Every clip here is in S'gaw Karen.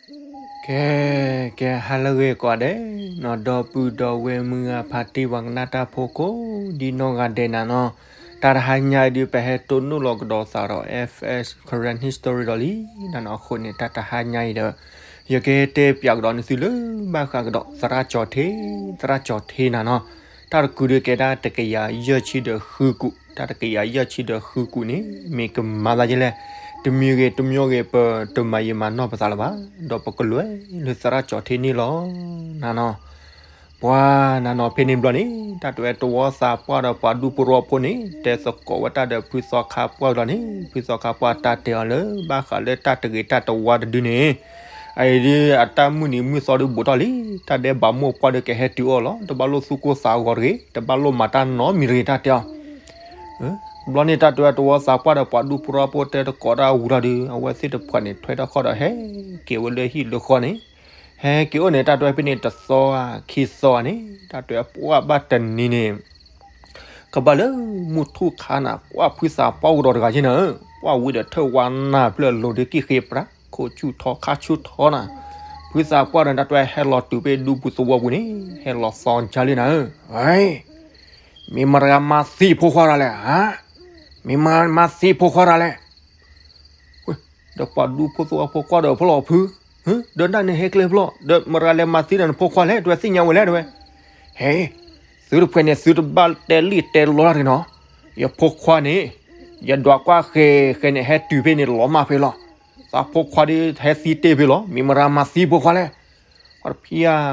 ကဲ ကဲ ဟါလၢအဂ့ၤကိးဂၤဒဲးနီၤ, ဒီပုၢ်ဒီဝဲၢ်မုၢ်ဂၤဖါတံၢ်ပှၤကနၣ်တၢ်ဖိကိးဒံနီၢ်ဂၤဒဲးနၤနီၤ, တၢ်တဟါညါအံၤဒုးပဟဲတိၢ်နီၣ်လီၤကဒီးသးဒီး F S Karen History ဒီးလံနၤနီၤ, အဃိန့ၣ် တၢ်တဟါညါအံၤဒီး ယကတဲပၠးကဒီးနသုလၢဘၣ်ဃးကဒီးသရၣ်ကၠီၤထ့, သရၣ်ကၠီၤထ့နၤနီၤ, တၢ်တကုာ်ဒုးကဲတၢ်တကယၤယဲၢ်ဆံဒီးဃုကူာ်, တၢ်တကယၤယဲၢ်ဆံဒီးဃုကူာ်န့ၣ် မ့ၢ်ကမၤသးဒ်လဲၣ်, တမံၤဂ့ၤတမံၤဂ့ၤ ပတမၤယံာ်မၤနီၢ်ပသးလၢၤဘၣ်, ဒီးပကလဲၤလၢသရၣ်ကၠီၤထ့န့ၣ်လီၤနၤနီၤ. ပှၤနၤနီၤ ဖဲန့ၣ်ဘျီန့ၣ် တၢ်တဲဝဲတဝီသးပှၢ်ဒီးပှၤဒူဖိတဝီဖိန့ၣ် တဲသကိးဝဲတၢ်ဒီးဖုသီခါပှၢ်ဘျီန့ၣ် ဖုသီခါပှၢ်တၢ်တဲအီၤလၢ ဘၣ်ဃးလၢတၢ်တဂ့ၤတၢ်တဝါတဒုန့ၣ် အအံၤဒုးအတၢ်မုၢ်နံၤမုၢ်သီဒုးဘူးထီၣ်လံ, တၢ်ဒဲးဘးမိၢ်ပှၢ်ဒုးကဟဲတုၤအီၤလီၤ, တဘၣ်လိၣ်သူၣ်ကိၢ်သးဂီၤတဂ့ၤ, တဘၣ်လိၣ်မၤတၢ်နီတမံၤတဂ့ၤ တၢ်တဲအီၤ ဘျီန့ၣ် တၢ်တဲဝဲတဝီသးပှၢ်ဒီးပှၤဒူဖိတဝီဖိတဲသကိးတၢ်ဝံၤထီၣ်ဒုး အဝဲသ့ၣ်တဖုန့ၣ် ထွဲထီၣ်ခီၣ်ဒီးဟဲက့ၤဝဲလၢဟံၣ်လၢဃီန့ၣ်, ဟဲက့ၤအိၣ်န့ၣ် တၢ်တဲဝဲဖဲန့ၣ်တသီဧါခံသီဧါန့ၣ် တၢ်တဲဝဲပှၢ်ဘၣ်တနံၤန့ၣ် ကဘၣ်လၢမုၢ်ထူၣ်ခါနၤ ပှၢ်ဖုသးပှၢ်အိၣ်ဒီးတဂၤက့နၤဧၢ, ပှၢ်ဝံၤဒီးထၢၣ်ဝါနၢ်ဖျၢၣ်လိၤဒုးကံၣ်ဃ့ပြး ခိၣ်ဆူၣ်ထီခါဆူၣ်ထီနၤ, ဖုသးပှၢ်ဒီးတၢ်တဲဝဲဟဲလီၤတုၤဖဲဒူပူၤသဝီပူၤန့ၣ် ဟဲလီၤသီကၢ်လံနၤဧၢ, မ့ၢ်မတၤဂၤမၤသံဖိခွါတၢ်လဲၣ်, မ့ၢ်မတၤဂၤမၤသံဖိခွါတၢ်လဲၣ် ဒီးပှၤဒူဖိသဝီဖိကွၢ်ဒီးဖီလီၤဖု, ဒီးတၢ်န့ၣ်ဟဲကျဲဖီလီၤ, ဒီးမတၤလဲၤမၤသံဒီးနဖိခွါလဲၣ်, တဝဲသ့ၣ်ညါဝဲလဲၣ် တဝဲ, ဟဲ, သုတဖုန့ၣ် သုတဘၣ်တဲလံာ်တဲလီတဂ့ၤနီၤ, ယဖိခွါန့ၣ် ယဒွးကွၢ်ဃဲၤဃဲၤန့ၣ် ဟဲတုၤဖဲန့ၣ်လီၤမၢ်ဖဲလီၤ, သးဖိခွါဒ်ဟဲသံတ့ၢ်ဖဲလီၤ, မ့ၢ်မတၤမၤသံဖိခွါလဲၣ်, ပှၤတဖု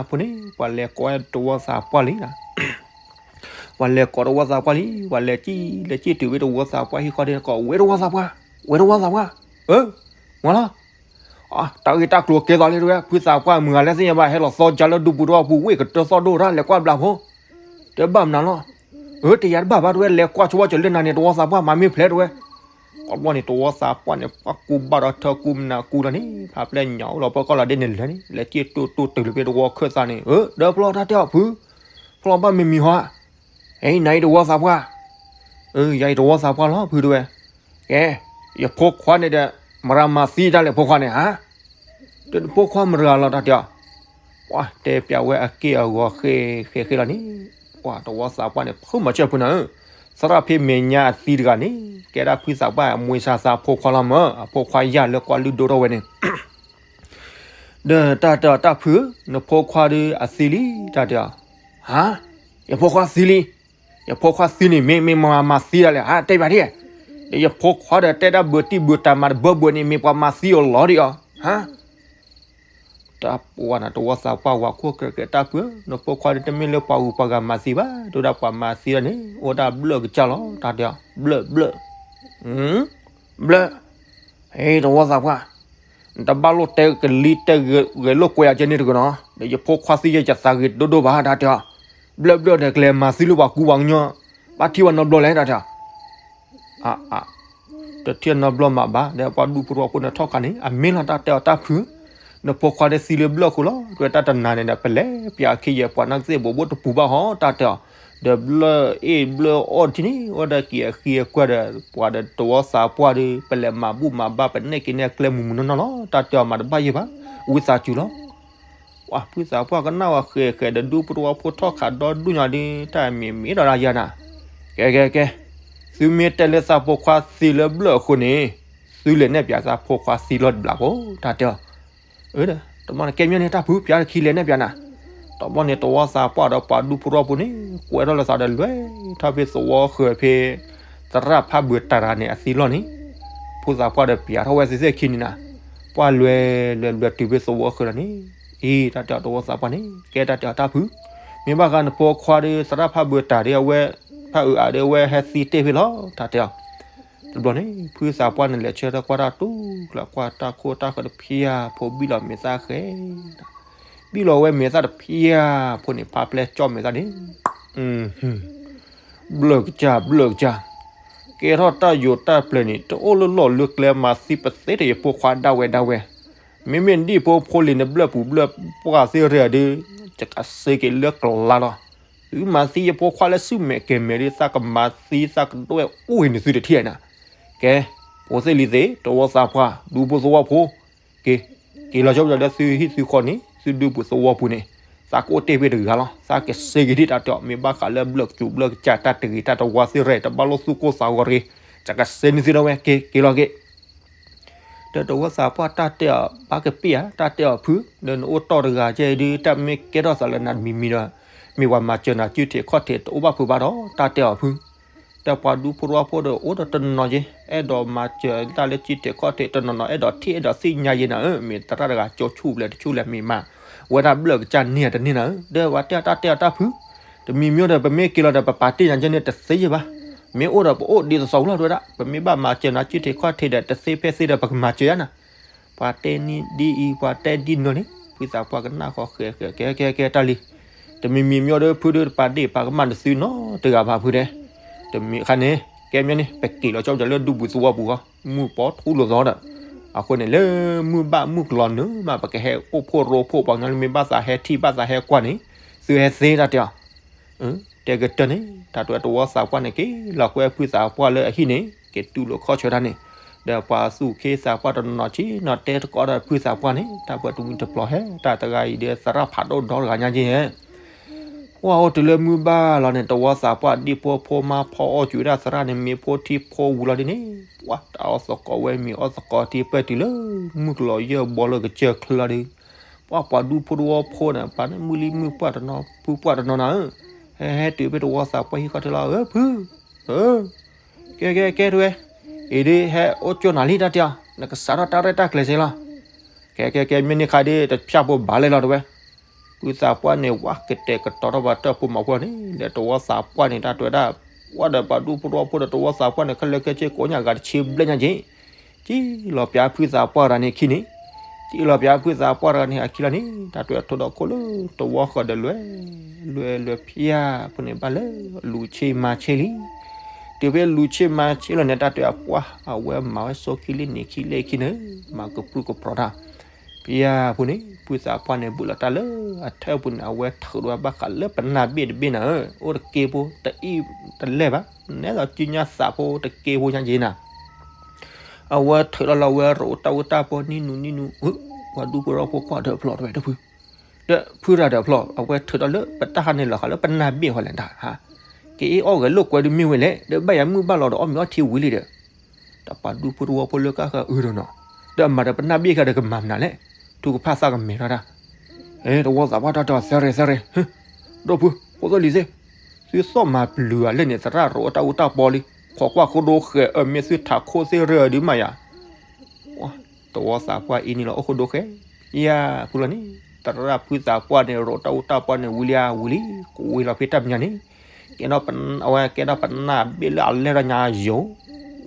ဖိန့ၣ် ပှၤလဲၤကိးတဝီသးပှၢ်လံနၤ ပှၤလဲၤကိးတဝီသးပှၢ်လံ, ပှၤလဲၤကံၣ် လဲၤကံၣ်တုၤဖဲတဝီသးပှၢ်ဟံၣ်ဃီဒ်ကိး ဝဲတဝီသးပှၢ်, ဝဲတဝီသးပှၢ်, အၢ, မၤလီၤ, တၢ်ဂ့ၢ်တၢ်ကျိၤကဲသိးလံတဝဲ, ဖုသးပှၢ်မုၢ်ဂၤလဲၣ်သ့ၣ်ညါဘၣ် ဟဲလီၤသီကၢ်လၢဒူပူၤတဝီပူၤ ဝ့ၢ်ကတၢၢ်သီၣ်ဒိၣ်တၢ် လဲၤကွၢ်ဘျးဖိ, တဘၣ်မနုၤလီၤ, အၢ တယၤတဘၣ်ဘၣ်တဝဲ လဲၤကွၢ်ဆိဝဲကလၢနၤန့ၣ် တဝီသးပှၢ် မၤမ့ၢ်ဖျဲးတဝဲ, တဘျီန့ၣ် တဝီသးပှၢ်န့ၣ် ပှၢ်ကူဘၣ်ဒီးထၢကူမနၤကူလီၤန့ၣ် ဖးပျဲၢ်ညၣ်အိၣ်လီၤပှၢ်ကီၢ်လီၤဒ်န့ၣ်လဲၣ်န့ၣ် လဲၤက့ၣ်တိၢ်တိၢ်တုၤလၢဖဲတဝီခၢၣ်သးန့ၣ် အၢ ဒီးဖျီတၢ်တဲအီၤဖု, ဖျီဘၣ်မ့ၢ်မံၤဟီဧါ, အံၤနၤအံၤတဝီသးပှၢ်, အၢ ယၤအံၤတဝီသးပှၢ်လီၤဖုတဝဲ, ကဲ, ယဖိခွါန့ၣ်ဒီး မတၤမၤသံတၢ်လဲၣ်ဖိခွါန့ၣ်ဧါ, ဒီးနဖိခွါမတၤတဂၤလီၤတၢ်တဲအီၤ ပှၤတဲပျးဝဲအက့ၢ်အဂီၤဃဲဃဲဃဲလီၤန့ၣ်, ပှၤတဝီသးပှၢ်န့ၣ် ဖုမၤဆၢဖုနၤဧၢ, သရၣ်ဖဲမဲာ်ညါအသံတဂၤန့ၣ် ကဲဒၣ်ဖုသးပှၢ်အမွေးစားသားဖိခွါလီၤမၢ်, အဖိခွါယၢ်လၢကွၢ်လုၢ်ဒိၣ်ထီၣ်ဝဲန့ၣ်, ဒီးတၢ်တဲအီၤတၢ်ဖု, နဖိခွါဒီးအသံလံ, တၢ်တဲအီၤ, ဟါ, ယဖိခွါသံလံ, ယဖိခွါသံန့ၣ် မ့ၢ်မတၤမၤသံတၢ်လဲၣ်, ဟါ တဲပၠးဒ်, ဒီးယဖိခွါဒီးတဲဒၣ်ဘၢတံၢ်ဘၢတၢ်မၤတဘၢဘၢန့ၣ် မ့ၢ်ပှၤမၤသံအီၤလီၤဒ်အီၤ, ဟါ တၢ်ပှၤနၤတဝီသးပှၢ်ဝၤခိၣ်ကြၢးကြၢးတၢ်ဖု, နဖိခွါဒီးတမ့ၢ်လၢပှၤဂုၤပှၤဂၤမၤသံဘၣ်, ဒိၣ်ဒၣ်ပှၤမၤသံဒၣ်န့ၣ် အိၣ်ဒၣ်ဘျၢၣ်ကစၢ်လီၤ, တၢ်တဲအီၤ, ဘျၢၣ်ဘျၢၣ်, ဘျၢၣ်, ဟဲတဝီသးပှၢ်, နတဘၣ်လိၣ်တဲကလံၤတဲဂဲၤလိာ်ကွဲအကဲန့ၣ်တဂ့ၤနီၤ, ဒီးယဖိခွါသံယဲယသးဂ့ၤဒိၣ်ဒိၣ်ဘၣ် တၢ်တဲအီၤ, ဘျၢၣ်ဘျၢၣ်ဒီးကလဲၤမၤသံလၢပှၤကူပှၤကညီ, ဘၣ်ထံၣ်ဝဲနီတဘျီလဲၣ် တၢ်တဲအီၤ အါအါ, တထံၣ်နီတဘျီမးဘၣ်, ဒီးပှၤဒူဖိတဝီဖိန့ၣ်ထီၣ်ခါန့ၣ် အမ့ၢ်လီၤတၢ်တဲအီၤတၢ်ဖု, နဖိခွါဒီးသံလၢဘျၢၣ်အဃိလီၤ, တဲတၢ်တနၤန့ၣ်ဒီး ပလဲၤပၠးအခံယဲ ပှၤနီၢ်ကသ့ၣ်ဘိးဘိတပူၤဘၣ်ဟီ တၢ်တဲအီၤ, ဒီးဘျၢၣ်အ့ၣ်ဘျၢၣ်အီၣ်တထံၣ်န့ၣ် အိၣ်ဒီးက့ၤအဃံအကွက်ဒီး ပှၤဒီးတဝီသးပှၢ်ဒီး ပလဲၤမၤဘူၣ်မၤဘါ ပနဲၣ်က့ၤနဲၣ်ကျဲမုၢ်မုၢ်နီၢ်နီၢ်လီၤ, တၢ်တဲအီၤမၤတဘၣ်ယဲၢ်ဘၣ်, ဝံသးစူၤလီၤ ပှၤဖုသးပှၢ်ကနၣ်ဝဲဃဲးဃဲးဒီး ဒူဖိတဝီဖိထီၣ်ခးဒီဒူၣ်ညါဒီး တၢ်မ့ၢ်မ့ၢ်ဒီးဒၣ်ယၤနၤ, ကဲကဲကဲ, သုမ့ၢ်တဲလၢသးဖိခွါသံလၢဘျၢၣ်အဃိန့ၣ်, သုလဲၤနဲၣ်ပၠးသးဖိခွါသံလီၤတဘျီဖိ, တၢ်တဲအီၤ, အၢ တဘျီန့ၣ် ကဲမ့ၢ်န့ၣ် တၢ်ဖု ပၠးတခံလဲၤနဲၣ်ပၠးနၤ, တဘျီန့ၣ် တဝီသးပှၢ်ဒီးပှၤဒူဖိတဝီဖိန့ၣ် ကွဲထီၣ်လၢသးဒီး လဲၤထီၣ်ဖဲသဝီဃၢၤဖဲ သရၣ်ဖးဘၢၣ်တၢ်တဂၤန့ၣ်အသံလီၤန့ၣ်, ဖိသးပှၢ်ဒီးပၠးထီၣ်ဝဲသ့ၣ်သ့ၣ်ခံန့ၣ်နၤ, ပှၢ်လဲၤလဲၤလဲၤတုၤဖဲသဝီဃၢၤလီၤန့ၣ်, အံၤ တၢ်တဲအီၤတဝီသးပှၢ်န့ၣ် ကဲတၢ်တဲအီၤတၢ်ဖု, မ့ၢ်ဘၣ်ဃးနဖိခွါဒီး သရၣ်ဖးဘၢၣ်တၢ်ဒီးအဝဲ ဖးအုးအါဒီးအဝဲဟဲသံတ့ၢ်ဖဲလီၤ တၢ်တဲအီၤ, တဘျီန့ၣ် ဖုသးပှၢ်န့ၣ် လဲၤဆၢထၢၣ်ကွၢ်တၢ်တူၢ်ကျၢၤ ကွၢ်တၢ်ခိၣ်တၢ်ဃၢၤတဖၠၣ် ဖိဘံၣ်လီၤမဲာ်သၣ်ဃဲ, ဘံၣ်လီၤဝဲမဲာ်သၣ်တဖၠၣ် ဖိန့ၣ် ဖးပျဲၢ်ကၠီၣ်မဲာ်သၣ်န့ၣ်, ဘျၢၣ်ကစၢ် ဘျၢၣ်ကစၢ်, ကဲထီၣ်တၢ်ယိာ်တၢ်ပျဲၤန့ၣ် တအိၣ်လၢလီၢ်လၢကျဲ မၤသံပသ့ဒီးယဖိခွါဒၣ်ဝဲဒၣ်ဝဲ, မ့မ့ၢ်ဒ်ဖိဖိလံၤန့ၣ် ဘျၢၣ်ပူၤဘျၢၣ်ပှၢ်သ့ၣ်တဖၣ်ဒီး ယကစ့က့ၤလၢကလါလီၤ, သုမၤသံယဖိခွါလၢစုမဲာ်ကဲၤမဲာ်ဒီး သးကမၤသံသးကဒွဲၣ်အိၣ်ဂ့ၤန့ၣ်သုတထံၣ်နၤ, ကဲ, ဖိသ့ၣ်လံၤသ့ၣ် တဝီသးပှၢ် ဒူဖိသဝီဖိ, က့ၤ က့ၤလီၤကၠီပယီၤလၢသုဟံၣ်သုဃီန့ၣ် သုဒူပူၤသဝီပူၤန့ၣ် သးကအိၣ်တ့ၢ်ဖဲတဂၤလီၤ. သးကစ့က့ၤဒံးတၢ်တဲအီၤ မ့ၢ်ဘၣ်ဃးလၢဘျၢၣ်ကစူၤဘျၢၣ်ကစၢ်တၢ်တဂ့ၤတၢ်တဝါသ့ၣ်ရဲၣ် တဘၣ်လိာ်သူၣ်ကိၢ်သးဂီၤတဂ့ၤ သးကစ့န့ၢ်သုဒီးဝဲ က့ၤက့ၤလီၤက့ၤ ဒီးတဝီသးပှၢ်တၢ်တဲအီၤ ဘၣ်ကပ့ၢ်ဧါ တၢ်တဲအီၤဖု ဒီးနအိၣ်တီၢ်တဂၤကဲဒုး တၢ်မ့ၢ်ကဲထီၣ်သးလၢနၤတမံၤမံၤဒီး မ့ၢ်ပှၤမၤစၢၤနၤစုထံးခီၣ်ထံးတအိၣ်ဘၣ်ဖုးဘၣ်ဒီး တၢ်တဲအီၤဖု ဒီးပှၤဒူဖိတဝီဖိဒီးအိၣ်ဒီးတနီၤက့ၤ အဲၣ်ဒိးမၤစၢၤတၢ်လၢစုထံးခီၣ်ထံးတနီၤနီၤ အဲၣ်ဒိးထံၣ်အဲၣ်ဒိးသ့ၣ်ညါယဲနၤဧၢ မ့ၢ်သရၣ်တဂၤကၠီဆူၣ်ဘျဲၣ်တဆူၣ်လဲၣ် မ့ၢ်မၤဝဲဒၣ်ဘျၢၣ်ကစၢ်န့ၢ်တန့ၢ်နၤဧၢ ဒီးပှၤတဲအီၤတၢ်တဲအီၤတၢ်ဖု တမံၤမံၤဒီး ပမ့ၢ်က့ၤလီၤဒီး ပပာ်တ့ၢ်ညါကဲန့ၣ်တသ့ယဲဘၣ် မ့ၢ်အိၣ်ဒီးပအိၣ်ဒ်သိးသိးလီၤတဝဲဒၣ် ပမ့ၢ်ဘၣ်မၤစၢၤနၤစုထံးခီၣ်ထံးဒီး တသ့ဖဲသ့ဒီး ပကမၤစၢၤယါနၤ ပှၤတဲန့ၢ်ဒ်အံၤ ပှၤတဲဒ်နီၤန့ၣ် ဖုသးပှၢ်ကနၣ်ဃီဃဲဃဲကဲကဲကဲတၢ်လံ တမံၤမံၤမ့ၢ်ဒီး ဖုဒုးတပာ်ဒ့ၣ်ပာ်ကမၣ်နသုနီတဂၤဘၣ်ဖုတဲ တမံၤခါန့ၣ် ကဲမ့ၢ်န့ၣ် ပက့ၤလီၤကၠီပယီၤလၢဒူပူၤသဝီပူၤဃီ မုၢ်ပီထူလိာ်သီဒီး အဃိန့ၣ် လၢမုၢ်ဘၣ်မုၢ်ကလီၤနုာ်မး ပကဟဲအိၣ်ဖှိၣ်ရိဖှိၣ်ပှၤကညီလၢမ့ၢ်ဘၣ်သးဟဲထံၣ်ဘၣ်သးဟဲကွၢ်န့ၣ် သုဟဲသ့တၢ်တဲအီၤ တဲကတၢၢ်န့ၣ် တၢ်တဝဲတဝီသးပှၢ်န့ၣ် က့ၤလီၤကွဲဖုသးပှၢ်လၢအဟံၣ်န့ၣ် က့ၤတူၢ်လိာ်ခီၣ်ဆၢတၢ်န့ၣ် ဒီးပှၤသူၣ်ခ့သးပှၢ်တနီၤနီၤဆ့ၣ်နီၤတဲတကိးဒီးဖုသးပှၢ်န့ၣ် တၢ်ပှဲၤတဝံၤတပျီၤဟဲ တၢ်တဂၤအံၤဒီးသရၣ်ဖးဒိၣ်ဒီတဂၤညါက့ၤဟဲ ပှၤအိၣ်တုၤလၢမုၢ်ဘၣ်လီၤန့ၣ် တဝီသးပှၢ်ဒံၣ်ဖိဖိမါဖီအီၣ်ကွံာ်ဝဲဒၣ်သရၣ်န့ၣ် မ့ၤဖိထံဖိဝံၤလီၤဒ်န့ၣ် ပှၤတၢ်အီၣ်သကိးဝဲမ့ၤအီၣ်သကိးထံပၢၢ်တုၤလၢ မုၢ်ကလီၤယဲၢ်ဘီလၢကစၢၢ်ချၢလီၤဒီး ပှၤပှၤဒူဖိတဝီဖိန့ၣ် ပှၤန့ၣ်မုၢ်လံမုၢ်ပှၢ်တနီၤ ဖုပှၢ်တနီၤနၤဧၢ ဟဲဟဲတုၤဖဲတဝီသးပှၢ်ဟံၣ်ခီၣ်ထံးလီၤ ဧၢ ဖု ဧၢ ကဲကဲကဲတဝဲ အံၤဒ်ဟဲအိၣ်ကၠိနၤလံတၢ်တဲအီၤ နကစးထီၣ်တၢ်ရဲၣ်တၢ်ကျဲၤစ့လီၤ ကဲကဲကဲ မ့ၢ်န့ၢ်ခါဒ်တဖၠၣ်ဖိဘၣ်လဲၣ်လီၤတဝဲ ဖုသးပှၢ်န့ၣ် ဝဲကတဲာ်ကတီၤထီၣ်ဘၣ်တၢ်ဖိမၤဖိန့ၣ် ဒီးတဝီသးပှၢ်န့ၣ် တၢ်တဲဝဲဒၣ် ပှၤဒီးပှၤဒူဖိတဝီဖိဒီးတဝီသးပှၢ်န့ၣ် ခဲလၢာ်ခဲဆ့ကိးညၣ်ဂၤတဆံဘျဲၣ်ညါက့ၤ က့ၤလီၤပၠးဖုသးပှၢ်တဂၤန့ၣ်ခံန့ၣ် က့ၤလီၤပၠးဖုသးပှၢ်တဂၤန့ၣ် အခံလီၤန့ၣ် တၢ်တဲဝဲထိၣ်ဒီးခိၣ်လၢတဝီဃီဒီးလွဲ လွဲလွဲဖၠၣ်ဖိန့ၣ်ဘၣ်လၢလူၤဆ့မၤဆ့လံ တုၤဖဲလူၤဆ့မၤဆ့လီၤန့ၣ် တၢ်တဲအပှၢ် အဝဲမၤဝဲစိခံလံန့ၣ်ခံလဲၣ်ခံန့ၣ် မၤကပြုၢ်ကပြီၤတၢ် ဖၠၣ်ဖိန့ၣ် ဖုသးပှၢ်န့ၣ် ဘူးလီၤတၢ်လၢအထၢၣ်ပူၤန့ၣ် အဝဲထုးဒီးဝဲဘၣ်ဃးလၢပနၢ်ဘ့ၣ်တဘ့ၣ်နၤဧၢ အိၣ်တက့ဖိ တအံၣ်တလဲၢ်ဘၣ် နဲသိးစုညါသးဖိတက့ဖိညါက့ၤနၤ အဝဲထုးထီၣ်လၢအဝဲရိးတၢ်အူတၢ်ပီနံၣ်နူနံၣ်နူ ပှၤဒူဖိထဝီဖိကွၢ်ဒီးဖျီၣ်တဝဲတဖု ဒီးဖုရၤဒီးဖျီၣ် အဝဲထုးထီၣ်လၢပတၢ်ဟါန့ၣ်လီၤဃးလၢပနၢ်ဘ့ၣ်ဃီလဲၣ်တၢ်ဟါ ကအ့ၣ်အီၣ်ဂဲၤလိာ်ကွဲဒုးမ့ၢ်ဝဲလဲၣ် ဒီးဘၣ်ယၤမုၢ်ဘၣ်လီၤဒီးအီၣ်မ့ၤအီထံဝံၤလံဒီး တၢ်ပှၤဒူဖိထဝီဖိလၢကဃၢၤအုဒီးနီၤ ဒီးမၤဒီးပနၢ်ဘ့ၣ်ဃီဒီးကမၤမနုၤလဲၣ် ထုကဖၣ်သးကမဲာ်ထီၣ်တၢ် အဲ တဝီသးပှၢ်တၢ်တဲအီၤ သဲရ့ၣ်သဲရ့ၣ် ဒီးဖု ဖိသၣ်လံၤသ့ၣ် သုသီၣ်မၤပျုၤဧါလဲၣ်န့ၣ် သရၣ်ရိးတၢ်အူတၢ်ပီလံ ခိးကွၢ်ခိၣ်ဒိဃဲးအၢ မ့ၢ်သုထးခိၣ်သ့ၣ်ရ့ၣ်အီၤဒုးမးယၤ တဝီသးပှၢ်အံၤန့ၣ်လီၤ အိၣ်ခိၣ်ဒိဃဲး ဖၠၣ်ဖိလီၤန့ၣ် သရၣ်ဖုသးပှၢ်န့ၣ် ရိးတၢ်အူတၢ်ပီန့ၣ် ဝံၤလံဧါ ဝံၤလံ ကဝံၤလီၤဖဲတၢ်မဲာ်ညါန့ၣ် ကဲဒီး အဝဲကဲဒီးပနၢ်ဘ့ၣ်လၢအလဲၢ်ထီၣ်ညါယိာ်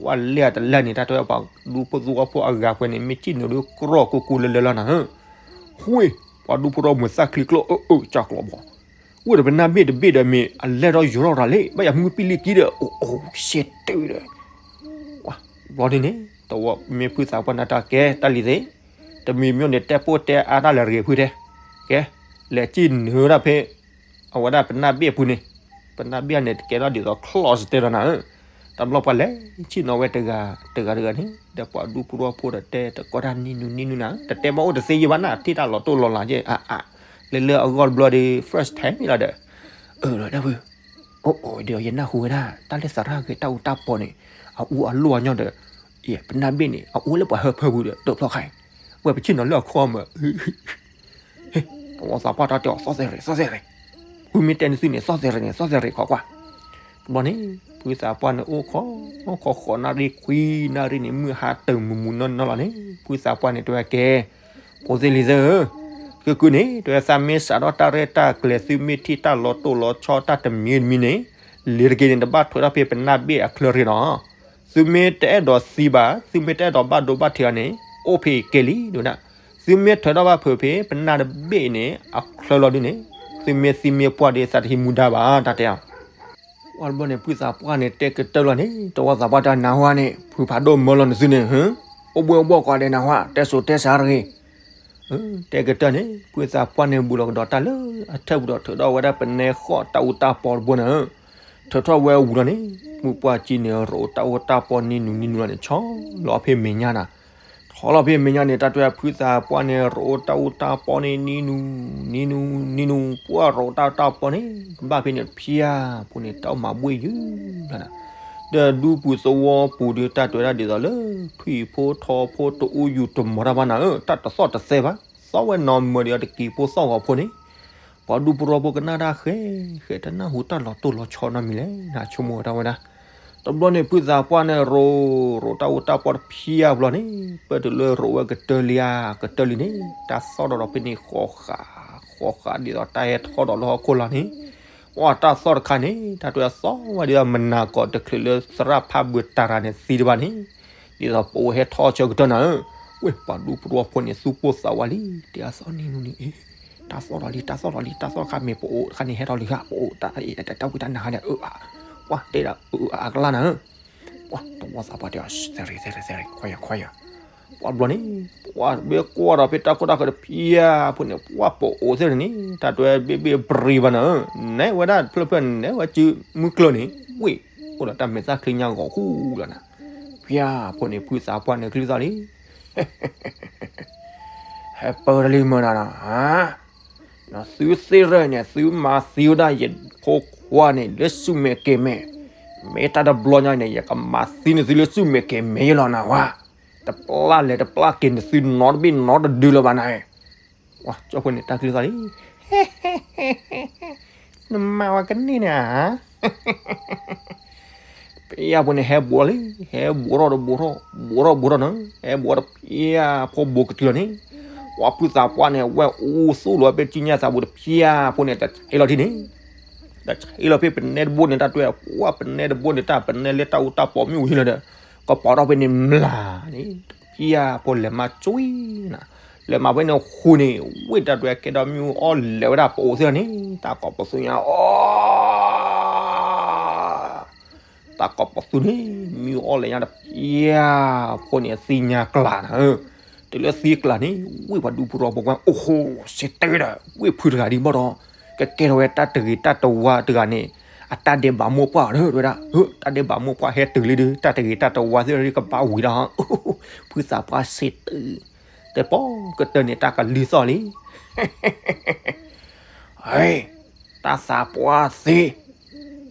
ဝဲလဲၢ်တလဲၢ်န့ၣ် တၢ်တဲဝဲပှၤဒူဖိသဝီဖိအဂၤပှဲၤန့ၣ် မ့ၢ်စံၣ်နုာ်ဒုးကြီၢ်ကူကူလၢလၢလီၤနၤဧၢ ဃ့ ပှၤဒူဖိထဝီမုာ်သၣ်ချံကျိၣ်အၢအၢကၢ်ကျီဘီ အိၣ်ဒီးပနၢ်ဘ့ၣ်တဘ့ၣ်ဒီးမ့ၢ်အလဲၢ်ထီၣ်ယိာ်ထီၣ်ရၤလံ ဘၣ်ယၤမုၢ်ပံၣ်လံကံဒီး အိၣ်အိၣ်ရှဲတုၤဒီး ဘျီဒ်န့ၣ် တဝီမ့ၢ်ဖုသးပှၢ်နၤတၢ်ကဲတၢ်လံၤသ့ၣ် တမံၤမ့ၢ်န့ၣ် တဲပိၢ်တဲအါတၢ်လၢတဂ့ၤဖုတဲ ကဲ လဲၤစံၣ်နုာ်ဒၣ်ဖဲ အဝဲဒၣ်ပနၢ်ဘ့ၣ်အပူၤန့ၣ် ပနၢ်ဘ့ၣ်န့ၣ် တကဲထီၣ်ဒ်သိး closet တဲလီၤနၤဧၢ တဘျီပှၤလဲၤစံၣ်နီၤဝဲတဂၤ တဂၤတဂၤန့ၣ် ဒီးပှၤဒူဖိထဝီဖိဒီးတဲတကိးတၢ်နံၣ်နူနံၣ်နူနၤ တတဲဘၣ်အိၣ်တသ့ယဲဘၣ်နၤ ထံၣ်တၢ်လီၤတိၢ်လီၤလးကဲ အါအါ လၢလၢအဂီၢ်တဘျီဒီး first time န့ၣ်လီၤဒီး အၢ လီၤဒၣ်ဖု အိၣ်အိၣ်ဒီးယနၢ်ဟူဝဲဒၣ် တၢ်လၢသရၣ်ဂ့ၤတၢ်အူတၢ်ပီန့ၣ် အအူအလိၣ်အညီဒီး ယပနၢ်ဘ့ၣ်န့ၣ် အအိၣ်လၢပှၤဟၢဖၢပူၤဒီး ဒိးဖျီၣ်ခါအံၤ ဝဲပဆ့ၣ်နီၤလၢအခီမး တဝီသးပှၢ်တၢ်တဲအီၤ သီၣ်သဲရ့ၣ် သီၣ်သဲရ့ၣ် ဖုမ့ၢ်တဲန့ၢ်သုန့ၣ် သီၣ်သဲရ့ၣ်န့ၣ် သီၣ်သဲရ့ၣ်ခိးကွၢ် တဘျီန့ၣ် ဖုသးပှၢ်န့ၣ်အိၣ်ခိး အိၣ်ခိးဃိးနၣ်ရံၣ်ခွံနၣ်ရံၣ်န့ၣ် မုၢ်ဟါတၢၢ်မုာ်မုာ်နီၢ်နီၢ်လီၤန့ၣ် ဖုသးပှၢ်န့ၣ်တဲဝဲကဲ ဖိသ့ၣ်လံၤသ့ၣ်ဧၢ ကုၢ်ကုၢ်န့ၣ် တဲဝဲသးမ့ၢ်စးထီၣ်တၢ်ရဲၣ်တၢ်ကျဲၤ သုမ့ၢ်ထံၣ်တၢ်လီၤတိၢ်လီၤဆီတၢ်တမံၤတမံၤန့ၣ် လ့ၤတက့ၤန့ၣ် တဘၣ်ထွဲထီၣ်ဖဲပနၢ်ဘ့ၣ်အချၢရ့ၣ်နီၤ သုမ့ၢ်တအဲၣ်ဒိးသံဘၣ် သုမ့ၢ်တအဲၣ်ဒိးဘၣ်ဒိဘၣ်ထံးအီၤန့ၣ် အိၣ်ဖဲအံၤကဲလံ ဒိၣ်ဒၣ် သုမ့ၢ်ထွဲထီၣ်ဘၣ်ဖုးဖဲပနၢ်တဘ့ၣ်န့ၣ် အချၢလီၤဒုန့ၣ် သုမ့ၢ်သံမ့ၢ်ပှၢ်ဒီးသးတဟံးမူဒါဘၣ် တၢ်တဲအီၤ ဝံၤတဘျီန့ၣ် ဖုသးပှၢ်န့ၣ် တဲကတၢၢ်လီၤန့ၣ် တဝီသးပှၢ်တၢ်နၢ်ဟူန့ၣ် ဖုဖးဒိၣ်မၢလီၤနသုန့ၣ် အိၣ်ဘှီၣ်ဘှီၣ်ကွၢ်ဒီးနၢ်ဟူ တဲစိၤတဲစးတဂ့ၤ တဲကတၢၢ်န့ၣ် ဖုသးပှၢ်န့ၣ် ဘူးလီၤကဒီးတၢ်လၢအထၢၣ်ပူၤဒီး ထုးထီၣ်ဝဲဒၣ်ပနဲဃီၣ်တၢ်အူတၢ်ပီတဘိန့ၣ် ထုးထီၣ်ဝဲဝံၤလီၤန့ၣ် မုၢ်ပှၢ်ကံန့ၣ် ရိးတၢ်အူတၢ်ပီနံၣ်နူနံၣ်နူလီၤန့ၣ် ဆီလီၤဖဲမဲာ်ညါနၤ ထီ ဟီလီၤဖဲမဲာ်ညါန့ၣ် တၢ်တွဲဖုသးပှၢ်န့ၣ် ရိးတၢ်အူတၢ်ပီန့ၣ် နံၤနူၤ နံၤနူၤ နံၤနူၤ ပှၢ်ရိးတၢ်အူတၢ်ပီန့ၣ် ကဘၣ်ဖဲန့ၣ်ဖၠၣ်ဖိန့ၣ် တၢ်အိၣ်မၤဘှ့ၣ်ယုၢ်လီၤနၤ, ဒီးဒူပူၤသဝီပူၤဒီး တၢ်တွဲဒၣ်ဒ်သိးလၢ ထွံၣ်ဖိထီဖိတအိၣ်ယူၢ်တမီၤတၢ်ဘၣ်နၤဧၢ, တၢ်တသီၣ်တသဲဘၣ်, သီၣ်ဝဲနီၤမၢၤဒီးအီၤတက့ၤဖိသီၣ်ဂီၤဖိန့ၣ် ပှၤဒူပူၤရိဖိကနၣ်တၢ်ဃဲ ဃဲတနၢ်ဟူတၢ်လီၤတိၢ်လီၤဆီနီတမံၤလဲၣ် နဆိကမိၣ်ဝဲဒၣ်ဝဲဒၣ်. တဘျီန့ၣ် ဖုသးပှၢ်န့ၣ် ရိး ရိးတၢ်အူတၢ်ပီတဖၠၣ်ဘျီန့ၣ် ပၢၢ်တုၤလၢရိးဝဲကတၢၢ်လံဧါ ကတၢၢ်လံန့ၣ် တၢ်သီၣ်ဒီးဖဲန့ၣ်ဃီဃး ဃီဃးဒ်သိးတၢ်ဟဲထီၣ်ဒီးလၢဟီၣ်ခိၣ်လာ်န့ၣ်, ပှၢ်တၢ်သီၣ်တခါန့ၣ် တၢ်တွဲသီၣ်ဝဲဒ်သိးမနၤကီးတချုးလၢသရၣ်ဖးဘၢတၤရၤန့ၣ်သံတဘၣ်န့ၣ်, ဒ်သိးပအိၣ်ဟဲထီၣ်ဆၢကတီၢ်နၤဧၢ, ဝ့ၢ်ပှၤဒူပူၤရိဖိန့ၣ် သူၣ်ပိၢ်သးဝးလံ တဲအသီၣ်နံၤနူၤနံၤအ့ တၢ်သီၣ်ဒီးလံ တၢ်သီၣ်ဒီးလံ တၢ်သီၣ်တခါမ့ၢ်ပအိၣ်တခါန့ၣ် ဟဲထီၣ်လံဧါ ပအိၣ်တၢ်အံၤ တၢ်ဝံတၢ်နါခါန့ၣ် အၢအါ, ပှၢ်တဲဒၣ်အၢအါအကလါနၤဧၢ, ပှၢ်တဝီသးပှၢ်တဲအီၤ သဲရံၤ သဲရံၤ သဲရံၤ ခွါယၤ ခွါယၤ, ပှၢ်ဘျီန့ၣ် ပှၢ်ဘ့ၣ်ကွၢ်ဒီးဖဲတၢ်ခိၣ်တၢ်ဃၢၤတဖၠၣ်ဖိန့ၣ် ပှၢ်ပအိၣ်သ့ၣ်န့ၣ် တၢ်တွဲဘ့ၣ်ဘ့ၣ်ပြံဘၣ်နၤဧၢ, နဲဝဲဒၣ်ဖျၢၣ်ဖျၢၣ်န့ၣ် နဲဝဲစုမုၢ်ကျၢၢ်န့ၣ် ဝ့ၢ် အိၣ်ဒီးတၢ်မဲာ်သၣ်ချံညါဂီၤဃူလီၤနၤ, ဖၠၣ်ဖိန့ၣ် ဖုသးပှၢ်န့ၣ် ကလုၢ်သီၣ်လံ ဟဲပၢတလံမုၢ်နၤနီၤ, နသုသ့ၣ်ရၢၣ်န့ၣ် သုမၤသံဝဲဒၣ်ယဖိခွါန့ၣ် လၢဆူၣ်မဲာ်ကဲၤမဲာ်, မ့ၢ်တၢ်တဘျီညါန့ၣ် ယကမၤသံန့ၢ်သုလၢဆူၣ်မဲာ်ကဲၤမဲာ်ယဲလီၤနၤဝဲ, တပျၢ်လဲၤတပျၢ်က့ၤန့ၢ်သုနီတဘ့ၣ်နီတဒုလၢၤဘၣ်နၤ, ကၠီဖိန့ၣ် တၢ်ကလုၢ်သီၣ်လံ နမၤဝဲကန့ၢ်န့ၣ်ဧါ ဖၠၣ်ဖိန့ၣ် ဟဲဘူးထီၣ်လံ, ဟဲဘူးထီၣ်တဘူးထီၣ် ဘူးထီၣ်ဘူးထီၣ်နၤ, ဟဲဘူးထီၣ်တဖၠၣ်ဖိဘူးကတုၤလီၤန့ၣ်, ပှၢ်ဖုသးပှၢ်န့ၣ် ဝဲၣ်အူသူၣ်လီၤဖဲစုညါသးပူၤတဖၠၣ်ဖိန့ၣ် တဆံးလီၤထံန့ၣ်, တဆံးလီၤဖဲပနဲတဘိန့ၣ် တၢ်တွဲပှၢ်ပနဲတဘိန့ၣ် တၢ်ပနဲလၢတၢ်အူတၢ်ပီမ့ၣ်အူဟံလီၤဒီး ကပီၤထီၣ်ဖဲန့ၣ်မျၢ်န့ၣ် တဖၠၣ်ဖိလဲၤမၤကွံနၤ, လဲၤမၤဖဲန့ၣ်ဃုာ်န့ၣ် ဝ့ၢ်တၢ်တွဲကဲဒီးမ့ၣ်အူအီၣ်လဲၤဝဲဒၣ်ပအိၣ်သ့ၣ်န့ၣ် တၢ်ကိးပသူညါအီၣ် တၢ်ကိးပသူန့ၣ် မ့ၣ်အီၣ်လဲၤညါတဖၠၣ်ဖိန့ၣ် သံညါကျါနၤဧၢ, တုၤလၢသံကျါန့ၣ် ဝ့ၢ်ပှၤဒူပူၤရိဖိကွၢ် အိၣ်ဃိ စံးတ့ဒီး ဝ့ၢ်ဖုတဂၤဒ်ဘၣ်ဒီး ကကဲထီၣ်ဝဲတၢ်တဂ့ၤတၢ်တဝါတဂၤန့ၣ် အတၢ်ဒဲးဘးမိၢ်ပှၢ်ဒီး တဝဲဒၣ် တၢ်ဒဲးဘးမိၢ်ပှၢ်ဟဲတုၤလံဒီး တၢ်တဂ့ၤတၢ်တဝါသ့ၣ်ကဘၣ်ဝံၤဒီး ဖုသးပှၢ်စံးတ့ တဲပီကတၢၢ်န့ၣ် တၢ်ကလုၢ်သီၣ်လံ ဟဲ, တၢ်သးပှၢ်သ့,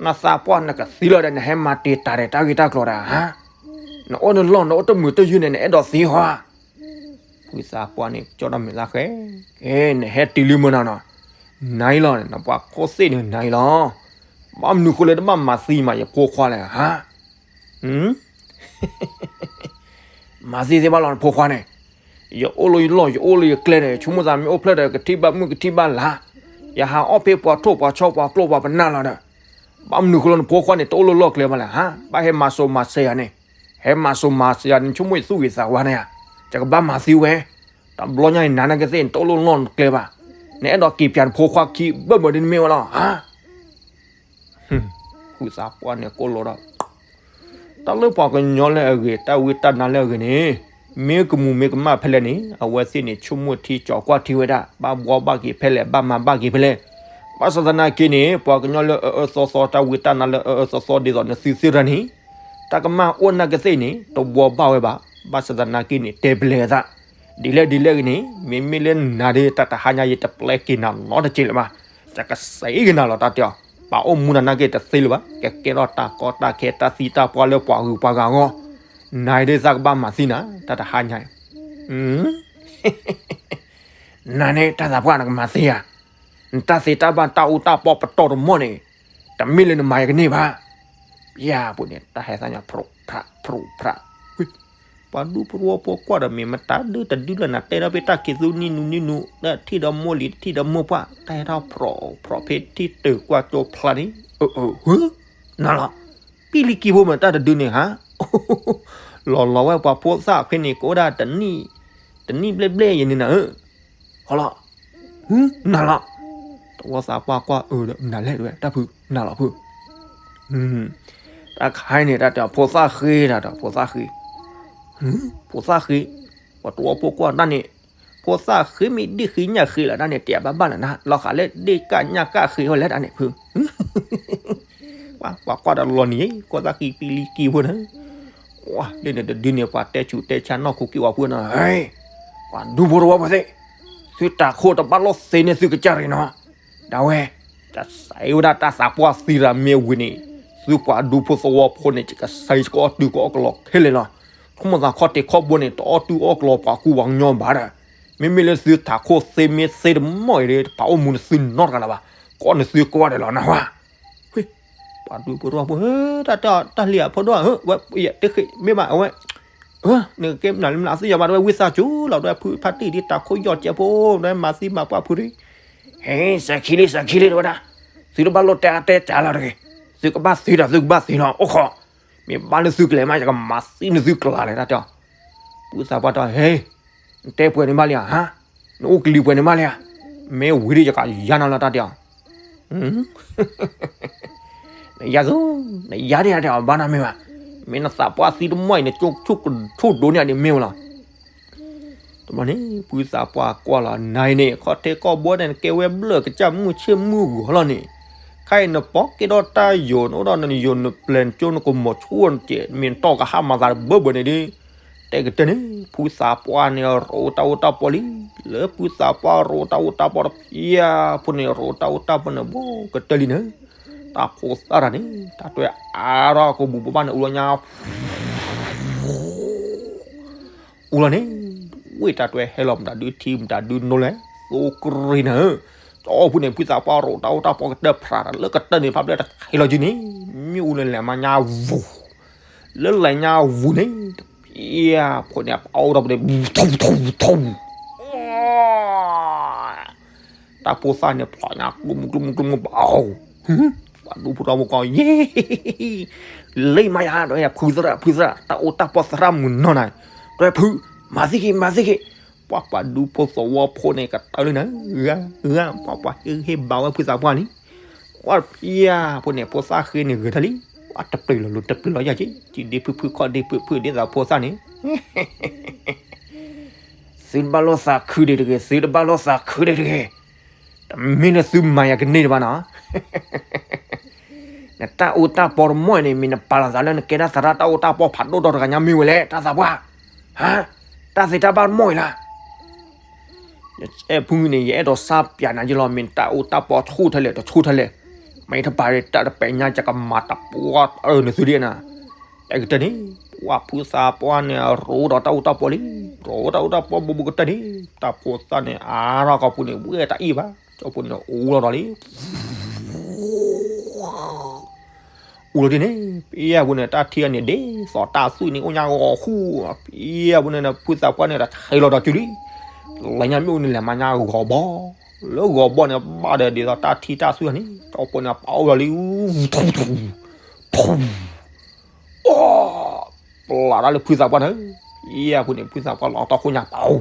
နသးပှၢ်နကသံလီၤဒီး နဟဲမၤတ့ၢ်တၢ်ရဲၣ်တၢ်ဂ့ၢ်တၢ်ကျိၤဒီးဧါ, နအိၣ်နလီၢ် နအိၣ်တမုာ်တယုၢ်န့ၣ် နအဲၣ်ဒိးသံဟီဧါ, ဖုသးပှၢ်န့ၣ် ကၠီဒီးမဲာ်သၣ်ဃဲ, နဟဲတုၤလံမုၢ်နီၤနီၤ, နၤအံၤလီၤ နပှၤခိၣ်သ့ၣ်န့ၣ် နၤအံၤလီၤ, ဘၣ်မနုၤဃိလၢတဘၣ်မၤသံမး ယဖိခွါလဲၣ်ဧါ မၤသံသ့ဘၣ်လီၤ နဖိခွါန့ၣ်, ယအိၣ်လၢယလီၢ် ယအိၣ်လၢယကျဲဒီး ယဆိကမိၣ်သးမ့ၢ်အိၣ်ဖျဲၣ်ဒီး ကထံၣ်ဘၣ်မုၢ်ကထံၣ်ဘၣ်လါ, ယဟးအီၣ်ဖဲပှၤထိၣ်ပှၤဆီပှၤကျိပှၤပနၢ်လီၤဒီး, ဘၣ်မနုၤဃိလၢနဖိခွါန့ၣ် တအိၣ်လၢလီၢ်ကျဲဘၣ်လဲၣ်ဧါ, ဘၣ်ဟဲမၤစိၤမၤစၢၤယၤန့ၣ်, ဟဲမၤစိၤမၤစၢၤယၤန့ၣ် ဆိကမိၣ်ယသူၣ်ဂ့ၤသးဝါန့ၣ်ဧါ, ယကဘၣ်မၤသံဝဲ, တဘျီညါအံၤ နၤနာ်က့သ့ၣ် နတအိၣ်လၢလီၢ်ကျဲဘၣ်, နအဲၣ်ဒိးက့ၤပၠးနဖိခွါခံဘၢၣ်ဘၢၣ်ဒ်နမ့ၢ်ဝဲလီၤဧါ ဖုသးပှၢ်န့ၣ်ကိးလီၤဒီး, တၢ်လၢပှၤကညီလၢအဂ့ၤ တၢ်ဝံတၢ်နါလၢအဂ့ၤန့ၣ်, မ့ၢ်ကမူၤမ့ၢ်ကမၣ်ဖဲလဲၣ်န့ၣ် အဝဲသ့ၣ်န့ၣ် ဆိကမိၣ်ထံကၠီၤကွၢ်ထံဝဲဒၣ် ဘၣ်ဘှီဘၣ်က့ၤဖဲလဲၣ် ဘၣ်မၤဘၣ်က့ၤဖဲလဲၣ်, ဘၣ်ဆၣ်သနာ်က့န့ၣ် ပှၤကညီလၢအအၢအၢသီသီ တၢ်ဝံတၢ်နါလၢအအၢအၢသီသီဒ်သိးနသုသ့ၣ်တဖၣ်န့ၣ်, တၢ်ကမၣ်အိၣ်နာ်က့သ့ၣ်န့ၣ် တဘှီဘၣ်ဝဲဘၣ်, ဘၣ်ဆၣ်သနာ်က့န့ၣ် တဲပလဲၤအသး, ဒ်လဲၣ်ဒ်လဲၣ်ဂ့ၤန့ၣ် မ့မ့ၢ်လၢနၤဒီး တၢ်တဟါညါယတပျဲက့ၤနၤ နီတစဲးလၢၤဘၣ်, ယကစံးက့ၤနၤလီၤ တၢ်တဲအီၤ, ပာ်အိၣ်မူနၤနာ်က့တသ့လၢၤဘၣ်, ကကဲထီၣ်တၢ်ကီတၢ်ခဲ တၢ်သံတၢ်ပှၢ်လၢပှၤဂုၤပှၤဂၤအဂီၢ်, နၤအံၤဒ်သးကဘၣ်မၤသံနၤ တၢ်တဟါညါအံၤ နၤန့ၣ် တၢ်သးပှၢ်နကမၤသံဧါ, နတၢ်သ့တၢ်ဘၣ်တၢ်အူတၢ်ပီပတီၢ်တမီၢ်န့ၣ်, တမ့ၢ်လၢနမၤယကန့ၢ်ဘၣ်, ယၤပူၤန့ၣ် တၢ်ဟဲသးညါ ဖြိးဖြြး ဖြိးဖြြး, ပှၤဒူပရိဖိကွၢ်ဒီးမ့ၢ်မတၤဒုတဒုလၢနၤ တဲဒီးဖဲတၢ်ခံးသူနံၤနူၤနံၤနူၤ တထံၣ်ဒီးမိၢ်လံၤ တထံၣ်ဒီးမိၢ်ပှၢ် တၢ်ဟဲထီၣ်ဖြိးဖြြးဖဲထံၣ်တၢၤကွၢ်ကၠိဖျါန့ၣ်, နၤလီၤ, ပံလံကံဖိမ့ၢ်တၢ်တဒုန့ၣ်ဧါ လီၤလီၤဝဲပှၤဖိသၣ်ဖဲန့ၣ် ကအိၣ်ဒၣ်တနံၣ်, တနံၣ်ဘျဲၣ်ဘျဲၣ်ယဲန့ၣ်နၤဧၢ, ဟီလီၤ, နၤလီၤ, တဝီသးပှၢ်ကွၢ်အၢဒီး နၤလဲၣ်တဝဲ တၢ်ဖု နၤလီၤဖု, တၢ်ခါအံၤန့ၣ် တၢ်တဲအီၤ ဖိသၣ်ဃ့တၢ်ဒီး ဖိသၣ်ဃ့, ဖိသၣ်ဃ့, ပှၤတဝီဖိကွၢ်တၢ်န့ၣ်, ဖိသၣ်ဃ့မ့ၢ်ဒ့ၣ်ဃ့ညၣ်ဃ့လီၤ တၢ်န့ၣ် တဲဘၣ်ဘၣ်လၢနၤ လီၤဃးလၢဒ့ၣ်ကၣ်ညၣ်ကၣ်ဃ့ဝဲလဲၣ်တၢ်န့ၣ်ဖု ပှၤကွၢ်ဒီးလီၤနံၤ ကိးသၣ်ဃံပံလံကံဖိန့ၣ်, လၢန့ၣ်တဒုန့ၣ် ပှၤတဲဆူးတဲဆါနီၢ်ခိက့ၢ်ဝဲဖုနီၤ, ပှၤဒူဖိတဝီဖိသ့ၣ်, သုတၢ်ခိၣ်တဘၣ်လိၣ်သ့န့ၢ်သုကစၢ်ရ့ၣ်နီၤ, ဒၣ်ဝဲ, ကစၢ်ဝဲဒၣ်တၢ်သးပှၢ်သံတၢ်မ့ၢ်ဝံၤန့ၣ်, သုပှၤဒူဖိသဝီဖိန့ၣ် ကစၢ်ယွၤကအီၣ်တုၤကအီၣ်ကလီခဲလၢာ်လီၤ, ဆိကမိၣ်သးခီၣ်ထံးခီၣ်ဘိန့ၣ် တအီၣ်တုၤအီၣ်ကလီပှၤကူပှၤကညီဘၣ်ဒီး, မ့မ့ၢ်လၢသုတၢ်ခိၣ်သ့မ့ၢ်သ့တမီၢ်အံၤဒီး တပာ်အိၣ်မူန့ၣ်သုနီတဂၤလၢၤဘၣ်, ကိးန့ၣ်သုကွၢ်ဒီးလီၤနၢ်ဟူဧါ ပှၤဒူဖိတဝီဖိ, တၢ်လံၤအဖိဒိၣ်ဧၢ, ဝဲတဃ့မ့ၢ်ဘၣ်အဝဲ, နကကဲမနုၤလၢမနုၤ အသ့ၣ်ညါဘၣ် တဝဲဝံသးစူၤလီၤ တဝဲဖုဖါတံၢ်ဒ်တၢ်ခိၣ်ယီၢ်ကဲးဖိ တဝဲမၤသံမၤပှၢ်ဖုဒ်, ဟဲ စဲၤခံလံ စဲၤခံလံ တဝဲဒၣ်, သုတဘၣ်လိၣ်တဲအါတဲကၢလီၤတဂ့ၤ, သုကဘၣ်သ့ဒီး သုကဘၣ်သ့လီၤ အိၣ်ခိး, မ့ၢ်ဘၣ်လၢသုကလဲၤမး ယကမၤသံန့ၢ်သုကျါလဲၣ် တၢ်တဲအီၤ, ဖုသးပှၢ်တဲ ဟဲ နတဲပှဲၤန့ၣ်ဘၣ်လံဧါ, ဟါ, နအိၣ်ကလံၤပှဲၤန့ၣ်ဘၣ်လံဧါ, မ့ၢ်ဝံၤဒီးယကယါနၤလီၤ တၢ်တဲအီၤ နယါသိ, နယါဒ်ယါတဲအီၤ ဘၣ်နၤမ့ၢ်ဘၣ်, မ့ၢ်နသးပှၢ်သံတမီၢ်အံၤ နကၠိဆိၣ်ဒိးန့ၢ်အန့ၣ်မ့ၢ်ဝဲလီၤ, တဘျီန့ၣ် ဖုသးပှၢ်ကွၢ်လီၤ နၤအံၤန့ၣ် ခီၣ်ထံးခီၣ်ဘိန့ၣ် နကဲဝဲဘျၢၣ်ကစၢ်မုၢ်ဆ့ၣ်မုၢ်ဂီၤလီၤန့ၣ်, ခဲအံၤနပီၢ်က့ၤဒီးတၢ်ယိာ် နအိၣ်ဒီးနယိာ် နပျဲၤနကၠိ နကမီၤဆိၣ်နကဲး မ့ၢ်နတီၢ်ကဟါမၤသးတဘၢဘၢန့ၣ်ဒီး, တဲကတၢၢ်န့ၣ် ဖုသးပှၢ်န့ၣ် ရိတၢ်အိၣ်တၢ်ပီၢ်လံ, လၢဖုသးပှၢ်ရိတၢ်အိၣ်တၢ်ပီၢ်တဖျၢၣ်ဖိန့ၣ် ရိတၢ်အိၣ်တၢ်ပီၢ်န့ၣ် ဘီကတၢၢ်လံန့ၣ်, တၢ်ဖိသၣ်တၢ်န့ၣ် တၢ်တွဲအါထီၣ်ကဘူၣ်ဘၣ်န့ၣ် အူလီၤညါ အူလီၤန့ၣ်, ဝ့ၢ်တၢ်တွဲဟဲလီၤ မတၤဒုထံ မတၤဒုနိလဲၣ်, သိကရံၣ်န့ၣ်, ကၠီဖုန့ၣ် ဖုသးပှၢ်ရိတၢ်အိၣ်တၢ်ပီၢ်ကတၢၢ်ဖျါဒီး လၢကတၢၢ်န့ၣ် ဖးဘျဲၣ်တၢ်ဟဲလီၤကၠုန့ၣ်, မ့ၣ်အူန့ၣ်လဲၤမၤညါဝူၤ, လၢလဲၤညါဝူၤန့ၣ်, တဖျၢၣ်ဖိန့ၣ် အအိၣ်ဒီးပူၤန့ၣ် ထူထူထူ တၢ်ဖိသၣ်န့ၣ် ဖျိညါကျိမုကျိမုကျိမုဘၣ်, ပှၤဒူဖိထီဖိကီး ယ့, လံမၤယၤဒီး ဖုသရၣ် ဖုသရၣ် တၢ်အိၣ်တၢ်ပီၢ်သရၣ်မုၢ်နီၢ်နၤ, ဒီးဖု, မၤသံက့ၤ မၤသံက့ၤ, ပှၤပှၤဒူဖိသဝီဖိန့ၣ် ကတၢၢ်လံနၤ, ဂၤဂၤ ပှၤပှၤဟ့ၣ်ဟ့ၣ်ဘၣ်ဝဲဖုသးပှၢ်န့ၣ်, ပှၤဖျၢၣ်ဖိန့ၣ် ဖိသၣ်ဃ့န့ၣ်ဂဲၤထီၣ်လံ, ပှၤတပျုာ်လီၤလိၤတပျုာ်လီၤယၤက့ၤ စံးဒ့ဖုဖုခီၣ်ဒ့ဖုဖုဒ်သိးဖိသၣ်န့ၣ် သုတဘၣ်လိာ်သးခုဒံးတဂ့ၤ, သုတဘၣ်လိာ်သးခုဒံးတဂ့ၤ, တမ့ၢ်လၢသုမၤယၤကန့ၢ်တဘၣ်နီၤ, နတၢ်အိၣ်တၢ်ပီၢ်တမီၢ်အံၤန့ၣ် မ့ၢ်နပာ်လီၤသးလၢနကဲတၢ်သရၣ်တၢ်အိၣ်တၢ်ပီၢ်ဖးဒိၣ်ဒီးတဂၤညါမ့ၢ်ဝဲလဲၣ် တၢ်သးပှၢ်, ဟါ, တၢ်သ့တၢ်ဘၣ်တမီၢ်အံၤလၢ ယအဲၣ်ဖုမုၢ်န့ၣ် ယအဲၣ်ဒိးစါပၠးနၤယလီၤ မ့ၢ်နတၢ်အိၣ်တၢ်ပီၢ်ဆူၣ်ထဲလဲၣ် တဆူၣ်ထဲလဲၣ်, မ့ၢ်တပာ်တၢ်တပဲာ်ညါ ယကမၤတၢ်ပှၢ်အၢနသုဒ်နၤ, အဲကတၢၢ်န့ၣ်, ပှၤဖုသးပှၢ်န့ၣ် ရိဒီးတၢ်အိၣ်တၢ်ပီၢ်လံ, ရိတၢ်အိၣ်တၢ်ပီၢ်ဘူးဘူးကတၢၢ်န့ၣ်, တၢ်ဖိသၣ်န့ၣ် အါထီၣ်ကီၢ်ပူၤန့ၣ် ဝဲတၢ်အံၣ်ဘၣ်, ကၠီဖိန့ၣ် အူလီၤဒီးလံ အူလီၤဒ်န့ၣ်, ပယၢ်ပူၤန့ၣ် တၢ်ထံၣ်အန့ၣ် ဒ်သိးတၢ်သွံၣ်န့ၣ် အိၣ်ညါဂီၤဃူ, ပယၢ်ပူၤန့ၣ် ဖုသးပှၢ်န့ၣ် တၢ်ဆဲးလီၤဒီးကၠူလံ, လဲၤညါမ့ၣ်အူန့ၣ် လဲၤမၤညါဂီၤဘီ, လၢဂီၤဘီန့ၣ် ဘၣ်ဒီးဒ်သိးတၢ်ထံၣ်တၢ်သွံၣ်န့ၣ် ကၠီဖိန့ၣ် ပအူလီၤလံ, ပျၢ်တၢ်လၢဖုသးပှၢ်န့ၣ်, ပယၢ်ပူၤန့ၣ် ဖုသးပှၢ်လီၤတီခိၣ်ညါပ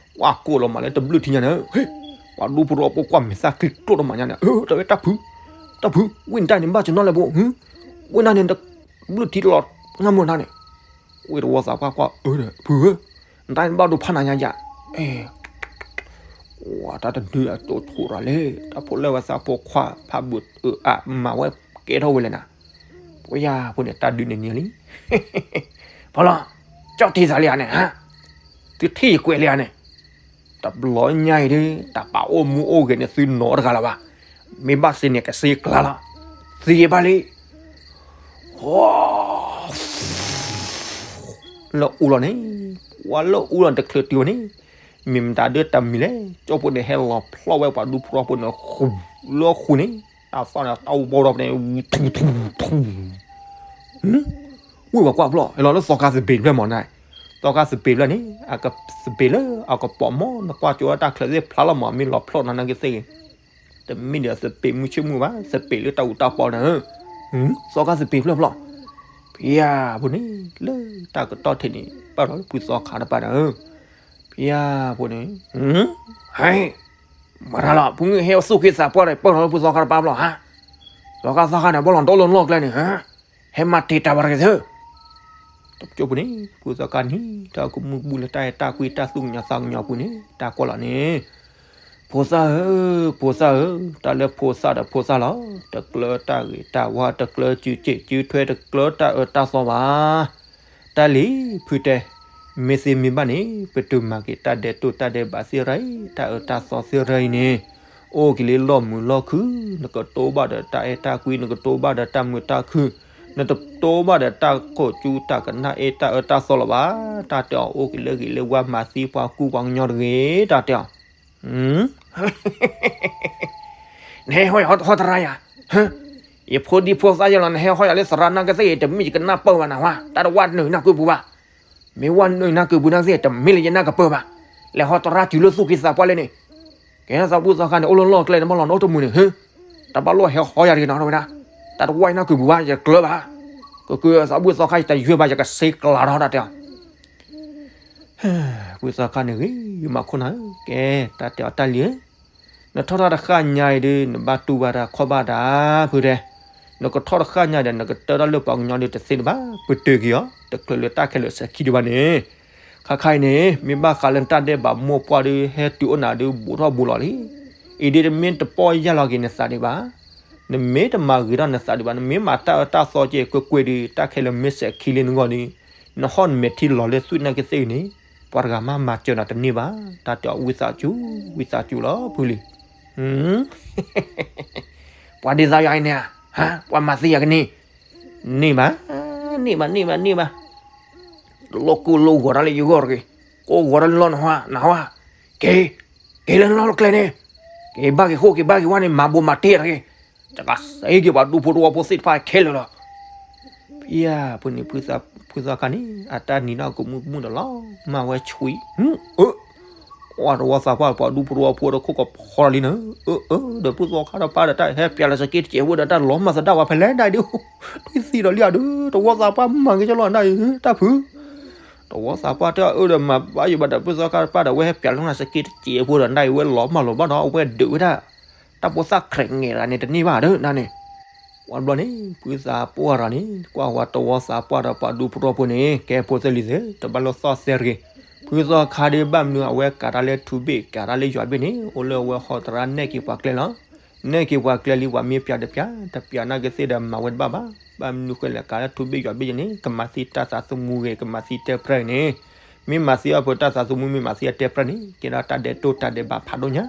အူ ပှၤကိၢ်လီၤမးလၢတဘျုးထံညါန့ၣ်, ပှၤဒူဖိထီဖိကွၢ်မဲာ်သၣ်ချံကျိၣ်တမးညါန့ၣ်, တဝဲတၢ်ဖု, တၢ်ဖု, ဝ့ၢ်နတၢ်န့ၣ်ဘၣ်ကနီၣ်လဲၣ်ဘိ, ဝ့ၢ်နတၢ်န့ၣ် တဘျုးထံလီၤညါမုၢ်နၤန့ၣ်, ဝ့ၢ်တဝီသးပှၢ်ကွၢ်အၢဒီး ဖုဧၢ, နတၢ်န့ၣ်ဘၣ်ဒိဖးနၤညါယၤ, အဲ ဝဲတၢ်တဒုအတိၢ်ထူၣ်ရၤလဲၣ်, တၢ်ဖိလၢဝဲသးဖိခွါဖးဘုးအၢအါမၤဝဲကဲထီၣ်ဝဲလဲၣ်နၤ, ပယၢ်ပူၤန့ၣ် တၢ်ဒုန့ၣ်န့ၢ်လံ ဖီလီၤ, ကၠီၣ်ထံသးလံဧါန့ၣ်, သုထံၣ်ယကွဲးလံဧါန့ၣ်, တဘျီညါအံၤဒ် တၢ်ပာ်အိၣ်မူအိၣ်ဂဲၤန့ၣ်သုနီတဂၤလၢၤဘၣ်, မ့ၢ်ဘၣ်စ့န့ၣ် ကစ့ကျါလီၤ, သံယဘၣ်လံ, လၢအူလီၤန့ၣ်, ပှၤလၢအူလီၤတချုးတုၤဝဲန့ၣ်, မ့ၢ်မတၤဒၢတၢ်မံၤလဲၣ်, ကၠီဖိန့ၣ် ဟဲလီၤဖျီၣ်ဝဲပှၤဒူဖိထီဖိန့ၣ် ဃူလၢဃူန့ၣ်, တၢ်သီၣ်န့ၣ် တၢ်အိၣ်ဘီထီၣ်ဖဲန့ၣ်, ထူထူထူ ဝ့ၢ်ပှၤကွၢ်ဖျီၣ် ဟဲလီၤလၢသီခါသပ့ၤဖျၢၣ်မးန့ၣ်, သီခါသပ့ၤဖျၢၣ်န့ၣ် အကသပ့ၤလၢအကပိာ်မး နကွၢ်ကၠိတၢ်ချၢသ့ၣ်ဖျါလီၤမး မ့ၢ်လီၤဖျီၣ်နၤနကသ့ၣ်ဂ့ၤ, တမ့ၢ်ဒီးသပ့ၤမုၢ်ဆ့ၣ်မုၢ်ဘၣ် သပ့ၤလၢတၢ်အူတၢ်ပီန့ၣ်, သီခါသပ့ၤဖျၢၣ်ဖျီၣ်, ဖဲယၢ်ဖိန့ၣ် လၢတၢ်ကတီၢ်ထံးန့ၣ် ပၢၢ်ထီၣ်လၢဖုသီခါတပၤန့ၣ်, ဖဲယၢ်ဖိန့ၣ်, ဟဲ မၤတၢ်လီၤ ဖုမုၢ်ဟဲသူၣ်က့သးပှၢ်ဒီး ပၢၢ်ထီၣ်လၢဖုသီခါတပၤဘျီဟါ, သီခါသီခါန့ၣ် ဘီလီၤဒီလီၤနီၣ်ကျဲန့ၣ်, ဟဲမၤတ့ၢ်တၢ်ဘၣ်တဂ့ၤသၢ, တကၠိပူၤန့ၣ် ဖုသီခါန့ၣ် တၢ်ကမူၣ်ကဘူၣ်လၢတၢ်အဲၣ်တၢ်ကွံတၢ်သူၣ်ကညီၤသးကညီၤပူၤန့ၣ် တၢ်ကွၢ်လီၤန့ၣ်, ဖိသၣ်ဧၢ, ဖိသၣ်ဧၢ, တၢ်လၢဖိသၣ်ဒီးဖိသၣ်လီၤ. တကျၢတၢ်ဂ့ၤတၢ်ဝါ, တကျၢစုစ့ၣ်စုထွဲ, တကျၢတၢ်အၢတၢ်သီဘၣ်. တၢ်လံၤ ဖုတဲ, မ့ၢ်သ့မ့ၢ်ဘၣ်န့ၣ် ပတုၤမၤက့ၤတၢ်ဒဲးတိၢ်တၢ်ဒဲးဘးသ့ၣ်ရၢအံၤ, တၢ်အၢတၢ်သီသ့ၣ်ရၢအံၤန့ၣ် အိၣ်က့ၤလၢလီၢ်မုာ်လီၢ်ခုၣ်, နကတိၢ်ဘၣ်ဒီးတၢ်အဲၣ်တၢ်ကွံ, နကတိၢ်ဘၣ်ဒီးတၢ်မုာ်တၢ်ခုၣ်, နတတိၢ်ဘၣ်ဒီးတၢ်ကိၢ်ကၠူတၢ်ကနၣ်အဲၣ်တၢ်အၢတၢ်သီလၢၤဘၣ်. တၢ်တဲအီၤ အိၣ်က့ၤလၢဂ့ၤလၢဝါ မၤသံပှၤကူပှၤကညီတဂ့ၤ, တၢ်တဲအီၤ နဟဲဟီၣ်ယၤဟီၣ်သရၣ်ယၤ, ယဖိဒံဖိသၣ်ယဲလီၤ, နဟဲဟီၣ်ယၤလၢသရၣ်နာ်က့သ့ၣ်အံၤ တမ့ၢ်ယကနၢ်ပၢၢ်ဘၣ်နၤဝဲ, တၢ်တဝၢ်နုာ်နၢ်ကုပူၤဘၣ်. မ့ၢ်ဝဲနုာ်နၢ်ကုပူၤနာ်က့သ့ၣ် တမ့ၢ်လၢယနၢ်ကပၢၢ်ဘၣ်. လဲၤဟီၣ်သရၣ်တုၤလၢသူၣ်က့သးပှၢ်လဲၣ်န့ၣ်, ကဲသးဘူၣ်သီခါန့ၣ် အိၣ်လၢလီၢ်ကျဲန့ၣ် ဘၣ်လီၤနီတမုာ်န့ၣ်, တဘၣ်လိၣ်ဟဲဟီၣ်ယၤတဂ့ၤနီၤဝဲဒၣ်. တၢ်တဝၢ်ယနၢ်ကုပူၤဘၣ် ယတကျၢၤဘၣ်. ကကသးဘူၣ်သီခါ ယတယွဲၢ်ဘၣ် ယကစ့ကျးထီၣ် တၢ်တဲအီၤ ဘူၣ်သီခါန့ၣ်ဂ့ၤမးခိၣ်နၢ်ဧၢ, ကဲ တၢ်တဲအီၤတၢ်လံၤဧၢ, နထီၣ်တၢ်တဃၣ်ညါအံၤဒီး နဘၣ်တူၢ်ဘၣ်တၢ်ခီၣ်ဘၣ်တၢ် ဖုတဲ, နကထီၣ်တဃၣ်ညါဒီး နကတၢၢ်တၢ်လၢပှၤကညီဒီးတသ့တဘၣ်, ပတုာ်က့ၤအီၤ တချုးလၢတၢ်ခဲလၢာ်စဲၤခံဒံးဘၣ်န့ၣ်, ခါခါအံၤန့ၣ် မ့ၢ်ဘၣ်ဃးလၢနတၢ်ဒဲးဘးမိၢ်ပှၢ်ဒီး ဟဲတုၤအိၣ်နၤဒီး ဘူးထီၣ်ဘူးလီၤလံ. အံၤဒ်တမ့ၢ်တပီၢ်ယၢ်လီၤက့ၤနသးဒံးဘၣ်, နမ့ၢ်တမၤဂ့ၤထီၣ်နသးဒံးဘၣ်, နမ့ၢ်မၤတၢ်အၢတၢ်သီက့ၤကွ့ၢ်ကွ့ၢ်ဒီး တၢ်ခဲလၢာ်မ့ၢ်စဲၤခံလံနဂီၢ်ဒီး နဟီၣ်နမဲာ်ထံလီၤလၢသွံၣ်နာ်က့သ့ၣ်အံၤန့ၣ် ပှၤတဂၤမးမၤစၢၤနၤတန့ၢ်ဘၣ်, တၢ်တဲအီၤ ဝံသးစူၤ ဝံသးစူၤလီၤဖုလံ. ပှၤဒ်သိးယၤအံၤန့ၣ်, ပှၤမၤသံယၤကန့ၢ်, န့ၢ်ဘၣ်, န့ၢ်ဘၣ် န့ၢ်ဘၣ် န့ၢ်ဘၣ်, လီၢ်ကိၢ်လီၢ်ဂီၤတၢ်လၢယဂီၢ်တဂ့ၤ, ကိၢ်ဂီၤတၢ်လၢလီၢ်နဟါ, နဟါ, က့ၤ, က့ၤလၢလီၢ်ကျဲန့ၣ်, က့ၤဘၣ်က့ၤဃိၣ် က့ၤဘၣ်က့ၤဝါန့ၣ် မၤဘိးမၤတ့ၢ်တဂ့ၤ, ယကစဲးက့ၤပှၤဒူဖိတဝီဖိသ့ၣ်တဖၣ်ခဲလၢာ်လီၤ. ဖဲအံၤ ဖုန့ၣ် ဖုသီခါန့ၣ် အတၢ်နံၤနီၢ်ကမူၣ်ကမူၣ်ဒီးလီၤ, မၤဝဲဆွံ, အၢ, အတဝီသးပှၢ်ပှၤဒူဖိတဝီဖိဒီးခိၣ်ကဖီလီၤလံနၤ, အၢ, အၢ, ဒီးဖုသီခါတပၢ်ဒီးတၢ်ဟဲပျးလီၤစက့တစဲးဖိဒီး တၢ်လီၤမၢ်သဒၣ်ဝဲဖဲလဲၣ်ဒၣ်အံၤဒုး, ထွံၣ်သံဒီးလံအဒုး, တဝီသးပှၢ်မၤက့ၤကၠီလီၤနၤအံၤ တၢ်ဖု တဝီသးပှၢ်တၢ်အၢဒီးမၤဘၣ်ယိၣ်ဘၣ်ဒီး ဖုသီခါတပၢ်ဒီး အဝဲဟဲပျးလီၤနၤစက့တစဲးဖိဒီး နၤအံၤဝဲလီၤမၢ်လီၤဘၣ်ဒီး အဝဲဒုးဝဲဒၣ် တၢ်ဖိသၣ်ခြဲးငဲၤတဂၤန့ၣ် တန့ၢ်ဘၣ်ဒီးနၤန့ၣ်, ဝံၤဘျီန့ၣ် ဖုသးပှၢ်တဂၤန့ၣ် ကွၢ်ဝဲတဝီသးပှၢ်ဒီးပှၤဒူဖိတဝီဖိန့ၣ် ကဲဖိသၣ်လံၤသ့ၣ် တဘၣ်လိၣ်သီၣ်သဲတဂ့ၤ, ဖုသီခါဒုးဘၣ်မနုၤ အဝဲကးတၢ်လၢထူဘ့ၣ် ကးတၢ်လၢယွၤဘ့ၣ်န့ၣ် အိၣ်လၢအဝဲဟီတရါနဲၣ်က့ၤပှၤကျဲလီၤ. နဲၣ်က့ၤပှၤကျဲလံ ပှၤမ့ၢ်ပျးတပျး တပျးနာ်က့သ့ၣ်ဒီးမၤဝဲတဘၣ်ဘၣ်, ဘၣ်မနုၤဃိလဲၣ် ကးလၢထူဘ့ၣ်ယွၤဘ့ၣ်န့ၣ် ကမၤသံတၢ်သးသမူဂ့ၤ ကမၤသံတဲပြၢန့ၣ်, မ့ၢ်မၤသံအီၤဖဲတၢ်သးသမူ မ့ၢ်မၤသံအတဲပြၢန့ၣ် ကဲဒီးတၢ်ဒဲးတိၢ်တၢ်ဒဲးဘးဖးဒိၣ်ညါ,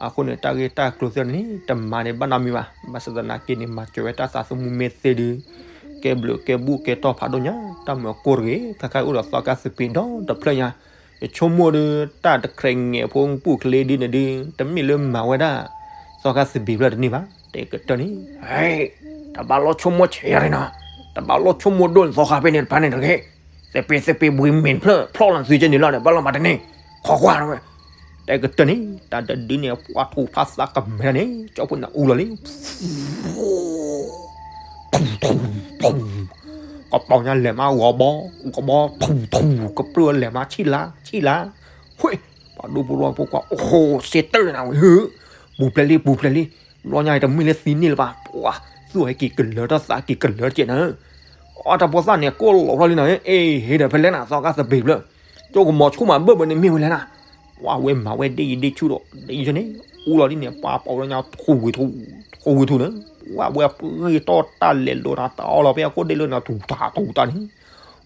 အဃိန့ၣ် တၢ်ဂ့ၢ်တၢ်ကျိၤသ့ၣ်န့ၣ် တမၤန့ၢ်ဘၣ်နီတမံၤဘၣ်, ဘၣ်ဆၣ်သနာ်က့န့ၣ် မၤစၢၤဝဲတၢ်သးသမူမ့ၢ်သ့ဒုး ကဲဘျုးကဲဘူၣ်ကဲတီၢ်ဖးဒိၣ်ညါ, တၢ်မၤကိၢ်တဂ့ၤ, ခဲခါအိၣ်ဒီးသီခါသပ့ၤဒီတဖျၢၣ်ညါ, ယဆိကမိၣ်ဒီး တၢ်တခြဲးငဲၤဖိပူၣ်ချ့ဒုးန့ၣ်ဒုး တမ့ၢ်လၢမၤဝဲဒၣ် သီခါသပ့ၤဖျၢၣ်တန့ၢ်ဘၣ်, တဲကတၢၢ်န့ၣ်, တဘၣ်လိၣ်ဆိကမိၣ်ဆဲးယၤန့ၣ်နီၤ, တဘၣ်လိၣ်ဆိကမိၣ်ဒိၣ်န့ၣ် သီခါဖဲန့ၣ်တဖၣ်န့ၣ်တဂ့ၤ, သပ့ၤသပ့ၤဘှံးမ့ၢ်ဖျၢၣ်ဖျီၣ်လီၤသုကဲန့ၣ်လီၤန့ၣ် ဘၣ်လီၤမၤတန့ၢ်, ခိးကွၢ်ဝဲ, တဲကတၢၢ်န့ၣ် တၢ်တဒုန့ၣ် ပှၤထူးဖးသးကမဲာ်န့ၣ် ကၠီဖိန့ၣ်အူလီၤလံ ထူထူထူ, ကပီၤညါလဲၤမးဂီၤဘီ, ဂီၤဘီထူထူ, ကပြုၢ်လဲၤမးဆံၣ်လါ, ဆံၣ်လါ, ဝ့ၢ်, ပှၤဒူဖိတဝီဖိကွၢ် အိၣ်ဃိ စ့တၢၢ်နၤဝဲ, ပူၤဖျဲးလံ ပူၤဖျဲးလံ, ဘျီညါအံၤတမ့ၢ်လၢသံန့ၣ်လၢၤဘၣ်, ပှၤ, သူၣ်ဟဲက့ၤကလၢၤတၢ်သးက့ၤကလၢၤတကဲးနၤ, အတၢ်ဖိသၣ်န့ၣ် ကိၢ်လီၤဖျီလံနၤ, အ့ ဟ့ၣ်ဒီးဖဲလဲၣ်နၤ သီခါသပ့ၤဖျၢၣ်, ကၠိကမီၤဆူၣ်မးဘၢၣ်ဘၢၣ်န့ၣ်မ့ၢ်ဝဲလဲၣ်နၤ, ပှၤဝဲမၤဝဲဒ်အံၤဒ်ဆူၣ်ဒီး ဒ်အံၤန့ၣ်, အူလီၤဒ်န့ၣ် ပှၤပီၤလၢညါထူဝံၤထူ, ထူဝံၤထူန့ၣ်, ပှၤဝဲပှ့ၤတီၢ်တၢ်လဲၤလိာ်နၤ တၢ်အီၣ်လီၤဖဲအခိၣ်ဒ့လၢနၤ ထူတၢ်ထူတၢ်န့ၣ်,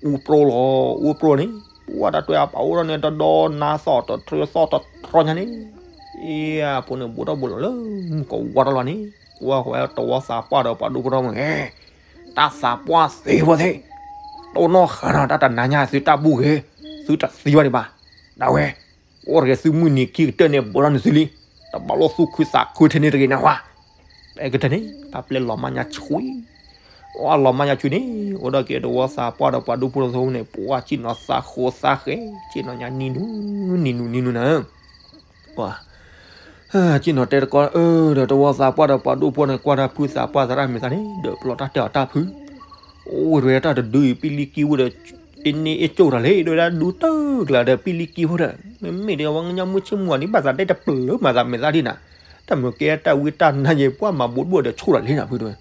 အူပြိလီၤ, အူပြိန့ၣ်, ပှၤတၢ်တွဲအပာ်အိၣ်ထီၣ်န့ၣ် တဒီနါသီၣ်တထြၢသီၣ်တထြီညါန့ၣ်, အ့ အဖိန့ၣ်ဘူးထီၣ်ဘူးလီၤလၢ မုၢ်ကဝါထီၣ်လီၤန့ၣ်, ကွၢ်ဃီတဝီသးပှၢ်ဒီးပှၤဒူဖိထီၣ်မုၢ်ဂ့ၤ, တၢ်သးပှၢ်သ့ဖိသ့ၣ်, တိၢ်နီၣ်ဃာ်နၤ တၢ်တနၤညါသုတၢ်ဘူၣ်ဂ့ၤ, သုတသံဘၣ်ဒံးဘၣ်, ဒၣ်ဝဲ အိၣ်တဂ့ၤ သုမုၢ်နံၤခံကတၢၢ်န့ၣ် ဘူးထီၣ်န့ၢ်သုလံ, တဘၣ်လိၣ်သူၣ်ခုသးခုထဲန့ၣ်တဂ့ၤနၢ်ဟူဧါ, ဖဲကတၢၢ်န့ၣ် တၢ်ပျဲလီၤမၢ်ညါဆူၣ်, အလီၤမၢ်ညါဆူၣ်န့ၣ် အိၣ်ဒီးက့ၤတဝီသးပှၢ်ဒီးပှၤဒူဖိထီၣ်မုၢ်ဂ့ၤန့ၣ် ပှၤစံၣ်နီၤသးဃိသးဃဲ, စံၣ်နီၤညါနံၤနူ, နံၤနူနံၤနူနၤ စံၣ်နီၤတဲတကီ, ဒီးတဝီသးပှၢ်ဒီးပှၤဒူဖိန့ၣ် ကွၢ်တၢ်ဖုသးပှၢ်သရၣ်မုၣ်သးန့ၣ် ဒီးပလီၢ်တၢ်တဲအီၤတၢ်ဖု, အိၣ်ဝဲတၢ်တဒုအံၤ ပံလံကံဝဲဒီး အ့န့ၣ်အ့ၣ်ကၠိၣ်တၢ်လံ ဒိၣ်ဒၣ်ဒူတၢ်ကျါဒီး ပံလံကံဖိဒီး မ့မ့ၢ်ဒီး ဝဲကညီမုၢ်ဆ့ၣ်မုၢ်ဂီၤန့ၣ် ဘၣ်သးဒဲတပျၢၤမၤသးမဲာ်သၣ်ဒ်နၤ, တၢ်မုၢ်ကဲတၢ်ဝံတၢ်နါယဲ ပှၤမၤဘူးတဘိဒီးဆိၣ်တၢ်လံနၤဖုတဲဝဲ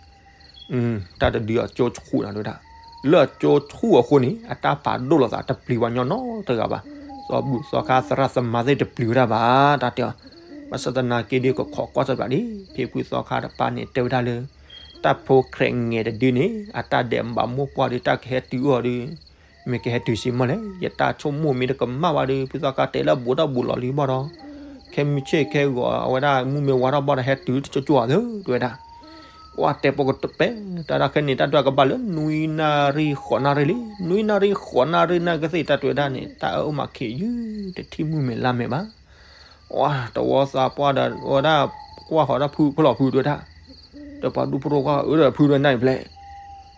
တၢ်တဒုအကၠိဆူၣ်နၤဒိၣ်ဒၣ်, လၢအကၠိဆူၣ်အဃိန့ၣ် အတၢ်ပာ်ဒိၣ်လိာ်သးတပျံၤဝဲညီနီတဂၤဘၣ်, သီဘူၣ်သီခါသရၣ်သမါသ့ၣ်တပျံၤဝဲဒၣ်ဘၣ်, တၢ်တဲအီၤ, ဘၣ်ဆၣ်သနာ်က့ဒုး ကခိးကွၢ်တဘျီဒံး ဖံဖုသီခါတပၤန့ၣ် တဲဝဲဒၣ်လၢ တၢ်ဖိၣ်ဃဲငဲၤတဒုန့ၣ် အတၢ်ဒဲးဘးမိၢ်ပှၢ်ဒုး တၢ်ကဟဲတုၤအီၤဒီး မ့ၢ်ကဟဲတုၤစ့ၢ်မီၢ်လဲၣ်, ယတၢ်ဆိကမိၣ်မ့ၢ်တကမၣ်ဘၣ်ဒီး ဖုသီခါတဲလၢဘူးထီၣ်ဘူးလီၤလံဘၣ်ဒီး ခဲမုၢ်ဆ့ၣ်ခဲဂီၤ အဝဲဒၣ်မုၢ်မ့ၢ်ဝါထီၣ်ဘၣ်ဒီး ဟဲတုၤတကၠိကၠိဧါသၢ တဲဝဲဒၣ်. ကွၢ်တဲပကတပဲ တၢ်ဒၣ်ခဲန့ၣ် တၢ်တဲကဘၣ်လၢ နွံနၣ်ရံၣ်ဃိးနၣ်ရံၣ်လံ, နွံနၣ်ရံၣ်ဃိးနၣ်ရံၣ်နာ်ကသ့ၣ် တၢ်တဲဝဲဒၣ်န့ၣ် တၢ်အၢအိၣ်မးခ့ယုၢ် တထံၣ်မုၢ်မဲာ်လါမဲာ်ဘၣ်. တဝီသးပှၢ်ဒီး ဝဲဒၣ်ကွၢ်ဃီၤတၢ်ဖုဖျီၣ်ဖုတဲဝဲဒၣ်, ဒီးပှၤဒူဖိတဝီအၢဒီးဖုဒီးနၢ်အံၤဖျဲၣ်,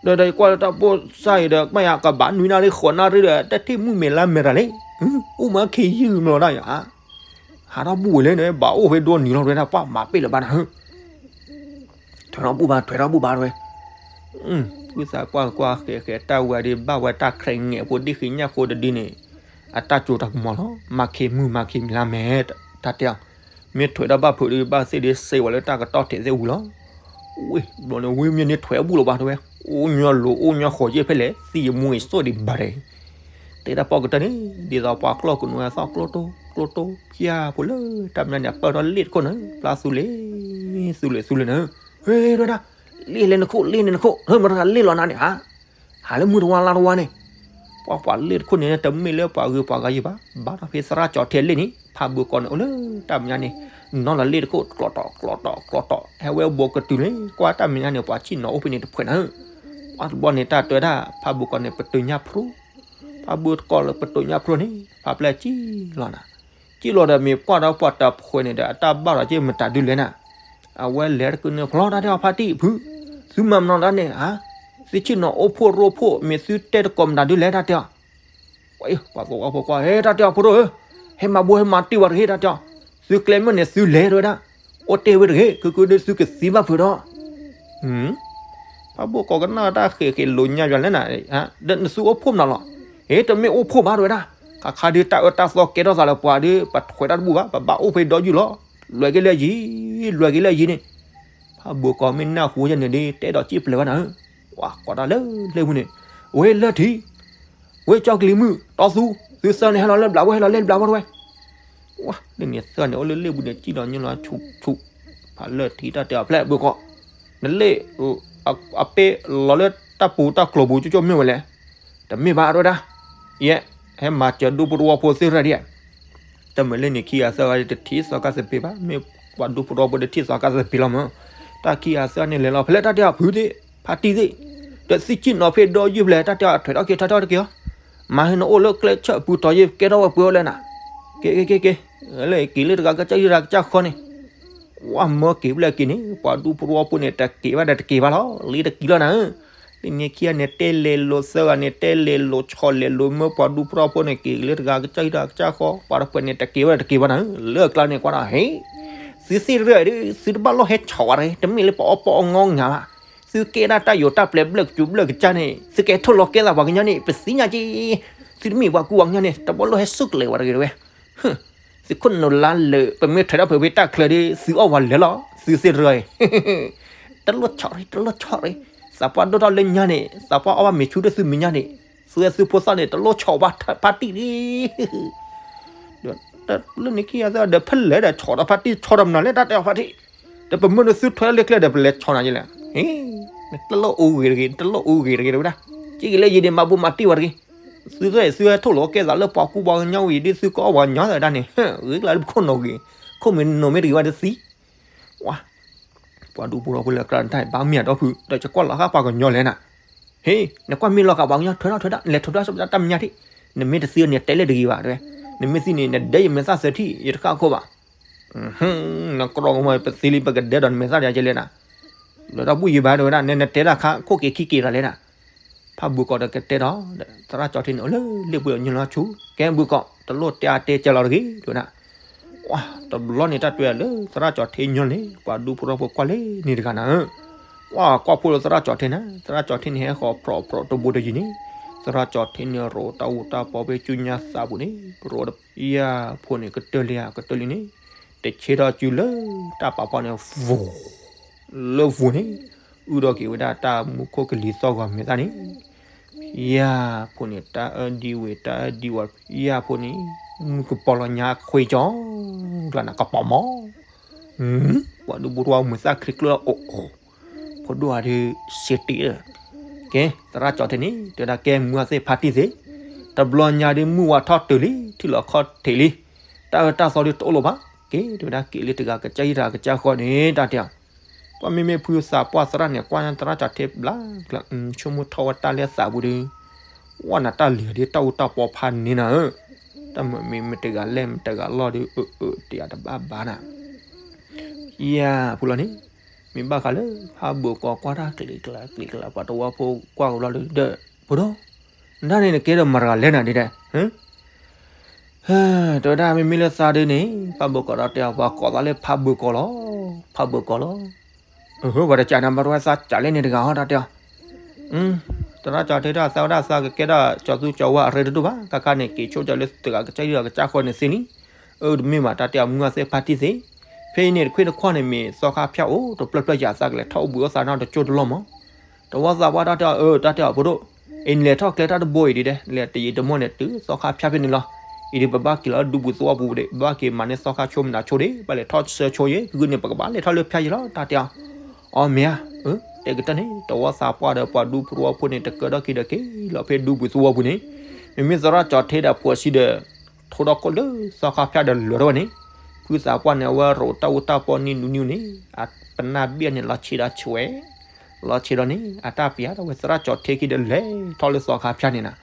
ဒီးဒီးကွၢ်လၢတၢ်ပိၢ်စၢ်အံၤဒီး ကဘၣ်ယၤကဘၣ်နွံနၣ်ရံၣ်ဃိးနၣ်ရံၣ်ဒီး တထံၣ်မုၢ်မဲာ်လါမဲာ်တၢ်လံ, အိၣ်မးခ့ယုၢ်မလီၤဒၣ်ယၤ, ဟးထီၣ်ဘူၣ်ဝဲလဲၣ်န့ၣ် ဘၣ်အိၣ်ဖဲဒိနံၤလီၤတဲဝဲဒၣ် ပှၤမၤပ့ၢ်လၢၤဘၣ်နၤ ထွဲထီၣ်ဘူၣ်ဘၣ် ထွဲထီၣ်ဘူၣ်ဘၣ်တဲဝဲ, ဖုသးပှၢ်ကွၢ်ဃဲးဃဲးတၢ်ဝဲဒုး ဘၣ်ဝဲတၢ်ဃဲးငဲၤဖိဒံၣ်ဃံညၣ်ဖိတဒုန့ၣ်, အတၢ်ကၠိတၢ်ကမီၤလီၤ မၤခ့မုၢ်မၤခ့မုၢ်လါမဲာ်, တၢ်တဲအီၤ, မ့ၢ်ထွဲထီၣ်ဘၣ်ဖုးဒုး ဘၣ်သ့ၣ်ဒုးစ့ဝဲလၢတၢ်ကတီၢ်ထဲးသ့ၣ်ဝံၤလီၤ. ဝ့ၢ်ဘျီန့ၣ် ဝ့ၢ်မ့ၢ်န့ၣ်ထွဲဘူၣ်လီၤဘၣ်တဲဝဲ, အိၣ်ညီလိၤအိၣ်ညီဃီၤယဲၢ်ဖဲလဲၣ် သံယမူအံၤစိၣ်ဒံးဘၣ်တဲ တဲတၢ်ပီၣ်ကတၢၢ်န့ၣ် ဒ်သိးပှၤကျီၢ်ကနူၤအသီၣ်ကျိတိၢ်ကျိတိၢ် ဖၠၣ်ဖိလၢတၢ်မဲာ်ညါန့ၣ် အပၢၢ်ထီၣ်လ့ၣ်တခိၣ်န့ၣ် ဖျါသူလ့ၤ သူလ့ၤသူလ့ၤန့ၣ်, ဟဲဒၣ်, လ့ၣ်လဲၣ်နခိၣ် လ့ၣ်လဲၣ်နခိၣ် ဟဲမတၤလ့ၣ်လီၤနၤန့ၣ်ဧါ, ဟးလၢမုၢ်တဝါလါတဝါန့ၣ်, ပှၤပှၤလ့ၣ်တခိၣ်န့ၣ် တမ့ၢ်လၢပှၤဂုၤပှၤဂၤယံၤဘၣ်, ဘၣ်တၢ်ဖဲသရၣ်ကၠီၤထဲလ့ၣ်န့ၣ် ဖးဘိကီးန့ၣ် အိၣ်လၢတၢ်မဲာ်ညါန့ၣ်, နီၢ်လီၤလ့ၣ်တခိၣ် ကျီးတီၤကျီးတီၤကျီးတီၤ ဟဲဝဲဘိကတုၤလ့ၣ် ကွၢ်တၢ်မဲာ်ညါန့ၣ် ပှၤဆံၣ်နီၤအိၣ်ဖဲန့ၣ်တဖှဲးနၤ ပှၤတဘျီန့ၣ် တၢ်တဲဝဲဒၣ် ဖးဘိကီးန့ၣ် ပတုာ်ညၣ်ဖျိ, ဖးဘိကီးလၢပတုာ်ညၣ်ဖျိန့ၣ် ဖးပျဲၢ်ကံၣ်လီၤနၤ, ကံၣ်လီၤဒီးမ့ၢ်ပှၢ်ဒီးပှၤတဖှဲးန့ၣ်ဒီး အတၢ်ဘၣ်ဒီးက့ၢ်မတၤဒုလဲၣ်နၤ, အဝဲလဲၤတကုန့ၣ်ဖျီတၢ်တဲအီၤဖါတံၢ်ဖု, သုမၤမနီၤတၢ်န့ၣ်ဧါ, သုဆံၣ်နီၤအိၣ်ဖှိၣ်ရိဖှိၣ် မ့ၢ်သုတဲတကိးမတၤဒုလဲၣ်တၢ်တဲအီၤ ပှၤသဝီဖိကွၢ် ဟဲတၢ်တဲအီၤဖိဒိၣ်ဧၢ, ဟဲမၤဘူၣ်ဟဲမၤတံၢ်ဝဲတဂ့ၤတၢ်တဲအီၤ, သုကျဲမုၢ်န့ၣ်သုလဲၤတဝဲဒၣ်, အိၣ်တ့ၢ်ဝဲတဂ့ၤ ခုခုဒုးသုကသံဘၣ်ဖုးဒီး, ဖးဘိကီးကနၣ်တၢ်ဃဲးဃဲးလိာ်ညါယွၤလဲၣ်နၤ, ဒီးနသုအိၣ်ဖှိၣ်မနီၤလီၤ, ဟဲတမ့ၢ်အိၣ်ဖှိၣ်ဘၣ်တဝဲဒၣ်, ခါခါဒုးတၢ်အၢတၢ်သီကဲထီၣ်သးလၢပှၤဒုး ပထွဲတၢ်တဘူၣ်ဘၣ် ပဘၣ်အိၣ်ဖဲဒီယုၢ်လီၤ, လွဲက့ၤလၢယံၤ, လွဲက့ၤလၢယံၤန့ၣ်, ဖးဘိကီးမ့ၢ်နၢ်ဟူယဲန့ၣ်ဒုး တဲဒီးစံၣ်ပျဲၤဝဲနၤဧၢ, ပှၤကိးတၢ်လၢလ့ၣ်ပူၤန့ၣ်, ဝဲလၢထံ ဝဲကၠီကလံၤမုၢ် တီသူ သုသၢန့ၣ်ဟဲလီၤလၢဘျးဝဲ ဟဲလီၤလၢဘျးဝဲတဝဲ, ဝဲ လၢန့ၣ်သၢန့ၣ် အိၣ်လၢလ့ၣ်ပူၤန့ၣ် ကံၣ်ဒီးညိလီၤဆူၣ်ဆူၣ်, ဖးလၢထံတၢ်တဲအီၤဖျဲၣ်ဘုကီး, နလ့ၣ် အပ့ၢ်လီၤလၢတၢ်ပူၤတၢ်ကျိၤပူၤကၠိကၠိမ့ၢ်ဝဲလဲၣ်, တမ့ၢ်ဘၣ်တဝဲဒၣ်, ယဲ ဟဲမၤစၢၤဒူဖိတဝီဖိသ့ၣ်ရၣ်ဒံးဧါ တမ့ၢ်လၢန့ၣ်ခံဂၤသၢဂၤတထံၣ်သီကါသပ့ၤဘၣ်, မ့ၢ်ပှၤဒူဖိတဝီဖိတထံၣ်သီကါသပ့ၤလီၤမး, တၢ်ခံဂၤသၢဂၤန့ၣ်လဲၤလီၤ ဖဲလဲၣ်တၢ်တဲအီၤဖုသ့ၣ် ဖါတံၢ်သ့ၣ်, ဒီးသံကံၣ်နီၤဖဲဒီယုၢ်ဖဲလဲၣ် တၢ်တဲအီၤထွဲထီၣ်က့ၤထွဲထီၣ်တက့ၢ်အီၤ, မၤဟဲနအိၣ်လၢကျဲဆၢၣ်ပူၤတီၤယ့ၢ်ကဲထီၣ်ဝဲပှဲၤဝဲလၢနၤ, က့ၤက့ၤက့ၤက့ၤ, လၢက့ၤလၢတဂၤကစၢ်ယုၢ်တဂၤကစၢ်ဃီန့ၣ် ဝဲမၢက့ၤဖဲလဲၣ်က့ၤန့ၣ် ပှၤဒူဖိတဝီဖိန့ၣ် တက့ၤဘၣ်ဒီးတက့ၤဘၣ်လီၤ, လံတက့ၤလီၤနၤဧၢ, လၢန့ၣ်ခံဂၤန့ၣ် တဲလဲၤလိာ်သၢဂၤန့ၣ် တဲလဲၤလိာ်ဆီလဲၤလိာ် မၢပှၤဒူဖိတဝီဖိန့ၣ် က့ၤလၢတဂၤကစၢ်ယုၢ်တဂၤကစၢ်ဃီ, ပှၤတဖှဲးန့ၣ် တက့ၤဘၣ်ဒီးတက့ၤဘၣ်နၤဧၢ, လၢအကျါန့ၣ်ကွၢ်ဒီး ဟ့ သုသ့ၣ်ရၢၣ်ဒုး သုတဘၣ်လိၣ်ဟဲဆီၣ်ဝဲတဂ့ၤ, တမ့ၢ်လၢပအီၣ်ပီအီငီငါဘၣ်, သုကဲဒၣ်တၢ်ယိးတၢ်ပျဲဘျၢၣ်ကစူဘျၢၣ်ကစၢ်န့ၣ် သုကဲထိၣ်လီၤကဲသးပှၤကညီန့ၣ် ပသ့ၣ်ညါက့ၤ, သုတမ့ၢ်ပှၤကူပှၤကညီန့ၣ် တဘၣ်လိၣ်ဟဲစူၢ်ကလဲာ်ဝဲတဂ့ၤတဝဲ, သုခိၣ်နူာ်လါလၢာ် ပမ့ၢ်ထွဲထီၣ်ဖုးဖဲတၢ်ချၢဒီး သုအီၣ်ဝဲလဲၤလီၤ, သုသ့ၣ်ရၢၣ်အံၤ တလိၣ်ဆီၣ်ရံၣ် တလိၣ်ဆီၣ်ရံၣ်, သးပှၢ်ဒိၣ်ထီၣ်လၢညါန့ၣ် သးပှၢ်အီၣ်ဘၣ်မ့ၤဆူၣ်ဒီးသုမဲာ်ညါန့ၣ်, သုဝဲသုဖိသၣ်န့ၣ် တလိၣ်ဆီၣ်ဘၣ်ဖါတံၢ်ဒံး, ဒီးလၢန့ၣ်ခံဂၤသၢဂၤဒီး ဖဲလဲၣ်ဒီးဆီၣ်ဒီးဖါတံၢ် ဆီၣ်ဒီးမနုၤလဲၣ် တၢ်တဲအီၤဖါတံၢ်, ဒီးပမ့ၢ်နသုထွဲလၢကျဲဒီး ပလဲၤဆီၣ်နၤယဲလဲၣ်, နတလိၣ်အူဂ့ၤတဂ့ၤ နတလိၣ်အူဂ့ၤတဂ့ၤတဝဲဒၣ်, က့ၤက့ၤလၢယံၤန့ၣ် မၤဘူၣ်မၤတံၢ်ဝဲတဂ့ၤ, သုသ့ၣ် သုဟဲထိၣ်လီၤကဲသးလၢပှၤကူပှၤကညီဝံၤဒ်သုကအီၣ်ပှၤကညီသးဒၣ်န့ၣ်, ဂ့ၤကျါလၢပခိၣ်နူာ်ဂ့ၤ, ခိၣ်မ့ၢ်နူာ်မ့ၢ်တဂ့ၤဝဲတသံ, ဝါ ပှၤဒူဖိထီဖိလၢအကျါတၢ်ဘၣ်မ့ၢ်အဒီဖု ဒီးယကွၢ်လီၤဃာ်ပှၤကညီလဲၣ်နၤ, ဟ့ နကွၢ်မ့ၢ်လီၤဃာ်ပှၤကညီထွဲထီၣ်ထွဲဒၣ် လဲၤထိးထွဲတၢ်မညါထံး, နမ့ၢ်တသံန့ၣ် တဲလၢတဂ့ၤဘၣ်တဲဝဲ, နမ့ၢ်သံန့ၣ် နဒဲယမဲာ်သၣ်သၢထံၣ် ယတဃၣ်ခိၣ်ဘၣ်, နကရီကမီၤ ပသံလံ ပကဒဲဒီးနမဲာ်သၣ်ဒံးကလဲၣ်နၤ, လၢတၢ်ဘူၣ်ယံၤဘၣ်တဲဝဲဒၣ် နနတဲတၢ်ခါ ခိၣ်က့ၤခံက့ၤတၢ်လဲၣ်နၤ, ဖးဘုကီးဒီးကတဲဒီး သရၣ်ကၠီထံန့ၣ် အိၣ်လၢလ့ၣ်ပူၤဒီးညိလီၤဆူၣ် ကဲဘုကီး တလိၣ်တဲအါတဲကဲလီၤတဂ့ၤ တဲဝဲဒၣ်, ဝါ တဘျီန့ၣ်တၢ်တဲလၢသရၣ်ကၠီထံညီန့ၣ် ပှၤဒူဖိထီဖိကွၢ်လၢန့ၣ်တဂၤနၤဧၢ, ဝါ ကွၢ်ဖိလၢသရၣ်ကၠီထံနၤ သရၣ်ကၠီထံန့ၣ် ဟဲဃီၤဖြီးဖြီးတဘိတယံၤန့ၣ်, သရၣ်ကၠီထံန့ၣ် ရိးတၢ်အူတၢ်ပီဖဲကၠူညါသးပူၤန့ၣ် ရိးတ ယၤဖိန့ၣ် ကတၢၢ်လံဧါ ကတၢၢ်လံန့ၣ်, တဆ့ထီၣ်စုလၢတၢ်ပာ်ဖီန့ၣ် ဝူၤ လၢဝူၤန့ၣ်, အုၣ်ထီၣ်က့ၤဝဲဒၣ်တၢ်မူခိၣ်ကလံၤသီၣ်ဂီၤမဲာ်သၣ်န့ၣ်, ယၤဖိန့ၣ် တၢ်အၢဒံဝ့ၤ တၢ်အၢဒံဝီၤ ယၤဖိန့ၣ် မုၢ်ကပီၤလီၤညါခွ့ကၠီ ကျါနၤကပီၤမီၤ ပှၤဒူဖိသဝီဖိမုာ်သၣ်ချံကျိလီၤအိၣ်အိၣ်, ဖိဒိၣ်ဧါဒုး စ့တံၢ်ဧၢ, ကဲ သရၣ်ကၠီၤထံန့ၣ် တဲဝဲဒၣ် ကဲမုၢ်အသ့ၣ်ဖါတံၢ်သ့, တဘျီညါဒုးမုၢ်ဝါထီၣ်တုၤလံ ထံၣ်လီၤခီၣ်ထံးလံ, တၢ်အၢတၢ်သီဒုးတအိၣ်လၢၤဘၣ်, ကဲ တဲဝဲဒၣ် က့ၤလၢတဂၤကစၢ်ဟံၣ်တဂၤကစၢ်ဃီန့ၣ် တၢ်တဲအီၤ ပှၤမ့မ့ၢ်ဖုသးပှၢ်သရၣ်န့ၣ် ကွၢ်ညါသရၣ်ကၠီၤထံဘျါကျါ, ဆိကမိၣ်ထီၣ်ဝဲတၢ်လၢသးပူၤဒီး, ဝဲနၤတၢ်လံၤဒ်တၢ်အူတၢ်ပီဖးန့ၢ်နၤဧၢ, တၢ်မ့ၢ်မ့ၢ်တဂၤလဲၣ်မ့ၢ်တဂၤလီၢ်ဒီး အၢအၢ တယၤတဘၣ်ဘၣ်နၤ, ယၤဖုလီၤန့ၣ်, မ့ၢ်ဘၣ်ဃးလၢ ဖးဘၢၣ်ကီၤကွၢ်တၢ်ကလံၤကျါကလံၤကျါ ပှၤသဝီဖိကွၢ်ကဘျီဒီး, ဖိဒိၣ်, နတၢ်န့ၣ်နကဲဒီးမတၤတဂၤလဲၣ်နၤဒ်လဲၣ် တဲဝဲဒၣ်မ့မ့ၢ်လၢသးဒုးန့ၣ် ဖးဘၢၣ်ကီၤဒီးတဲအီၤ ပှၤကိးသးလၢဖးဘၢၣ်ကီၤလီၤ, ဖးဘၢၣ်ကီၤလီၤ, အၢ ပှၤတကးနၤဘၣ်တဝဲသးကးလဲၣ်န့ၣ်တဂၤဟီ တၢ်တဲအီၤ, သရၣ်ကၠီၤထံတၢ်သးဝဲဒၣ်သးကကဲဒၣ်ကၠီၤသူကၠီၤဝါအရ့တဒိၣ်ဘၣ် ခါခါန့ၣ် က့ၤဆိကၠီၤလၢတဂၤကစၢ်ယွၤကစၢ်ဃီန့ၣ်သ့လံ, အၢ တမ့ၢ်ဘၣ် တၢ်တဲအီၤမုၢ်အသ့ၣ်ဖါတံၢ်သ့, ဖဲအံၤန့ၣ်တခွ့တခွါန့ၣ်မ့ၢ်သီခါဖၠၣ်အိၣ်တပျၢၢ်ပျၢၢ်ယၤသးကလဲၤထီၣ်အိၣ်ဘှံးအိၣ်သးနီတကၠိၢ်တလီၢ်မး, တဝီသးပှၢ်တၢ်တဲအီၤ အၢ တၢ်တဲအီၤဖိဒိၣ်, အံၤနလဲၤထီၣ်ကျဲတၢ်တဘိအံၤဒ်လဲၣ် လဲၤတယံာ်တမီၢ်န့ၣ် တုၤသီခါဖၠၣ်ဖဲန့ၣ်လီၤ, အံၤဒ်ပဘၣ်က့ၤလီၤဒူပူၤသဝီပူၤဒံး ပဘၣ်က့ၤမၤန့ၢ်သီခါဆိမနုၤဆိဒံး ပဘၣ်လဲၤထီၣ်ဆၢဆိယဲ ဂုၢ်န့ၣ် ပကဘၣ်လဲၤထီၣ်လၢဖၠၣ်ယဲလီၤ တၢ်တဲအီၤ, အီ မ့ၢ်ဧါ, အၢ တဲကတၢၢ်န့ၣ် တဝီသးပှၢ်ဒီးပှၤဒူဖိသဝီဖိန့ၣ် တကၢထီၣ်ခံဒီးက့ၤလီၤဖဲဒူပူၤသဝီပူၤန့ၣ်, မ့မ့ၢ်သရၣ်ကၠီၤထံဒီးဖိဆံးဒီး ထိဒီခိၣ်လၢသီခါဖၠၣ်ဒီးလၢာ်ထီၣ်ဝဲန့ၣ်, ဖုသးပှၢ်န့ၣ် အဝဲရိးတၢ်အူတၢ်ပီနံၤဒူနံၤန့ၣ် အပနၢ်ဘ့ၣ်န့ၣ် လီၤဆံးဒီးဆွဲ လီၤဆံးဒီးန့ၣ် အတၢ်ပျးထီၣ်ဝဲသရၣ်ကၠီၤထံခံဒီးလဲၤထီၣ်လၢသီခါဖၠၣ်န့ၣ်နၤ,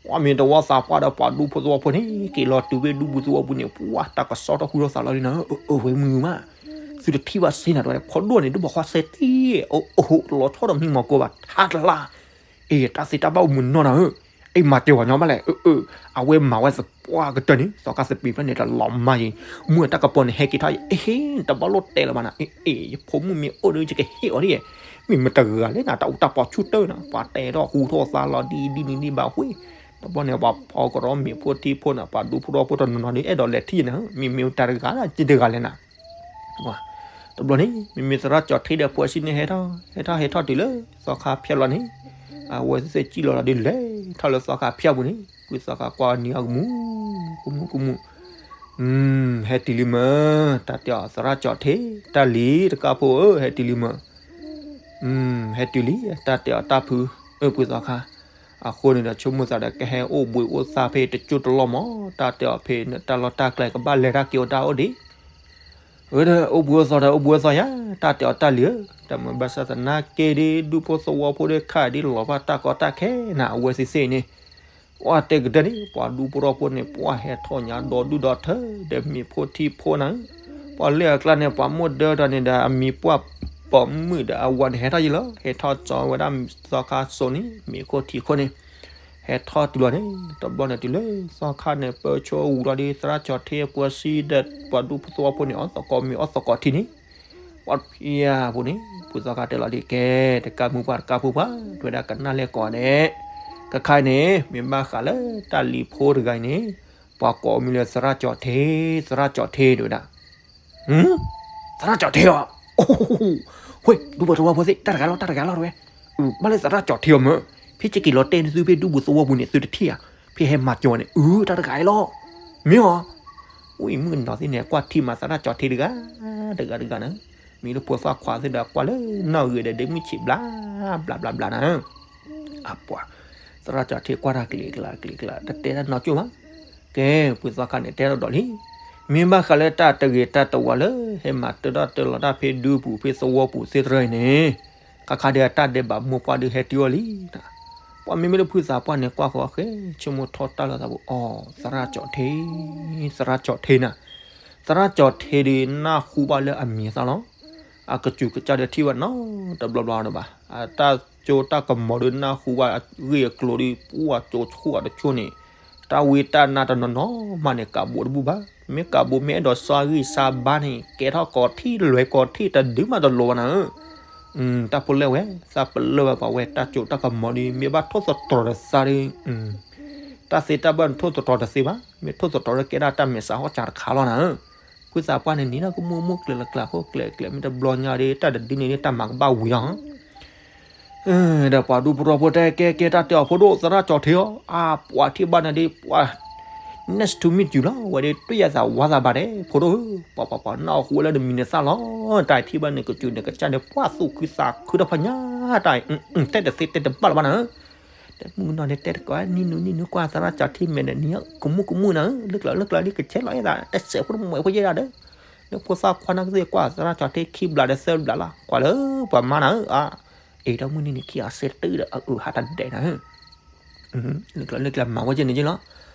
ပှၤမ့ၢ်တဝီသးပှၢ်ဒီးပှၤဒူဖိသဝီဖိန့ၣ် က့ၤလီၤတုၤဖဲဒူပူၤသဝီပူၤန့ၣ် ပှၤတၢ်ကစီၣ်ထီၣ်ဟူထီၣ်သးလီၤလံနၤ, အၢ အၢ ဝဲမုာ်မး, သုတထံၣ်ဘၣ်စ့နၤတဲဝဲ ဖိဒိၣ်န့ၣ် ဒုးဘၣ်ဃီစဲတံၢ်, အိၣ် အိၣ် လီၤဆီဒီးမံမီၤကိဘၣ် ထါတလါ အ့ တၢ်သ့တၢ်ဘၣ်အိၣ်မုာ်နီၢ်နၤဧၢ, အ့ မၤစၢၤဝဲညီဘၣ်လဲၣ်, အၢ အၢ အဝဲမၤဝဲသပှၢ်ကတၢၢ်န့ၣ် သီခါသပ့ၤဖျၢၣ်န့ၣ် တလီၤမၢ်ယံၤ, မုၢ်အတၢ်ကပီၤန့ၣ် ဟဲက့ၤထီၣ်ယံၤ အ့ဟ့ တဘၣ်လိၣ်တဲလၢၤဘၣ်နၤ, အ့ အ့ ယဖိမုၣ်မ့ၢ်အိၣ်ဒီး ယကဟ့ၣ်အီၤဒ်, မ့ၢ်မတဂၤလဲၣ်နၤ တၢ်အူတၢ်ပီဆူၣ်တၢၢ်နၤ ပှၤတဲထီၣ်ဟူထီၣ်သးလီၤဒ်ဒ်န့ၣ်ဒ်ဘၣ်ဝဲ, တဘျီန့ၣ် ပှၤဖီကရီမ့ၢ်ဖိထံဖိန့ၣ် ပှၤဒူဖိသဝီဖိတနီၤနီၤဒီး အဲၣ်ဒိးလဲၤထံၣ်နၤ မ့မ့ၢ်တၢ်တဂၤလၢ် တဂၤလဲၣ်နၤ တဘျီန့ၣ် မ့မ့ၢ်သရၣ်ကၠီၤထံဒီးဖိဆံးန့ၣ် ဟဲထီၣ် ဟဲထီၣ် ဟဲထီၣ်တုၤလၢ သီခါဖၠၣ်လီၤန့ၣ်, အဝဲသ့ၣ်စံၣ်လီၤလီၤဒုးလဲၤထီၣ်လၢသီခါဖၠၣ်ပူၤန့ၣ် ဖုသီခါကွၢ်နံၤအကမူၣ် ကမူၣ် ကမူၣ်, ဟဲတုၤလံမၢ် တၢ်တဲအီၤ သရၣ်ကၠီၤထံ တၢ်လံၤတကါဖိဧၢ ဟဲတုၤလံမၢ် ဟဲတုၤလံ တၢ်တဲအီၤတၢ်ဖု အၢ ဖုသီခါ, အဃိန့ၣ်ဒီး ဆိကမိၣ်သးဒီး ကဟဲအိၣ်ဘှံးအိၣ်သါဖဲတကၠိၢ်တလီၢ်မး, တၢ်တဲအီၤဖဲန့ၣ် တၢ်လီၢ်တၢ်ကျဲကဘၣ်လဲၤတၢ်က့ၤအိၣ်တၢ်အိၣ်ဒံး, အၢ အိၣ်ဘှံးအိၣ်သါဒီး အိၣ်ဘှံးအိၣ်သါယၤ, တၢ်တဲအီၤတၢ်လံၤဧၢ, တၢ်မ့ၢ်ဘၣ်ဆၣ်သနာ်က့ဒီး ဒူၣ်ဖိသဝီဖိဒီးခါဒ်လီၤဘၣ်တၢ်ကီတၢ်ခဲနၤ အဝဲသ့ၣ်သ့ၣ်န့ၣ် ပှၤတဲကတၢၢ်န့ၣ် ပှၤဒူဖိသဝီဖိန့ၣ် ပှၤဟဲထီၣ်ညါဒီဒူၣ်ဒီထၢ ဒီးမ့ၢ်ဖိထံဖိနၤ, ပှၤလၢအကျါန့ၣ် ပှၤမိၢ်ဒၢဒီးန့ၣ်ဒီး အမံၤပှၢ်ပိာ်မုၣ်ဒီးအဝၤန့ၣ် ဟဲထီၣ်ယံၤလီၤ, ဟဲထီၣ်ကၠီဝဲဒၣ်သီခါစိၤန့ၣ် မ့ၢ်ခိၣ်ထံးခိၣ်န့ၣ်, ဟဲထီၣ်တုၤလီၤန့ၣ် တဘျီန့ၣ်တုၤလၢ သီခါန့ၣ် ပၢဆိဝံၤလီၤဒီး သရၣ်ကၠီၤထံအပှၤစံးဒီး ပှၤဒူဖိသဝီဖိန့ၣ် အီၣ်သကိးမ့ၤအီၣ်သကိးထံန့ၣ် ပှၤဖံးအပူၤန့ၣ် ဖုသီခါတဲလီၤဒ်ကဲ တကးမုၢ်ပှၢ်တကးဖိပှၤ တဲဝဲဒၣ်ကနၣ်လဲၣ်ကိးဂၤဒဲး, ကခါအံၤန့ၣ် မ့ၢ်ဘၣ်ဃးလၢတၢ်လံၤဖိတဂၤအံၤန့ၣ် ပှၤကိးမံၤလၢသရၣ်ကၠီၤထံ, သရၣ်ကၠီၤထံတဲဝဲဒၣ်, သရၣ်ကၠီၤထံဧါ, ဝဲ ဒူဖိသဝီဖိသ့ၣ် တၢ်တဂၤလီၤ တၢ်တဂၤလီၤတဲဝဲ, ဘၣ်လၢသရၣ်ကၠီၤထံဧါမၢ်, ဖဲယက့ၤလီၤတဲာ်န့ၢ်သုဖဲဒူပူၤသဝီပူၤန့ၣ် သုတထံၣ်ဧါ, ဖဲဟဲမၤကၠီၤန့ၣ် အၢ တၢ်တဂၤအံၤလီၤ, မ့ၢ်ဧါ ဝံၤမုၣ်ကနီၤသ့ၣ်န့ၣ် ကွၢ်ထံမၤသရၣ်ကၠီၤထံတဂၤ, တဂၤတဂၤန့ၣ်, မ့ၢ်လၢဖိသၣ်ခွါသ့ၣ်ဒီးကွၢ်လၢနီၣ်ဂံၢ်ဒီးဒ့မုၣ်ဆံးဘျါ, ဘျါဘျါဘျါနၤ, အပှၤ, သရၣ်ကၠီၤထံကွၢ်တၢ်ကလံၤကျါကလံၤကျါ တတဲတၢ်နီတကၠိၢ်ဘၣ်, ကဲ ဖုသီခါန့ၣ် တဲထီၣ်ဒီးလံ, မ့ၢ်ဘၣ်ဃးလၢတၢ်တဂ့ၤတၢ်တဝါလၢ ဟဲမၤတၢထီၣ်တၢလီၤတၢ်ဖဲဒူပူၤဖဲသဝီပူၤသ့ၣ်တဖၣ်အံၤန့ၣ်, ခါခါဒီးတၢ်ဒဲးဘးမိၢ်ပှၢ်ဒုးဟဲတုၤအီၤလံ, ပှၤမ့မ့ၢ်လၢဖုသးပှၢ်န့ၣ် ကွၢ်ဃီအဃဲ ဆိကမိၣ်ထီၣ်တၢ်လီၤသးပူၤ အီၤ သရၣ်ကၠီၤထံ, သရၣ်ကၠီၤထံနၤ, သရၣ်ကၠီၤထံဒီးနၢ်ဟူဘၣ်လၢအမံၤအသၣ်လီၤ, အကစူၤကစၢ်ဒီးထံၣ်ဘၣ်နီတဘျီဘျီဒီးဘၣ်, အတၢ်ကၠိတၢ်ကမီၤဒီးနၢ်ဟူဘၣ်အဂ့ၢ်အကျိၤဒီး ပှၤကၠိဆူၣ်အတကၠိၢ်န့ၣ်, တၢ်ဝံတၢ်နါတနီၤနီၤမးန့ၣ် ကးဘိးတဘူၣ်ဘၣ်, မ့ၢ်ကးဘိးမ့ၢ်အဲၣ်ဒိးစၢ်ဂံၢ်စၢ်ဘါန့ၣ် ကဲထီၣ်ကီၤထံၣ်လွဲၤကီၤထံၣ်တဒုမးတလိၤဘၣ်နၤဧၢ တၢ်ဖိလဲၣ်ဝဲ သးပလၢၢ်ဝဲပှၤဝဲတၢ်ကၠိတၢ်ကမီၤဒီး မ့ၢ်ဘၣ်ထိၣ်သတြီၤတသ့ဒီး, တၢ်သ့တၢ်ဘၣ်န့ၣ် ထိၣ်သတြီၤတသ့ဘၣ်, မ့ၢ်ထိၣ်သတြီၤလၢကဲဒၣ်တၢ်မဲာ်ဆှးဟီၣ်စၢ်တခါလီၤနၤဧၢ, ဖုသးပှၢ်န့ၣ် နံၤဒီးကမူၣ်မူၣ်ကျဲၤလၢကျဲၤဖိကျဲၤကျဲၤ မ့ၢ်တဘျီညါဒီး တၢ်တဒုန့ၣ် တၢ်မၤကဘၣ်ဝံၤလီၤ ဒီးပှၤဒူဖိသဝီဖိတဲကဲကဲ တၢ်တဲအီၤဖိဒိၣ်သရၣ်ကၠီၤထံဧါ, အါ ပှၤထံၣ်ဘၣ်နၤဒီး ပှၤ nice to meet you လီၤ. ဝဲဒၣ် တွံၢ်ယၤသးဝါသးဘၣ်ဒဲး ဖိဒိၣ်ဧၢ, ပှၤပှၤပှၤ နၢ်ဟူဝဲလၢနမံၤနသၣ်လီၤ. တၢ်အံၤထံၣ်ဘၣ်န့ၣ် ကစူၤန့ၣ် ကစၢ်န့ၣ် ပှၢ်သူၣ်ခုသးခုတၢ်ဖးညါ, တၢ်အံၤ တဲတသ့တဲတဘၣ်လၢၤဘၣ်နၤဧၢ. တမုၢ်ကနီၤန့ၣ် တဲတကိးနံၤနုၤနံၤနုၤ ကွၢ်သရၣ်ကၠီထံမဲာ်ဒီးနံၤ ကမူၣ်ကမူၣ်နၤဧၢ, လၢကျၢၤလၢကျၢၤလံ ကဆဲးလီၤအဲၣ်သး တစဲးဖိတမွဲးဖိယဲဒၣ်ဒီး လၢဖိသၣ်ခွါနၢ်ကသ့ၣ် ကွၢ်သရၣ်ကၠီထံခံဘျးဒီးသၢဘျးလီၤ ကွၢ်လၢပှၤမါနၤဧၢ, အါ, အ့ၣ် တၢ်မုၢ်နံၤန့ၣ် ခံအစ့တၢ်ဒီး အအုးဟးတဒဲးနၤဧၢ လၢကျၢၤလၢကျၢၤ မၤဝဲကဲန့ၣ်က့လီၤ.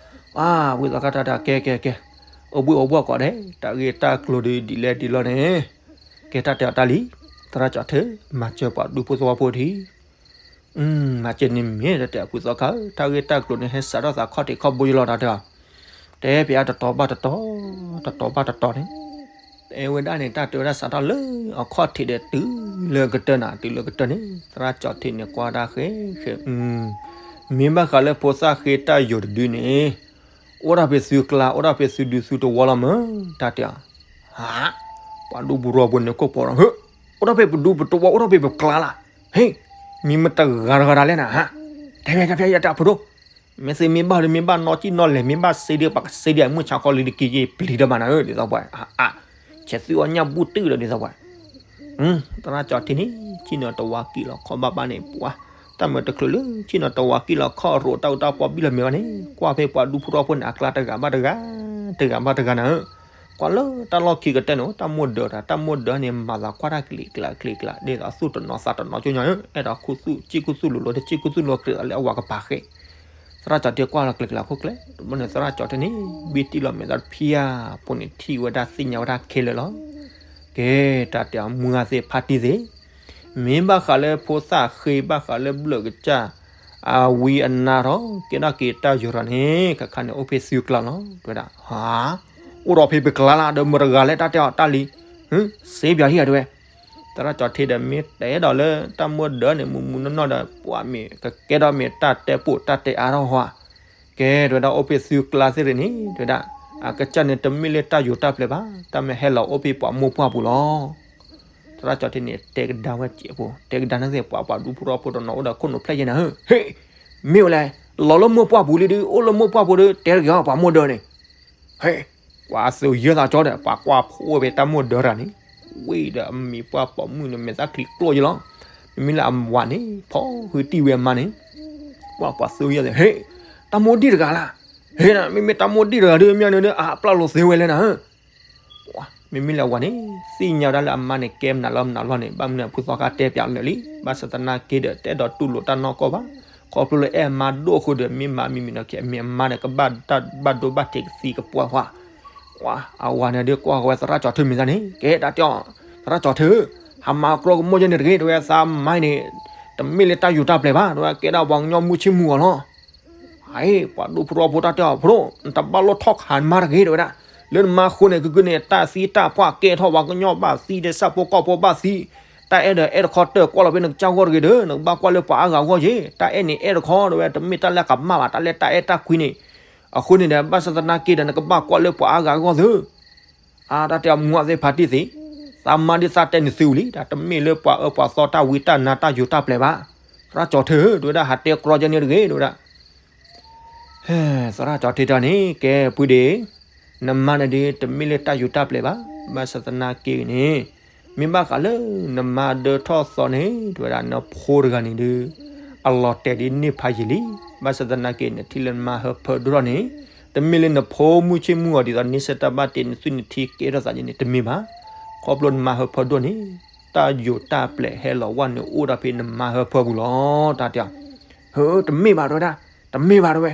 အါ, ဝံသးစူၤတၢ်တၢ် ကဲကဲကဲ, အိၣ်ဘှံးအိၣ်ဘှီၣ်ကိးဒဲး တၢ်ဂ့ၢ်တၢ်ကျိၤဒုးဒ်လဲၣ်ဒ်လဲၣ်န့ၣ်, ကဲတၢ်တဲအီၤတၢ်လံ, သရၣ်ကၠီထၢ မၤစၢၤပှၤဒူဖိသဝီဖိထံး, မၤစၢၤန့ၣ်မ့ၢ်တၢ်တဲအဖုသီခါဧၢ, တၢ်ဂ့ၢ်တၢ်ကျိၤန့ၣ် ဟဲစးထီၣ်သးခီၣ်ထံးခီၣ်ဘိယလီၤတၢ်တဲအီၤ, တဲပျးတတီၤဘၣ်တတီၤ, တတီၤဘၣ်တတီၤန့ၣ် တဲဝဲဒၣ်န့ၣ် တၢ်တဲဝဲဒၣ်စးထီၣ်လၢအခီၣ်ထံးဒီးတုၤလၢကတၢၢ်နၤ တုၤလၢကတၢၢ်န့ၣ် သရၣ်ကၠီထံန့ၣ် ကွၢ်တၢ်ဃဲဃဲ, မ့ၢ်ဘၣ်ဃးလၢဖိသၣ်ဃ့တၢ်ယိာ်တဒုန့ၣ်, အိၣ်ထီၣ်ဖဲသုကျါ အိၣ်ထီၣ်ဖဲသုဒူသုတဝီလီၤမၢ်, တၢ်တဲအီၤ, ဟါ, ပှၤဒူပူၤရီပူၤန့ၣ် ကိးပီၤဒီး ဟ့ၣ်, အိၣ်ထီၣ်ဖဲပဒူပတဝီ အိၣ်ထီၣ်ဖဲပကျါလီၤ, ဟ့ၣ်, မ့ၢ်မတဂၤတဂၤတၢ်လဲၣ်နၤ, ဟါ, တဲဖျါတဲဖျါယတၢ်ဖိဒိၣ် မ့ၢ်သ့မ့ၢ်ဘၣ်ဒီး မ့ၢ်ဘၣ်နီၢ်ကံၣ်နီၢ်လဲၢ် မ့ၢ်ဘၣ်စ့ဒီး ပှၤကစ့ဒီး မုၢ်ဆါခီလံတက့ၢ် ပျံၤဒီးမးနၤဧၢ ဒ်သိးပှၤ, အါ, ဆဲးသုအီၣ်ညၣ်ဘူၣ်တုာ်ဒီး ဒ်သိးပှၤ, သရၣ်ကၠီထံန့ၣ် ဆ့ၣ်နီၤတဝါကံၣ်လီၤခီၣ်ဘၣ်ဘၣ်န့ၣ် ပှၤ, တၢ်မၤတချုးလၢ ဆ့ၣ်နီၤတဝါကံၣ်လီၤခီၣ်ရိးတၢ်အူတၢ်ပီဘံၣ်လီၤမ့ၢ်ဘၣ်န့ၣ် ကွၢ်ဖဲပှၤဒူဖိထီဖိန့ၣ် အကျါတဂၤဘၣ်တဂၤ, တဂၤဘၣ်တဂၤနၤဧၢ, ကွၢ်လၢတၢ်လီၢ်ခံကတၢၢ်န့ၣ် တၢ်မိၢ်ဒၢးတၢ် တၢ်မိၢ်ဒၢးန့ၣ် မၤသးကွၢ်တၢ်ကျံးကျါကျံးကျါ ဒ်သိးသူၣ်တနီၤသးတနီၤကၠိညါဧၢ, အဲၣ်ဒိးခူသူၣ်စ့ၢ်ခူသူၣ်လိၤလိၤ တစ့ၢ်ခူသူၣ်လိၤ ကြၢးသးလၢအဝၤကပၤဃဲ သရၣ်ကၠီထံကွၢ်လီၤကျဲကျဲခိၣ်ကျဲ, တဘျီန့ၣ် သရၣ်ကၠီထံန့ၣ် ဘံၣ်တံၢ်လီၤမဲာ်သးတဖံးဧါ, ဖိန့ၣ်ထံၣ်ဝဲဒၣ်သ့ၣ်ညါဝဲဒၣ်ခဲလၢာ်လီၤ. ကဲ, တၢ်တဲအီၤမုၢ်ဂၤသ့ၣ်ဖါတံၢ်သ့ၣ်, မ့ၢ်ဘၣ်ဃးလၢဖိသၣ်ဃ့ ဘၣ်ဃးလၢဘျၢၣ်ကစၢ် အဝံအနါထီၣ် ကဲထီၣ်က့ၤတၢ်ယိာ်ထီၣ်န့ၣ် ခါခါန့ၣ်အိၣ်ဖဲသုကျါလီၤ တဲဝဲဒၣ်, ဟါ, အိၣ်ဒီးဖဲပကျါလီၤ ဒီးမတဂၤလဲၣ် တၢ်တဲအီၤတၢ်လံ, ဟ့ၣ်, စ့ပၠးဟံၣ်ဧါ တဲဝဲ သရၣ်ကၠီထံဒီး မ့ၢ်တဲဒီးလၢတၢ်မိၢ်ဒၢးန့ၣ် မုၢ်မုၢ်နီၢ်နီၢ်ဒီး ပှၤမ့ၢ်ကကဲထီၣ်မ့ၢ်တၢ်တဲပိာ်တၢ်တဲအါထီၣ်ဟီဧါ, ကဲ တဲဝဲဒၣ် အိၣ်ဖဲသုကျါသ့ၣ်ရ့ၣ်န့ၣ် တဲဝဲဒၣ်, အကစၢ်န့ၣ် တမ့ၢ်လၢတၢ်ယိာ်တၢ်ပျဲၤဘၣ်, တၢ်မ့ၢ်ဟဲလီၤအိၣ်ဖဲပှၤမိၢ်ပှၢ်ပူၤလီၤ. သရၣ်ကၠီထံန့ၣ် တဲကဒါဝဲစဲးဖိ တဲကဒါန့ၣ်သ့ၣ် ပှၤပှၤဒူဖိထီဖိတနီၤအိၣ်ဒီးခိၣ်နူာ်ဖျဲၣ်ယဲနၤဧၢ, ဟ့ၣ်, မ့ၢ်ဝဲလဲၣ်, လီၤလၢမိၢ်ပှၢ်ပူၤလံဒီး အိၣ်လၢမိၢ်ပှၢ်ပူၤဒီး တဲတဂ့ၤအီၤပှၤမိၢ်ဒၢးန့ၣ် ဟဲ, ပှၤသုးယၢသးကၠီဒီး ပှၤကွၢ်ဖိဝဲဖဲတၢ်မိၢ်ဒၢးတဂၤန့ၣ်, ဝံၤဒီးအမံၤပှၢ်ပိာ်မုၣ်န့ၣ် မဲာ်သၣ်ချံကျိၣ်ယလီၤ. မ့မ့ၢ်လၢအဝၤန့ၣ် ဖီၣ်ဃုတံၢ်ဝဲအမါန့ၣ်, ပှၤပှၤသုးယၢသး ဟဲ, တၢ်မိၢ်ဒံၣ်တဂၤလၢ, ဟဲနၤ မ့မ့ၢ်တၢ်မိၢ်ဒံၣ်တဂၤဒီး မ့ၢ်န့ၣ်ဒီး အပျၢ်လိာ်သ့ဝဲလဲၣ်နၤဧၢ မ့မ့ၢ်လၢအဝၤန့ၣ် သ့ၣ်ညါဝဲဒၣ်လၢအမါန့ၣ် ကဲမနုၤလၢမနုၤလီၤန့ၣ် ဘၣ်မနုၤအဖုသီခါတဲပၠးလၢာ်လံ, ဘၣ်ဆၣ်သနာ်က့ဒီး တအဲၣ်ဒိးတူၢ်လိာ်တၢ်နီၢ်ကီၢ်ဘၣ်, ခီဖျိလၢအဲၣ်မါဒိၣ်အဃိဒီး မ့ၢ်မၤမံၤမံၤနီၢ်ခံ အမ့ၢ်အမါန့ၣ်ကဘၣ်ဒိဘၣ်ထံးကသံကပှၢ်ဝါ, အဝၤန့ၣ်ဒီးကွၢ်ဃီၤဝဲသရၣ်ကၠီထၢမ့ၢ်သးန့ၣ် ကဲတၢ်တဲအီၤ, သရၣ်ကၠီထၢ, ဟးမၤအကြီကမိၣ်ယဲန့ၣ်တဂ့ၤ တဲဝဲ သးမါန့ၣ် တမ့ၢ်လၢတၢ်ယိာ်တၢ်ပျဲၤဘၣ် တဲဝဲ ကဲဒၣ်ပှၤကညီမုၢ်ဆ့ၣ်မုၢ်ဂီၤလီၤ ဟဲ, ပှၤဒူဖိထီဖိတၢ်တဲအီၤ ဖိဒိၣ် နတဘၣ်လိၣ်ထီၣ်ခးနမါတဂ့ၤ တဲဝဲဒၣ်, လၢနမါအဃိန့ၣ် ကုၢ်ကုၢ်န့ၣ် တၢ်သံတၢ်ပှၢ်ကဲထီၣ် ပှၤကညီဘၣ်သံဒီး ဆၣ်ဖိကီၢ်ဖိဘၣ်သံ, တၢ်အဲၣ်ဒီးအဲၣ်တခီတၢၢ်ကွၢ်လီၤဖဲနကစၢ်ဂီၢ်တဂ့ၤဒီး နကဘၣ်ကွၢ်လၢပှၤအါဂၤအဂီၢ်က့ၤ, တၢ်အဲၣ်န့ၣ်အဲၣ်တခီ တဲဝဲ တမ့ၢ်တၢ်လၢအကမၣ်ဘၣ် တၢ်လၢတၢ်အဲၣ်တၢ်ကွံန့ၣ်, အဃိန့ၣ်ဒီး ဘၣ်ဆၣ်သနာ်က့ဒီး နကဘၣ်ကွၢ်လၢပှၤအါဂၤအဂီၢ်သု အါ တၢ်တဲအီၤမူအသ့ၣ်ဖးတံၢ်သ့ၣ်, သးမါဒ်သးတဲနသုဝံၤလံ တၢ်တမ့ၢ်လၢပှၤအၢပှၤသီတၢ်ဝံတၢ်နါတၢ်ယိာ်တၢ်ပျဲၤဘၣ်, သရၣ်ကၠီထၢဧၢ တဲဝဲဒၣ် ဟးတဲကြီကဲန့ၣ်တဂ့ၤ တဲဝဲဒၣ် သရၣ်ကၠီထံတၢ်န့ၣ် ကဲပုၢ်ဒ့ၣ်, နမါန့ၣ်ဒီး တမ့ၢ်လၢတၢ်ယိာ်တၢ်ပျဲၤဘၣ်, ဘၣ်ဆၣ်သနာ်က့န့ၣ်, မ့ၢ်ဘၣ်ဃးလၢနမါဒၢထီၣ်သီန့ၣ် တဲဝဲဒၣ် နဖိတဂၤန့ၣ်ဒီး အလီၤတဲာ်ဒ်န့ၣ်ဖးယံာ်လံ, ဘၣ်ဆၣ်သနာ်က့ နထံၣ်လၢနမါဟၢဖၢဒိၣ်ထီၣ်န့ၣ်, တမ့ၢ်လၢနဖိမုၢ်ဆ့ၣ်မုၢ်ဂီၤဒ်သိးန့ၣ် စဲတၢ်ဘၣ်တ့နသွံၣ်နထံကဲထီၣ်သးန့ၣ် တမ့ၢ်ဘၣ်, ခီဖျိနမါဟၢဖၢဒိၣ်န့ၣ်, တၢ်ယိာ်တၢ်ပျဲၤဟဲလီၤဝဲန့ၣ်အိၣ်ဒီးဖဲနမါဟၢဖၢပူၤလီၤ, တၢ်တဲအီၤ, ဟၢ တမ့ၢ်ဘၣ်တဲဝဲဒၣ်, တမ့ၢ်ဘၣ်တဲဝဲ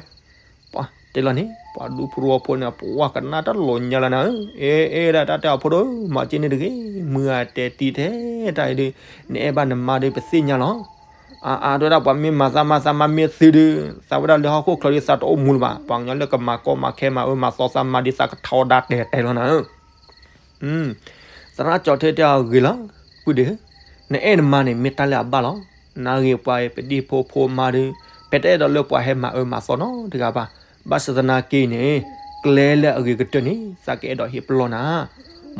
ပှၤတဲလီၤန့ၣ် ပှၤဒူဖိတဝီဖိန့ၣ် ပှၤကနၣ်တၢ်လီၤညါလၢနၤဧၢ, အ့ အ့ ဒၣ်တၢ်တဲအီၤဖိဒိၣ် မၤက့န့ၣ်တဂ့ၤ, မုၢ်ဂၤတဲတံၢ်ထဲတၢ်အံၤဒီး နအဲၣ်ဘၣ်နမါဒီးပသ့ၣ်ညါလီၤ, အါ အါ တဲဝဲဒၣ် ပှၤမ့ၢ်မၤသးမၤသးမၤမ့ၢ်သ့ဒီး သးဝဲဒၣ်လၢဟီၣ်ခိၣ်ချၢဒီးသးတအိၣ်မူလၢၤဘၣ်, ပှၤကညီလၢကမၤကီမၤခဲမၤအၢမၤသီသးမၤဒ်သးကထီဒါတဲာ်တဲာ်လီၤနၤဧၢ သရၣ်ကၠီထၢတဲအီၤဂ့ၤလီၤ, ပုၢ်ဒ့ၣ်, နအဲၣ်နမါန့ၣ် မ့ၢ်တၢ်လၢအဘၣ်လီၤ, နဂ့ၤပှၤအံၤ ပဒံဖိဖိမါဒီး, ပတအဲၣ်ဒိးလၢပှၤဟဲမၤအၢမၤသီနီတဂၤဘၣ်, ဘၣ်ဆၣ်သနာ်က့န့ၣ်, ကျဲလၢအဂ့ၤကတၢၢ်န့ၣ် သးကအဲၣ်ဒိးဟ့ၣ်ပလီၢ်နၤ,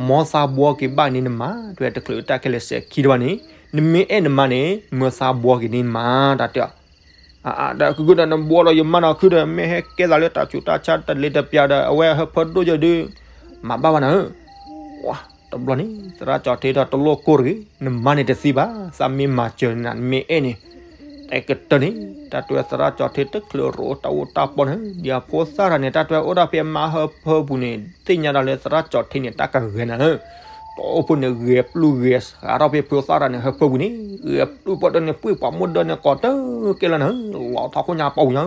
မ်သးဘှီက့ၤဘၣ်န့ၣ်နမါ, တဲဝဲတချုးတၢ်ခဲလၢာ်စဲးခံတဘၣ်န့ၣ်, နမ့ၢ်အဲၣ်နမါန့ၣ် မ်သးဘှီက့ၤန့ၣ်နမါ, တၢ်တဲအီၤ အါအါ ဒီးကုၢ်ကုၢ်ဒီး နဘှီဒီးယမါနီၤခုဒီး မ့ၢ်ဟဲကဲသးလၢတၢ်ဆူးတၢ်ဆါတလ့ၤတပျၢ်ဒီး အဝဲဟၢဖၢဒိၣ်ယဲဒုး မၤဘၣ်ဘၣ်နၤဧၢ. ဝါ တဘျီန့ၣ် သရၣ်ကၠီၤထ့ဒီးတလိၣ်ကိၢ်တဂ့ၤ, နမါန့ၣ်တသံဘၣ်, သးမ့ၢ်မၤစၢၤနၤ နမ့ၢ်အဲၣ်န့ၣ် တဲကတၢၢ်န့ၣ် တၢ်တဲသရၣ်ကၠီၤထ့တချုးရိးတၢ်အိၣ်တၢ်ပီၢ်န့ၣ် ဒ်အဖိသၣ်တဂၤန့ၣ် တၢ်တဲအိၣ်ဒၣ်ဖဲအမါဟၢဖၢပူၤန့ၣ် သ့ၣ်ညါဒၣ်လၢသရၣ်ကၠီၤထ့န့ၣ် တၢ်ကဂဲၤနၤဧၢ. တၢ်အိၣ်ဖှိၣ်န့ၣ် ဂဲၤပျုၢ်ဂဲၤစှၤထီၣ်ဖဲဖိသၣ်တဂၤန့ၣ် ဟၢဖၢပူၤန့ၣ် ဂဲၤပျုၢ်ပှၢ်ဒၢန့ၣ် ပှ့ၤပှၤမိၢ်ဒၢန့ၣ်ကိးတကဲလၢနၤဧၢ, လီၤထီၣ်ခိၣ်ညါပီၢ်ပူၤညါ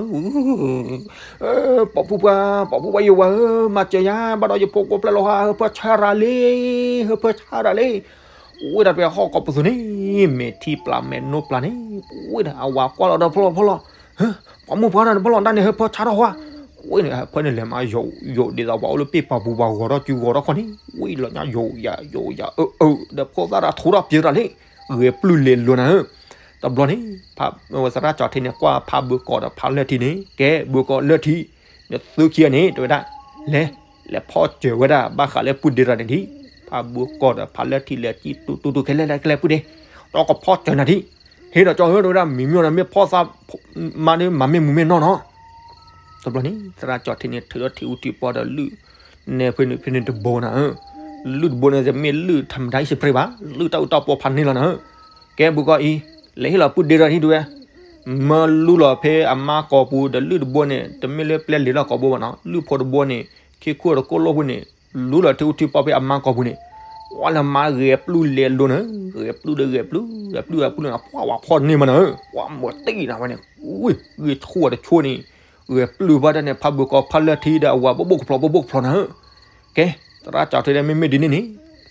ပိာ်ဖုပှၤ, ပိာ်ဖုပှၤယိၤဝါဧၢ, မၤစၢၤယၤ ဘၣ်ဒီးယဖိကိးပျဲလီၤဟး ဟၢဖၢဆါတၢ်လံ, ဟၢဖၢဆါတၢ်လံ. ဝဲဒၣ်တဝဲဟီၣ်ကိးပသူန့ၣ် မဲာ်ထံပျၢ်မဲာ်နိပျၢ်န့ၣ် ဝဲဒၣ်အဝၤကွၢ်လီၤဒီးဖီလီၤဖီလီၤ, ပှၤမိၢ်ပှၤဒၢန့ၣ် ဖီလီၤတၢ်န့ၣ် ဟၢဖၢဆါထီၣ်ဟါ, ဝဲန့ၣ် ဟၢဖၢန့ၣ်လဲၤမၤယိာ် ယိာ်ဒ်သိးပှၤအိၣ်လၢပ့ၢ်ပၤပူၤပှၤဂီၤထီၣ်စုဂီၤထီၣ်ခီန့ၣ် ဝဲလီၤညါယိာ်ယၤယိာ်ယၤအၢအၢ ဒီးဖိသၣ်တၢ်ထူထီၣ်ပျဲၤတၢ်လံ, ဂဲၤပျုၢ်လဲၤလိၤနၤဧၢ. တဘျီန့ၣ် သရၣ်ကၠီၤထ့န့ၣ် ကွၢ်ဖးဘုးကီးဒီးဖးလၢၢ်ထံန့ၣ် ကဲဘုးကီးလၢၢ်ထံ, နသုခံဂၤန့ၣ် တဲဝဲဒၣ်, လဲၤ, လဲၤဖီၣ်စၢၤဝဲဒၣ် ဘၣ်ဃးလၢပုၢ်ဒ့တဂၤန့ၣ်ဒံး, ဖးဘုးကီးဒီးဖးလၢၢ်ထံလဲၤစံၣ်တူတူတူခဲလၢာ်လၢကျဲပုၢ်ဒ့, ဒီးကဖီၣ်စၢၤနၤဒံး, ဟ့ၣ်ဒီးကၠီၤဧၢ တဲဝဲဒၣ် မံၤမံၤနီၤ မ့ၢ်ဖီၣ်သး မါဒုးမၤမ့ၢ်မူမ့ၢ်နီၢ်နီၤ တဘျီန့ၣ် သရၣ်ကၠီၤထ့န့ၣ် ထုးထီၣ်ထံအူထံပီဒီးလုၢ်, နဲဖဲန့ၣ်ဖဲန့ၣ်တဘိနၤဧၢ, လုၢ်တဘိန့ၣ် တမ့ၢ်လုၢ်ထမဒါအံၣ်စပရ့ဘၣ်, လုၢ်တၢ်အူတၢ်ပီဖးန့ၣ်လီၤနၤဧၢ, ကဲဘုးကီးအံၤ, လဲၤဟ့ၣ်လီၤပုၢ်ဒ့တဂၤဒံးတဲဝဲ, မၢလူလီၤဖဲအမါကိာ်ပူၤဒီးလုၢ်တဘိန့ၣ် တမ့ၢ်လၢပျဲလဲၤလီၤကိာ်ဘိဘၣ်နီၤ, လုၢ်ဖိတဘိန့ၣ် ခံခိၣ်တကိၣ်လိၣ်ဖိန့ၣ် လူလီၤထံအူထံပီဖဲအမါကိာ်ပူၤန့ၣ်, ဝဲလၢမါဂဲၤပျုၢ်လဲၤလိၤနၤ, ဂဲၤပျုၢ်ဒီးဂဲၤပျုၢ်, ဂဲၤပျုၢ်ဂဲၤပျုၢ်န့ၣ် ပှၤဝၤဖီၣ်န့ၢ်မးနၤဧၢ, ပှၤမၤတံၢ်နၤဝဲန့ၣ်, ဂဲၤဆူၣ်ဝဲတဆိန့ၣ်, ဂဲၤပျုၢ်ဘၣ်တၢ်န့ၣ် ဖးဘုးကီးဖးလၢၢ်ထံဒီးအဝၤ ဘိၣ်ဘိၣ်ကဖျီဘိၣ်ဘိၣ်ကဖျီနၤဧၢ, ကဲ, သရၣ်ကၠီၤထ့ဒၣ်မ့မ့ၢ်ဒ်န့ၣ်န့ၣ်,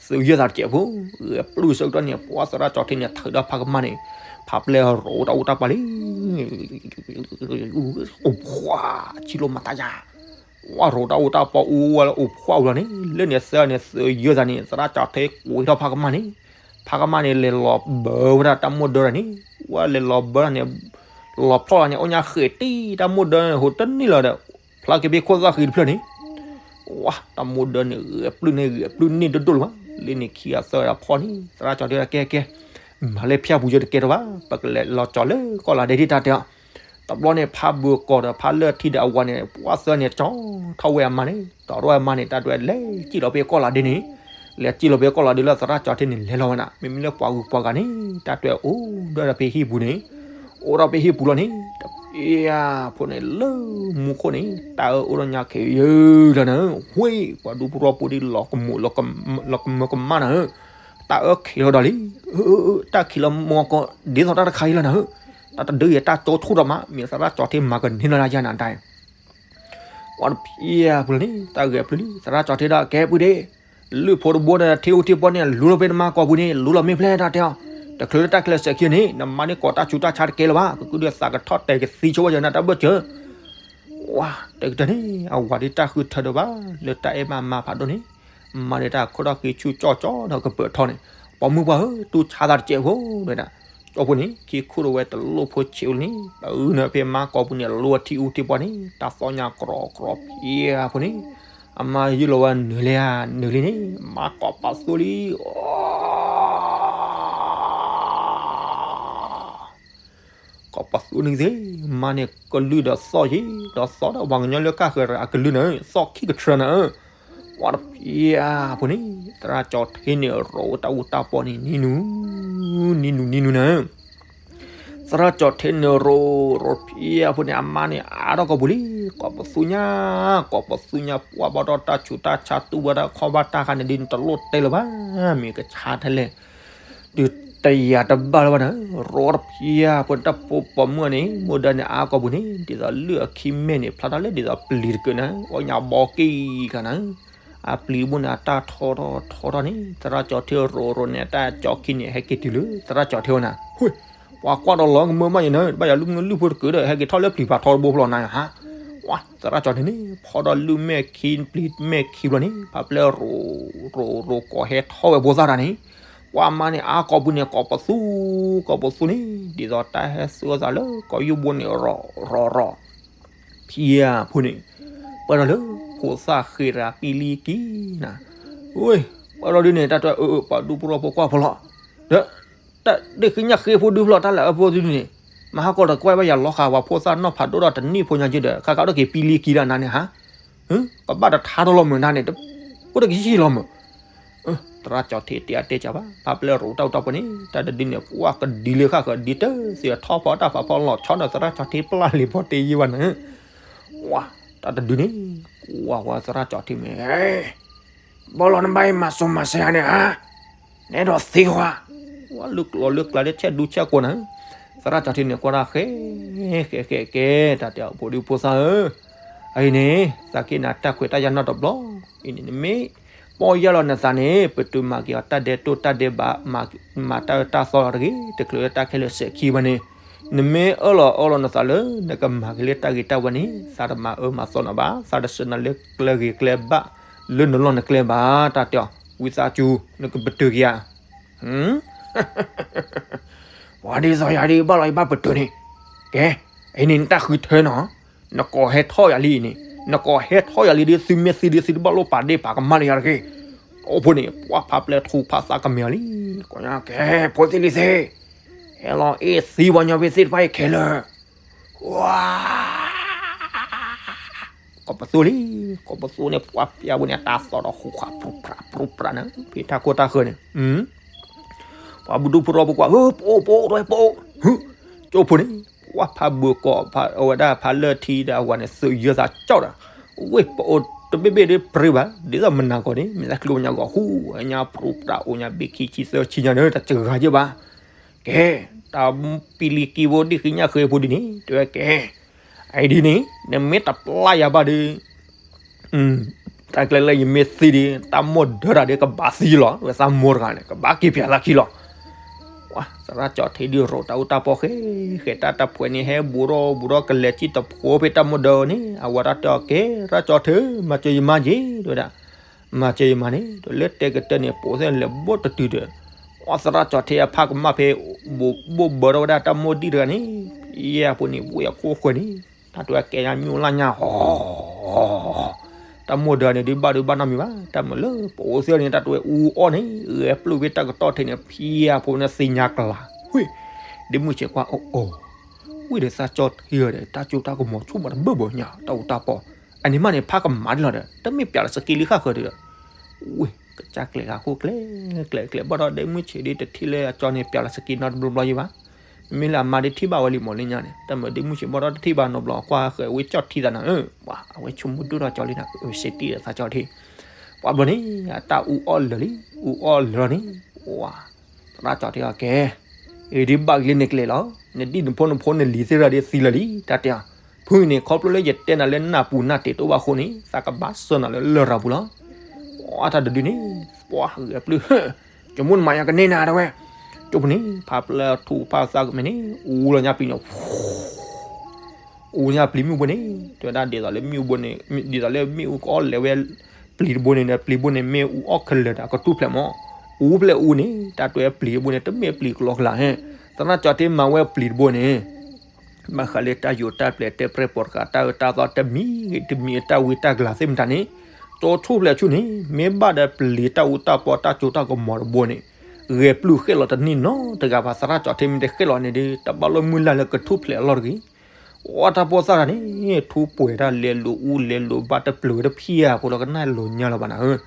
သုးယဲၢ်သးတစဲးဖိ, ဂဲၤပျုၢ်ဆၢကတီၢ်န့ၣ် ပှၤသရၣ်ကၠီၤထ့န့ၣ် ထုးဒီးဖးကမၣ်န့ၣ်, ဖးပျဲၢ်ရိးတၢ်အူတၢ်ပီၢ်လံ အိၣ်ဖှီၣ်, ဆံလိမၤတၢ်ယၤ, ဝဲရိးတၢ်အူတၢ်ပီၢ်အူဝဲလၢအိၣ်ဖှီၣ်အူလီၤန့ၣ်, လၢန့ၣ်သၢန့ၣ် သုးယဲၢ်သးန့ၣ် သရၣ်ကၠီၤထ့ကွံာ်ထီၣ်ဖးကမၣ်န့ၣ်, ဖးကမၣ်န့ၣ် လဲၤလီၤဘၢဝဲဒၣ်တၢ်မိၢ်ဒၢတဂၤန့ၣ်, ဝဲလဲၤလီၤဘၢန့ၣ်, လီၤဖျီၣ်လီၤန့ၣ် အိၣ်ညါဃဲၤတံၢ်တၢ်မိၢ်ဒၢန့ၣ် ဟိးတန့ၢ်လီၤဒီး, ဖျါက့ၤဖဲခိၣ်သၣ်ဃံတဖျၢၣ်န့ၣ် ဝဲတၢ်မိၢ်ဒၢန့ၣ် ဂဲၤပျုၢ်န့ၣ် ဂဲၤပျုၢ်န့ၢ်ဒိၣ်ဒိၣ်လၢၤဘၣ်, လၢန့ၣ်ခံဂၤသၢဂၤဖီၣ်န့ၣ် သရၣ်ကၠီၤထ့ဒၣ်ကဲကဲ, မၤလၢဖၠၣ်ပူၤယဲတကဲထီၣ်ဘၣ်, ပကလဲၤလီၤကၠီၤလၢကီၢ်လၤဒဲဒ်တၢ်တဲအီၤ, တဘျီန့ၣ် ဖးဘုးကီးဒီးဖးလၢၢ်ထံဒီးအဝၤန့ၣ် ပှၤသၢန့ၣ် ကၠီၤထီၣ်ဝဲအမါန့ၣ် တီၤထီၣ်ဝဲအမါန့ၣ် တၢ်တဲလဲၤစံၣ်လီၤဖဲကီၢ်လၤဒဲန့ၣ်, လဲၤစံၣ်လီၤဖဲကီၢ်လၤဒဲလၢသရၣ်ကၠီၤထ့န့ၣ် လဲၤလီၤဝဲနၤ, မ့မ့ၢ်လၢပှၤဂုၤပှၤဂၤန့ၣ် တၢ်တဲအိၣ်ဒီးဖဲဟံၣ်ပူၤန့ၣ် အိၣ်ဒီးဖဲဟံၣ်ပူၤလီၤန့ၣ်, တပျံၤဖိန့ၣ် လၢမူခိၣ်န့ၣ် တၢ်အၢအိၣ်ဒီးညါခဲယုၢ်လီၤနၤဧၢ, ဝ့ၢ် ပှၤဒူပရီဖိဒ်လီၤကမူး လီၤကမၢကမၣ်နၤဧၢ, တၢ်အၢခံးလီၤဒီးလံ, တၢ်ခံးလီၤမီၤကီး ဒ်သိးတၢ်တခါအံၤလီၤနၤဧၢ, တၢ်တဒုအံၤတၢ်ကၠိထူၣ်ဒီးမး မ့ၢ်သရၣ်ကၠီၤထ့မၤကန့ၢ်လီၤဒၣ်ယၤနၤတၢ် ဝဲတပျံၤဖိလီၤန့ၣ် တၢ်ဂဲၤပျုၢ်လံ, သရၣ်ကၠီၤထ့ဒီးကဲပှ့ၤဒ့, လုၢ်ဖိတဘိန့ၣ် ထံအိၣ်ထံပီၢ်န့ၣ် လူလီၤဖဲနမါကိာ်ပူၤန့ၣ် လူလီၤမ့ၢ်ဖျဲၣ်တၢ်တဲအီၤ, တချုးလၢတၢ်ကျဲးစၢးခံန့ၣ် နမါန့ၣ်ကိးတၢ်ဆူးတၢ်ဆါတကဲလၢၤဘၣ်, ကကုၢ်ဒုးသးကထီၣ်တဲာ်ကသံဆိဝဲယၤနၤတၢ်ဘၢၣ်စၢၤ ဝါ တဲကတၢၢ်န့ၣ် အဝၤဒ်တၢ်ဃုထၢဒီးဘၣ် လၢတၢ်အဲၣ်ဘၣ်မါဖးဒိၣ်န့ၣ်, မါဒ်တၢ်ခိၣ်ထီၣ်ဃ့ဆူၣ်ကၠီၣ်ကၠီဒီးကပၢၤထီန့ၣ်, ပိာ်မုၣ်ပှၢ်ဧၢ တူၢ်ဆါသးတစဲးဖိ, ဝဲဒၣ်, ကၠီဖိန့ၣ် ခံခိၣ်ဒီးဝဲတလိၣ်ဖိဆံးအိၣ်လံန့ၣ် ပအုၣ်နၤဖဲမါကိာ်ပူၤန့ၣ် လိထံအူထံပီၢ်န့ၣ် တၢ်သီၣ်ညါကြီကြီဖျံဖိန့ၣ်, အမါယုၢ်လီၤဝဲနုာ်လံဧါ နုာ်လံန့ၣ် မါကိးပသူလံ ကိးပသူန့ၣ်သ့ၣ်, မါန့ၣ်ကလုၢ်ဒီးသီၣ်ယံၤ, ဒီးသီၣ်ဒီးပှၤကညီလၢကၢ်ဃၢၤအကလုၢ်န့ၣ်, သီၣ်ခံကထြၢနၤဧၢ, ဝဲတပျံၤဖိန့ၣ်, သရၣ်ကၠီၤထ့န့ၣ်ရိးတၢ်အူတၢ်ပီၢ်န့ၣ် နံၤနုၤ, နံၤနုၤနံၤနုၤနၤ, သရၣ်ကၠီၤထ့န့ၣ်ရိးရိးဖျံဖိန့ၣ် အမါန့ၣ်အါထီၣ်ကိာ်ပူၤလံ, ကိးပသူညါ, ကိးပသူညါ ပှၢ်ဘၣ်ဒီးတၢ်ဆူးတၢ်ဆါတူၢ်ဘၣ်တၢ်ခီၣ်ဘၣ်တၢ်ဃါန့ၣ်ဒ်န့ၣ်တလိၣ်တဲလၢၤဘၣ်, မ့ၢ်ကဆါထဲလဲၣ် ဒုးတယၤတဘၣ်လၢၤဘၣ်နၤ, ရိးတပျံၤဖိန့ၣ် တၢ်ဖိပိာ်မုၣ်န့ၣ် မိၢ်ဒၢန့ၣ်အါကိာ်ပူၤန့ၣ် ဒ်သိးလုၢ်အခံမဲာ်န့ၣ် ဖျါတၢ်လၢဒ်သိးပျံၤတကၢးနၤ, အိၣ်ညါဘီက့ၤဂၤနၤ, အပျံၤတဘိန့ၣ် အတၢ်ထီထီၣ်ထီထီၣ်န့ၣ် သရၣ်ကၠီၤထ့ရိးရိးန့ၣ် အတၢ်ကၠီခံန့ၣ် ဟဲက့ၤတုၤလၢ သရၣ်ကၠီၤထ့ဝဲနၤ, ဟ့ၢ်, ပှၤကွၢ်ဒီးလီၤကမၢမးယနၤ, ဘၣ်ယၤလုၢ်မုၢ်လုၢ်ဖိတကၢးဒီး ဟဲက့ၤထီၣ်လၢပျံၤဖးထီတဘိဖျီနၤဧါ, ဝါ သရၣ်ကၠီၤထ့န့ၣ် ဖီဒီးလုၢ်မဲာ်ခံ ပျံၤမဲာ်ခံဘျီန့ၣ် ဖးပျဲၢ်ရိးရိးရိးကိးဟဲထီၣ်ဝဲဖိသၣ်တၢ်န့ၣ်, ပှၢ်မါန့ၣ်အါကိာ်ပူၤန့ၣ် ကိးပသူ, ကိးပသူန့ၣ် ဒ်သိးတၢ်ဟဲသုးအသးလၢကီၢ်ယူၢ်ဘိန့ၣ် ရိးရိးရိး ဖျံဖိန့ၣ်, ပၢၢ်ထီၣ်လၢ ဖိသၣ်ဃ့တဂၤပံလံကံနၤ, ဝ့ၢ်, ပၢၢ်ထီၣ်ဒုန့ၣ် တၢ်တဲအၢ ပှၤဒူပရီဖိကွၢ်ဖိလီၤ, ဒီး တၢ်ဒ့ၣ်ဃ့ညၣ်ဃ့ဖိဒုဖျီတၢ်လၢအဖိဒုန့ၣ်, မၤဟါကီဒီးကွၢ်ဘၣ်ယၤလီၤဃာ်ဝဲဖိသၣ်နီၢ်ဖးဒိၣ်ဒီးတနံၣ်ဖိညါက့ဒီး ခါခါဒီးက့ၤပံလံကံဒီးနၤန့ၣ်ဟါ, ကဘၣ်တထါထီၣ်လီၤမုာ်နၤန့ၣ်, အိၣ်တကယံၢ်လီၤမုာ်. သရၣ်ကၠီၤထံတဲအါတဲကၢဘၣ် ဖးပျဲၢ်ရိးတၢ်အူတၢ်ပီန့ၣ် တၢ်တဒုန့ၣ် ပှၢ်ကဒံလၢဃၣ်ဃၢၤဒံတၢ်သ့ၣ်ထီၣ်ဖီတၢ်ဖးဖီလီၤဆီဒီးသရၣ်ကၠီၤထံပျၢ်လံၤဖီတ့ယံာ်ဘၣ်နၤ, တၢ်တဒုန့ၣ်, ကွၢ်ဝဲသရၣ်ကၠီၤထံမ့ၢ် ဘီလီၤနဘၣ်အံၤမၤစိၤမၤစဲယၤန့ၣ်ဧါ, နဲဒိးသ့ဝဲ, ဝဲလၢကျိၤလၢကျါလၢဆဲးဒူဆဲးကိးနၤ, သရၣ်ကၠီၤထံန့ၣ်ကွၢ်တၢ်ဃဲ, ဃဲဃဲကဲ, တၢ်တဲအီၤဖိဒံဖိသၣ်ဧၢ, အအံၤန့ၣ် သးက့ၤနၤတၢ်ခွဲးတၢ်ယာ်နီတဘျီ, အံၤန့ၣ်နမ့ၢ် ပီၢ်ယၢ်လီၤနသးန့ၣ် ပတုၤမၤက့ၤအီၤတၢ်ဒဲးတိၢ်တၢ်ဒဲးဘး, မၤတၢ်အၢတၢ်သီလီၤတဂ့ၤ, တချုးလၢတၢ်ခဲလၢာ်စဲးခံဝဲန့ၣ်, နမ့ၢ်အၢၣ်လီၤအၢၣ်လီၤနသးလၢ နကမၤက့ၤလၢတၢ်ဂ့ၤတၢ်ဝါန့ၣ် သးတမၤအၢမၤသီနၤဘၣ်, သးတစၢၤနၤလၢကျဲဂ့ၤကျဲဘၣ်, လၢနလီၢ်နကျဲဘၣ်, တၢ်တဲအီၤ, ဝံသးစူၤ နကပတုာ်က့ၤဧါ ပှၤဒ်သိးယၤဒ်ဘၣ်လီၤ ယဘၣ်ပတုာ်န့ၣ်, ကဲ, အံၤန့ၣ်နတၢ်ဃုထၢနီၤ, နကိးဟဲထီၣ်ယၤလံအံၤန့ၣ်, နကိးဟဲထီၣ်ယၤလံဒီး သုမ့ၢ်သံဒီး သုတဘၣ်လိၣ်ပာ်ဒ့ၣ်ပာ်ကမၣ်လၢယၤတဂ့ၤ, အိၣ်ဖိန့ၣ် ပှၢ်ဖးပျဲၢ်ထူဖးသးကမဲာ်အီၤလံ, ကဲ ဖိသ့ၣ်လံၤသ့ၣ်, ဟဲလီၤအ့ၣ်သံပှၤညီဖဲသ့ၣ်တဖၣ်အံၤခဲလၢာ်, ဝါ ကိးပသူလံ, ကိးပသူန့ၣ် ပှၤပျဲၢ်ဖိန့ၣ် အတၢ်သီၣ်ဒီးဃူဃာ်ပြူပြးပြူပြးန့ၣ် ဖဲတၢ်ခိၣ်တၢ်ဃၢၤန့ၣ်, ပှၤဘူၣ်ဒူဖိရီဖိကွၢ်, ပအိၣ်ပအိၣ်တဝဲပအိၣ်, ကၠိဖိန့ၣ် ပှၤဖးဘုးကိးအဝဲဒၣ်ဖးလၢထံဒီးအဝၤန့ၣ် သုးယၢသးကၠီၣ်ဒီး, ဝ့ၢ်ပအိၣ်တဘ့ၣ်ဘ့ၣ်ဒီးပြ့ဘၣ်, ဒ်သိးမနၤကီးန့ၣ် မ့ၢ်သးကျိညါကီး ဟူဝဲညါပြူပြးအိၣ်ညါဘ့ၣ်ခံဆံသၢဆံညါန့ၣ် တစှၤယဲၢ်ဘၣ် ကဲ, တၢ်ပံလံၤကံဖိဒံၣ်ဃံညၣ်ဃ့ဖိဒ်န့ၣ် တဲဝဲကဲ, အံၤဒ်န့ၣ် နမ့ၢ်တပျၢ်ယၤဘၣ်ဒီး, တၢ်ကျဲလၢယမ့ၢ်သံဒီး တၢ်မိၢ်ဒၢတၢ်ဒီးကဘၣ်သံလီၤ, ဝဲသးမိၢ်တဂၤန့ၣ် ကဘၣ်က့ၤပျးသးခံလီၤ. သရၣ်ကၠီၤထံဒုးရိးတၢ်အူတၢ်ပီၢ်ဃဲ, ဃဲတၢ်တၢ်ဖှဲးန့ၣ် ဟဲဘူးထီၣ်ဘူးထီၣ်ကလဲၤစံၣ်တဖိဖဲတၢ်မိၢ်ဒၢန့ၣ် အဝၤတၢ်တဲအီၤကဲ, သရၣ်ကၠီၤထံ မၤစၢၤယမါက့ၤ တဲဝဲဒၣ်, မၤစၢၤယမါန့ၣ် ဒီးလၢတဲကတၢၢ်န့ၣ် ပိာ်သ့ၣ်လဲၤဘိၣ်တတုၤဒီး, အသရၣ်ကၠီၤထံအဖးကမၣ်ဖဲ ဘိၣ်ဘၢထီၣ်ဝဲဒၣ်တၢ်မိၢ်ဒံၣ်တဂၤန့ၣ်, ယဲၢ်အဖိန့ၣ် ဝ့ၢ်အခိၣ်ဃၢၤန့ၣ်, တၢ်တဲဝဲကဲညါမံၣ်အူလၢညါဟီ တၢ်မိၢ်ဒၢန့ၣ်ဒုးဘၣ်ဒုးဘၣ်နီတမံၤဘၣ်, တၢ်မုာ်လၢပအိၣ်သ့ၣ်န့ၣ် တၢ်တဲဝဲအူအီၣ်န့ၣ် ဂဲၤပျုၢ်ဖဲတၢ်ကတီၢ်ထံးန့ၣ် ဖံအဖိန့ၣ်သ့ၣ်ညါကလၤ, ဝ့ၢ်, ဒ့မုၢ်ဆံးကွၢ်အီၤအီၤ, ဝ့ၢ်ဒီးသးကၠီၤထံဒီး တၢ်ကၠိတၢ်ကမီၤဆူၣ်မးတဘၢၣ်ဘၢၣ်ညါ တၢ်အူတၢ်ပီၢ်, အန့ၣ်မးန့ၣ် ဖးကမၤဒ်လီၤဒီး တမ့ၢ်ပျးလီၤစက့လံဃၣ်ဃၢၤဒီး ဝ့ၢ်, ကစၢ်ကျဲၤဂၤခိၣ်ကျဲၤ, ကျဲၤကျဲၤဘၣ်ဒီးဒ့မုၢ်ဆံးဒ်တထံၣ်လၢအကၠီန့ၣ်ပျးလီၤစက့နီတဘျီဘျီယံၤဘၣ်, မ့မ့ၢ်လၢအမါဒ်ထံၣ်ဘၣ်ဝဲလံမးလၢညါန့ၣ် တၢ်မုာ်ဒ့မုၢ်ဆံးဘၣ်ဒီးတထံၣ်ဘၣ်နီတဘျီ ကွၢ်ဃဲၤဝဲကၠီၣ်ထံသးနၤဧၢ, ပှၤအဝဲဆိကမိၣ်ဒိၣ်ထီၣ်ကၠီလံနၤ စ့တံၢ်ဒီးသးကၠီၤထံ, ပှၤဘျီန့ၣ် အတၢ်အူအီၣ်လၢာ်လံ, အူအီၣ်လၢာ်လီၤန့ၣ်, ပှၤ သရၣ်ကၠီၤထံအီၤကဲ, အံၤဒ်ဘၣ်က့ၤလၢနကျဲၤလီၤ, နဒံၣ်နဖိနဖိနလံၤသ့ၣ်တဖၣ်ဒီးသံလၢာ်လံ, တၢ်တဲအီၤ, ဖုန့ၣ် ခီဖျိလၢယတဲနၤလၢနၢ်ပူၤနၢ်တ့ၤတအိၣ်ဘၣ်အဃိန့ၣ် သးကဘၣ်စၢၤနၤလၢလရာ်ပူၤလီၤ, ပှၤတၢ်တဒုန့ၣ်, ပှၤဂဲၤပျုၢ် ကၠိမုၣ်နမၤယၤကန့ၢ်နၤတဲဝဲ, ကၠိဖိန့ၣ် ဖးပျဲၢ်ထူဖးသးကမဲာ်န့ၣ် အူလီၤညါပျံၤန့ၣ် အူညါပျံၤမုၢ်ဘိန့ၣ် တဲဝဲဒၣ်ဒ်သိးလၢမုၢ်ဘိန့ၣ်, ဒ်သိးလၢမ့ၣ်အူကအီၣ်လဲၤဝဲ ပျံၤတဘိန့ၣ်ဒီး ပျံၤဘိန့ၣ် မ့ၣ်အူအီၣ်ခဲလၢာ်ဒီး ကထူၣ်ဖျဲးမး, အူဖျဲးအူန့ၣ် တၢ်တဲပျံၤဘိန့ၣ် တမ့ၢ်ပျံၤကလီကလးဟဲ, သရၣ်ကၠီၤထံမၤဝဲပျံၤတဘိန့ၣ် ဘၣ်ဃးလၢတၢ်ယိးတၢ်ပျဲၤတဲပြဲၢ်ပိာ်တဃာ် တၢ်အၢတၢ်သီတမံၤဂ့ၤတမံၤအတၢ်ဝံတၢ်ကလၤသ့ၣ်မတၤန့ၣ်, ကၠိဆူၣ်ဖျဲးဆူၣ်န့ၣ် မ့ၢ်ဘၣ်ဒီးပျံၤတၢ်အူတၢ်ပီတၢ်ကၠိတၢ်ကမီၤတဘိန့ၣ်, ဂဲၤပျုၢ်ဃဲၣ်လီၤတန့ၢ်နီတဂၤဘၣ် သရၣ်ကၠီၤထံမ့ၢ်တဃဲၣ်လီၤန့ၣ်ဒီး တဘၣ်လိၣ်မုၢ်လၢ်လၢကထူၣ်ဖျဲးအလီၢ်တဂ့ၤ အတၢ်ပိာ်သၣ်တၢ်န့ၣ် ထူပှဲၤတၢ်လဲၤလိာ်အူလဲၤလိာ်ဘၣ်တပျုာ်ဝဲတဖံးဧါဖိလီၤကနၣ်လိာ်ညါလီၤဘၣ်နၤဧၢ,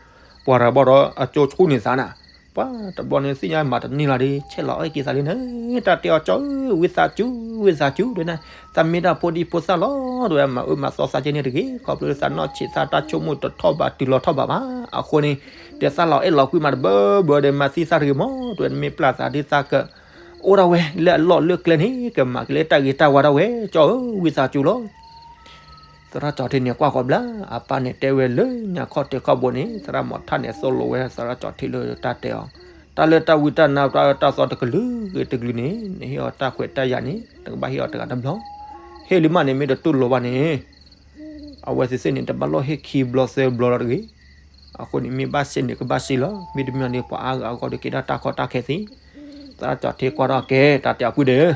ပှၤရၤဘၣ်ဒီးအကၠိဆူၣ်န့ၣ်သးနၤ, ပှၤတဘျီန့ၣ်သ့ၣ်ညါမၤတန့ၢ်လီၤဒီး ဆဲးလီၤအီၣ်က့ၤသးလံနၤ, တၢ်တဲအီၤကၠီဧၢ ဝံသးစူၤ ဝံသးစူၤ တဲနၤ, သးမ့ၢ်တၢ်ဖိဒံဖိသၣ်လီၤ တဲဝဲ မၤအၢမၤသီသးကဲန့ၣ်တဂ့ၤ ခီဖျိသးနီၢ်ဆံးသးတၢ်ဆိကမိၣ်တထီၣ်ဘးတုၤလီၤထီၣ်ဘးဘၣ် အဃိန့ၣ်, တဲသးလီၤအဲၣ်လီၤကွံမးတဘၢဘၢဒီး မၤသံသးတဂ့ၤမး တဲဝဲ နမ့ၢ်ပျၢ်သးဒ်သးက အိၣ်ဒၣ်ဝဲလၢအလီၢ်လၢကျဲန့ၣ် ကမၤက့ၤလၢတၢ်ဂ့ၤတၢ်ဝါဒၣ်ဝဲ ကၠီဧၢ ဝံသးစူၤလီၤ. သရၣ်ကၠီၤထံန့ၣ်ကွၢ်ဃီၤဘျါ အပၢ်န့ၣ်တဲဝဲလၢညါခီၣ်ထံးခီၣ်ဘိန့ၣ် သရၣ်မီၤထၣ်န့ၣ်သိၣ်လိဝဲသရၣ်ကၠီၤထံလၢတၢ်တဲအီၤ, တၢ်လၢတၢ်ဝံတၢ်နါတၢ်အၢတၢ်သီတကလုာ်ဂ့ၤတကလုာ်န့ၣ် နဟ့ၣ်အီၤတၢ်ခွဲးတၢ်ယာ်န့ၣ် နကဘၣ်ဟ့ၣ်အီၤတဂၤတဘျီ, ဟ့ၣ်လံမးန့ၣ်မ့ၢ်တတူၢ်လိာ်ဘၣ်န့ၣ် အဝဲသ့ၣ်သ့ၣ်န့ၣ် တဘၣ်လိၣ်ဟ့ၣ်ခံဘျီသၢဘျီလီၤတဂ့ၤ. အဃိန့ၣ် မ့ၢ်ဘၣ်စ့န့ၣ် ကဘၣ်စ့လီၤ. မ့တမ့ၢ်န့ၣ် ပှၤအါဂၤအဂီၢ်ဒီးက့ၤဒၣ်တၢ်ကီတၢ်ခဲသ့. သရၣ်ကၠီၤထံကွၢ်ထီၣ်ကဲ တၢ်တဲအီၤဖုဒီး,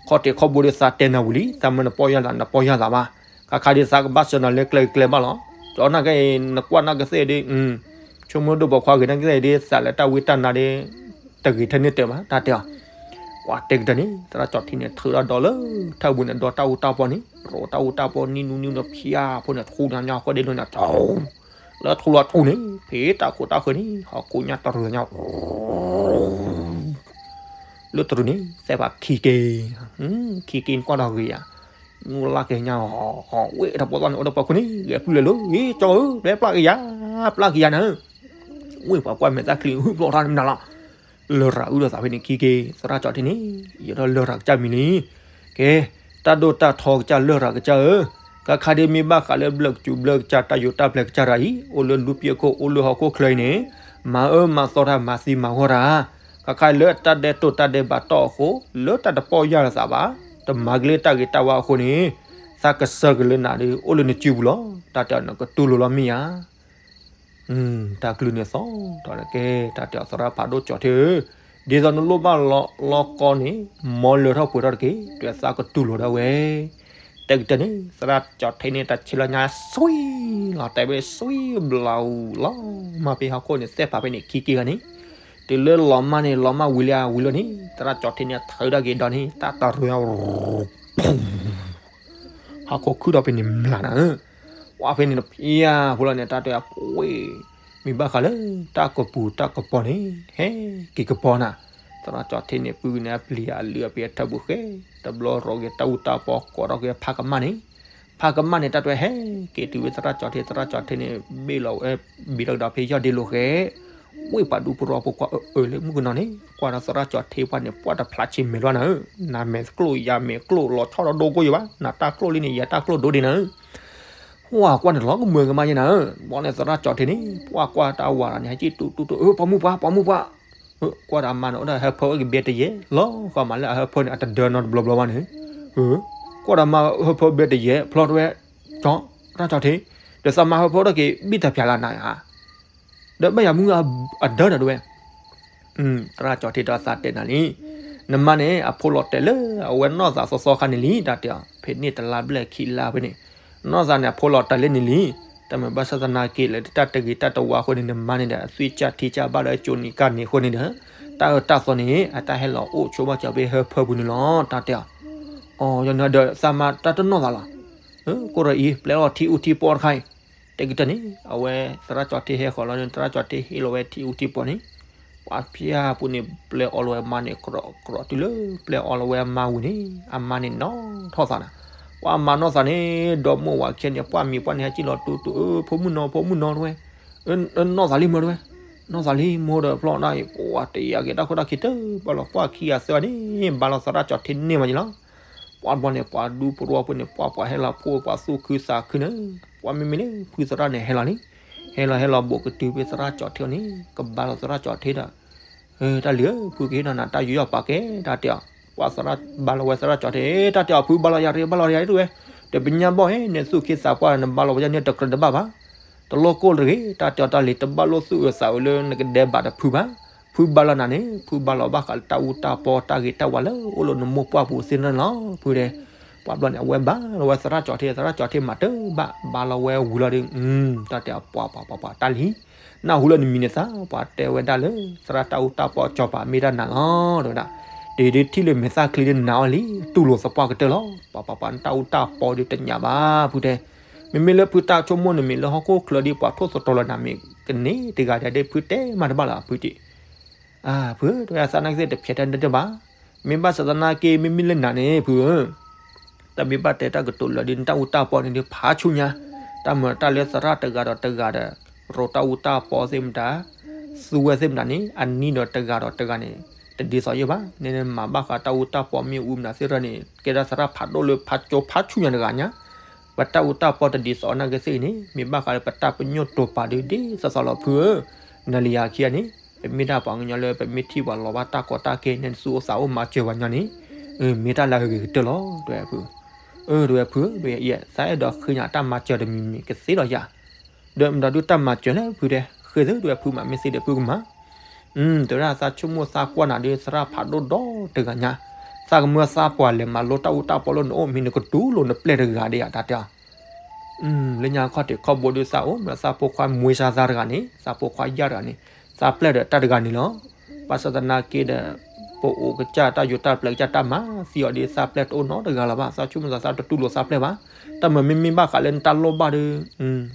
ခီၣ်ထံးခီၣ်ဘိဒီးသးတဲနၤဝံၤလံ, သးမ့ၢ်နပီၢ်ယၢ်သး နပီၢ်ယၢ်သးဘၣ်. ခါခါဒီးသးကဘၣ်စၢၤနၤလၢကျဲကျဲဘၣ်လီၤ. ကၠီၤနာ်က့ နကွၢ်နာ်ကသ့ၣ်ဒီး, ဆိကမိၣ်ဒိၣ်ပိာ်ခွါဂ့ၤနာ်ကသ့ၣ်ဒီး သးလၢတၢ်ဝံတၢ်နါဒီး တဂ့ၤထဲန့ၣ်တၢ်ဘၣ် တၢ်တဲအီၤ. ပှၤတဲကတၢၢ်န့ၣ် သရၣ်ကၠီၣ်ထံန့ၣ် ထုးထီၣ်ဒီးလၢ ထၢၣ်ပူၤန့ၣ် ဒီးတၢ်အူတၢ်ပီန့ၣ် ရိးတၢ်အူတၢ်ပီ နံၣ်နူနံၣ်ဒီးဖၠါဖိန့ၣ် ထူညါညါဃီဒ့လိာ်ညါ လၢထူလီၤထူန့ၣ် ဖဲတၢ်ခိၣ်တၢ်ဃၢၤန့ၣ် ဟီၣ်ခိၣ်ညါတရူးညါ လၢတရူးန့ၣ် သဲပှၤခံက့ၤ, ခံက့ၤန့ၣ်ကွၢ်ဒီးဂ့ၤယၤ, နူလၢက့ၤညါ ဝ့ၢ်တၢ်ပီသီန့ၣ် အိၣ်ဒီးပှၤခိၣ်န့ၣ် ဂဲၤပျုၢ်လဲၤလၢ အ့ ကၠီဧၢ ပျဲပျၢ်က့ၤယၤ, ပျၢ်က့ၤယၤနၤ, ဝ့ၢ်ပှၤကွၢ်မဲာ်သၣ်ချံ ဟုၣ်ဖျိးထီၣ်န့ၣ်မနုၤလီၤ, လရာ်အုၣ်ဒီးသးဖဲန့ၣ်ခံက့ၤ သရၣ်ကၠီၣ်ထံန့ၣ် ယဲဒီးလရာ်ကစၢ်မံၤလံ, ကဲ တၢ်ဒိၣ်တၢ်ထီကစၢ်လရာ်ကစၢ်ဧၢ, ခါခါဒ်မ့ၢ်ဘၣ်ဃးလၢဘျၢၣ်ကစူၣ်ဘျၢၣ်ကစၢ်တၢ်ယိာ်တၢ်ပျဲၢ်ကစၢ်တၢ်အံၤ အိၣ်လၢလူပျဲၢ်ခိၣ် အိၣ်လၢဟီၣ်ခိၣ်ချၢအံၤန့ၣ် မၤအၢမၤသီတၢ် မၤသံမၤဝီတၢ်, ခါခါလၢတၢ်ဒဲးတိာ်တၢ်ဒဲးဘးတီၢ်အဃိ လၢတၢ်တပီၢ်ယၢ်လီၤသးဘၣ်, တမၤကလၢတၢ်ဂ့ၤတၢ်ဝါအဃိန့ၣ် သးကစၢၢ်က့ၤလၢနၤဒီး အိၣ်လၢနစုပူၤလီၤ, တၢ်တဲအီၤနကတူၢ်လိာ်လီၤမ့ၢ်ဧါ တၢ်ကလုၢ်န့ၣ်သီၣ်ထီၣ်ဒီးကဲ တၢ်တဲအီၤသရၣ်ဖးဒိၣ်ကၠီၣ်ထံဧၢ, ဒ်သိးနလိၣ်ဘၣ်လီၤလီၤကီန့ၣ် မ်လၢထီၣ်ပှဲၤထီၣ်တက့ၢ်, တဲသးကတူၢ်လိာ်ဒၣ်ဝဲ, တဲကတၢၢ်န့ၣ် သရၣ်ကၠီၣ်ထံန့ၣ် တၢ်ဆံးလီၤညါ စွံလီၤတဲာ်ဝဲ စွံဘျီအူလီၤ, မ့ၢ်ဖဲဟီၣ်ခိၣ်န့ၣ် သဲပှၤဖဲန့ၣ်ခံက့ၤဂၤန့ၣ်, တုၤလၢလီၤမၢ်န့ၣ် လီၤမၢ်ဝံၤလံဧါ ဝံၤလီၤန့ၣ် သရၣ်ကၠီၣ်ထံန့ၣ် ထုးထီၣ်က့ၤဒီးန့ၣ် တၢ်တရူး ဟီၣ်ခိၣ်ခုၣ်ထီၣ်ဖဲန့ၣ်မျးနၤဧၢ, ပှၤဖဲန့ၣ်တဖျါဖိလီၤန့ၣ် တၢ်တဲအပှ့ၤ, မ့ၢ်ဘၣ်ဃးလၢ တၢ်ကပူၤတၢ်ကပီၤန့ၣ် ဟဲက့ၤကပီၤနၤ, သရၣ်ကၠီၣ်ထံန့ၣ် ပုၢ်ကန့ၣ်အပျံၤအလုၢ်အပှ့ၤအထၢပူၤဃဲ, တဘျီရိးက့ၤတၢ်အူတၢ်ပီ ကိးထီၣ်က့ၤဖးကမၣ်န့ၣ်, ဖးကမၣ်န့ၣ် တၢ်တဲဟဲက့ၤတုၤဝဲသရၣ်ကၠီၣ်ထံ သရၣ်ကၠီၣ်ထံန့ၣ် ဘ့ၣ်လီၤဝဲ ဘ့ၣ်ထီၣ်ကဒီးဖဲယီၢ်ဒ့လိာ်ဃဲ ဝ့ၢ်ပှၤဒူဖိရီဖိကွၢ်အၢအၢလၢမုၢ်ကနီၤန့ၣ် ကွၢ်ဒီးသရၣ်ကၠီၣ်ထံပှၢ်န့ၣ် ပှၢ်တဖျါဆံးမဲာ်လွၢ်နၤဧၢ, နမဲာ်ကျိၣ်ယမဲာ်ကျိၣ်လီၤဆီဒီးဒိကိၢ်ယဘၣ်, နတၢ်ကျိၣ်လံန့ၣ် ယတၢ်ကျိၣ်ဒိဒ့နၤဧၢ, ဝါကွၢ်န့ၣ်လီၤကမၢကမၣ်ယဲနၤဧၢ, ဘီန့ၣ်သရၣ်ကၠီၣ်ထံန့ၣ် ပှၢ်ကွၢ်တၢ်ဝၤဒီးန့ၣ် ဟဲက့ၤတူၢ်တူၢ်တူၢ် အၢ ပိာ်မုၣ်ပှၢ် ပိာ်မုၣ်ပှၢ်, ကွၢ်ဒီးအမါန့ၣ် အိၣ်ဒီးဟၢဖၢအိၣ်က့ၤဘဲတယဲၢ် လီၤဃီမးလၢအဟၢဖၢန့ၣ် အတဒၢနီတဘျီဘျီဘၣ်န့ၣ်, ကွၢ်ဒီးမါဟၢဖၢဘဲတယဲၢ် ဖျီတဝဲ ကၠီ သရၣ်ကၠီၣ်ထံ, ဒီးသးမါဟၢဖၢအိၣ်ဒီးက့ၤဘံၣ်တၢ်ဖျါလၢနၤဧါ ဒီးဘၣ်ယၤမုၢ်အဒၢဒီးတဝဲ, သရၣ်ကၠီၣ်ထံဒီးသးတဲနၤလံ, နမါန့ၣ် အဖိလီၤတဲာ်လၢအဝဲနီၢ်သးသီသီခါန့ၣ်လံ တၢ်တဲအီၤ, ဖဲန့ၣ်တလါဘျဲၣ်ခံလါဖဲန့ၣ်, နီၢ်သးန့ၣ် အဖိလီၤတဲာ်လၢန့ၣ်လံ, တၢ်မ့ၢ်ဘၣ်ဆၣ်သနာ်က့လၢတၢ်တဂ့ၤတၢ်တဝါအဃိန့ၣ် နမါန့ၣ်ဒီး အသွံၣ်ကၢ်ထံကၢ်ဘၣ်ဒီးကၠိနံၤကၢ်န့ၣ်အဃိန့ၣ်ဒီး တၢ်အၢတၢ်သီန့ၣ် အတၢ်ဟဲလီၤအိၣ်ဆိဘၣ်စၢၤဖဲဟၢဖၢပူၤန့ၣ်လီၤ တၢ်တဲအီၤ, အီၤ ယန့ၣ်ဒီးသးမါတၢ်တနီၢ်သးလီၤ ကိးဒီးအံၤ ပျဲလီၤထံအူထံပီတခါအံၤ, တဲကတၢၢ်န့ၣ် အဝဲသရၣ်ကၠီၣ်ထံဟဲဃီၤလီၤန့ၣ် သရၣ်ကၠီၣ်ထံဟ့ၣ်လီၤဝဲထံအူထံပီန့ၣ်, ပှၤဖၠၣ်ပူၤန့ၣ် ပျဲအီၤလီၤဝဲအမါန့ၣ် ကြၢးကြၢးတုၤလၢပျဲအီၤလီၤဝဲအမါဝံၤန့ၣ် အမါန့ၣ်နီၢ်ထီၣ်သးနၤ, ပှၤအမါနီၢ်သးန့ၣ် ဒီမိၢ်ဝၤခံဂၤန့ၣ် ပှၢ်မံၤပှၢ်န့ၣ် ဟဲက့ၤလီၤတူၢ်တူၢ် အၢ ဖိမုၣ်နီၢ် ဖိမုၣ်နီၢ်တဝဲ, နီၢ်သးလံမၢတဝဲ, နီၢ်သးလံမိၢ်ဒီးဖျီၣ်ဒၣ်အံၤ ပှၤတယာ်က့ၤတၢ်ခိၣ်တၢ်ခံတၢ် ဘၣ်လီၤကွၢ်ခံဂၤသၢဂၤန့ၣ် ဘၣ်လီၤသရၣ်ကၠီၣ်ထံန့ၢ်မးန့ၣ်လီၤ ပှၤဘျီန့ၣ် ပှၤဒူပရၢဖိန့ၣ် ပှၤပှၤဟဲလီၤဖှိၣ်ပှၤသူၣ်ခုသးခုန့ၣ်, ပှၤမ့မ့ၢ်လၢဖုသရၣ်န့ၣ်ဟဲလီၤလံ, ဟဲလီၤဟဲလီၤဘိးကတုၤဖဲသရၣ်ကၠီၣ်ထံန့ၣ် ကဘၣ်လီၤသရၣ်ကၠီၣ်ထံဒီး, တၢ်လံၤဧၢ ဖုကဟ့ၣ်နီၤနၤတၢ်ယူးယီၣ်ပာ်ကဲ တၢ်တဲအီၤ, ပှၤသရၣ်ဘၣ်လီၤဝဲသရၣ်ကၠီၣ်ထံ တၢ်တဲအီၤ ဖုဘၣ်လီၤယၤတဂ့ၤ ဘၣ်လီၤယၤတဂ့ၤဝဲ, တပညါဘီၣ်ဟဲ နသူၣ်က့သးပှၢ် နဘၣ်လီၤဝဲယၤန့ၣ်တကြၢးတဘၣ်ဘၣ် တလိၣ်ကိၢ်တဂ့ၤ တၢ်တဲအီၤတၢ်လံၤ တဘၣ်လိၣ်သူၣ်အၢသးအၢလၢနကဒဲးဘးဒီးဖုဘၣ်, ဖုဘၣ်လီၤနၤန့ၣ် ဖုဘၣ်လီၤဘၣ်ဃးလၢတၢ်အူတၢ်ပီတၢ်ဂ့ၤတၢ်ဝါလၢအိၣ်လၢနမိၢ်ပှၢ်ပူၤသ့ၣ်န့ၣ်လီၤ ဖုတဲ, ပှၤဘျီန့ၣ် အဝဲဘၣ်လီၤဝဲသရၣ်ကၠီၣ်ထံ သရၣ်ကၠီၣ်ထံမၤတၢ်ဘၣ် ဘၣ်လီၤဝဲဝံၤလီၤဒီး, တၢ်တဲအီၤပှၤပှၤပှၤပှၤတၢ်လံၤ နၢ်ဟူလၢနမံၤန့ၣ်သး ပှၤတဲဝဲဒၣ်လၢ သရၣ်တၢ်အူတၢ်ပီစီၤပၤမ့ၢ်တၢ်နၤလီၤ တဲဝဲဒၣ်, တဒုးထံၣ်လၢမဲာ်သၣ်ချံဒ်နၤအီၤလံ တူၢ်လိာ်သပှၢ်ကတၢၢ်လီၤ ပှၤပှၤပှၤနတၢ်အူတၢ်ပီဒုးတညးဘၣ် ဖုတဲ, မ့မ့ၢ်လၢဖုတၢ်ဆိကမိၣ်န့ၣ်မ့ၢ်လၢဟီၣ်ခိၣ်ချၢဒ်ပှၤထိၣ်သတြီၤလၢနၤမ့ၢ်ကန့ၢ်တဂၤဒီး ဖုတဲမးတဘၣ်လၢၤ ဖုတဲ ဖုတဲဝဲသးနာ်က့သ့ၣ်တဖျဲးတၢ်န့ၣ်တဘၣ်, မ့ၢ်ဘၣ်ဆၣ်သနာ်က့ မ့မ့ၢ်လၢနၤန့ၣ် ဖုဧၢ, တၢ်မ့ၢ်ဘၣ်တဲတၢ်ကတိၤလၢာ်ဒီး နတၢ်အူတၢ်ပီန့ၣ်ဒီး ဖးဆူညါ, တၢ်မၤတၢ်လၢသရၣ်တဂၤဒီးတဂၤဒီး ရိးတၢ်အူတၢ်ပီသ့ၣ်မတၤ, သူဝဲသ့ၣ်မတၤန့ၣ် အနံၣ်ဒီးတဂၤဒီးတဂၤန့ၣ် တဒ်သိးယိာ်ဘၣ်, နမၤဘၣ်ဃးတၢ်အူတၢ်ပီမ့ၢ်အူမတၤသ့ၣ်တဖၣ်န့ၣ် ကဲဒၣ်သရၣ်ဖးဒိၣ်လၢဖးကၠိဖးဆူညါတဂၤညါ, ပတၢ်အူတၢ်ပီတဒ်သိးနာ်က့သ့ၣ်အံၤန့ၣ် မ့ၢ်ဘၣ်ဃးလၢပတၢ်ပညိၣ်တိာ်ပာ်ဒုးဒ်သိးသိးလီၤဖုဧၢ, နလံယၤခံဂၤန့ၣ် ပမ့ၢ်ဒၣ်ပှၤကညီလၢပမ့ၢ်ထံၣ်ပှၤလီၤဘၣ်တၢ်ကီတၢ်ခဲန့ၣ် နသူၣ်အိၣ်သးအိၣ်မၤစၢၤပှၤညီန့ၣ်, မ့ၢ်တၢ်လၢအဂ့ၤကတၢၢ်လီၤ တဲဝဲဖု, တဲဝဲဖု, ယသးအဲၣ်ဒိးဃ့ညါတၢ်မၤစၢၤတမံၤမံၤကသ့ဒီးယၤ, ဒီးမတၤဒုးတၢ်မၤစၢၤလဲၣ်ဖုတဲ, ဃ့သ့တဲဝဲဖုမးမ့ၢ်သ့ဒီးဖုကမၤ တဲဝဲဒၣ်သးဆိကမိၣ်သးကွၢ်နၤဒီးသရၣ်ဖးဒိၣ်ဒီတဂၤညါ, သးကမၢသးပှၢ်လဲၤမၤလိတၢ်အူတၢ်ပီလၢနအိၣ်မ့ၢ်နကတူၢ်လိာ်နပျဲၢ်တဂၤဒီးယၤ တၢ်တဲအီၤ, လၢညါခီၣ်ထံးခီၣ်ဘိဒုးသးအိၣ်မ့ၢ်သးဖိခွါမွေးစားသားတဂၤန့ၣ် သးဖိခွါယၢ်တဂၤန့ၣ် သးပျဲၢ်ဒီးတၢ်တဂၤန့ၣ်လီၤ, ဘၣ်ဆၣ်သနာ်က့ဒီး ပအိၣ်ကစၢ်တၢ်ယိးတၢ်ပျဲၢ်ကစၢ်တၢ်မၤသံအီၤဒီး သးပျဲၢ်တအိၣ်နီတဂၤလၢၤဘၣ်, သးဆိကမိၣ်သး သးတတူၢ်လိာ်သးပျဲၢ်ဘၣ်. တၢ်မၤမ့မ့ၢ်ဘၣ်ဃးလၢနတၢ်လိၣ်ဘၣ်ဒီး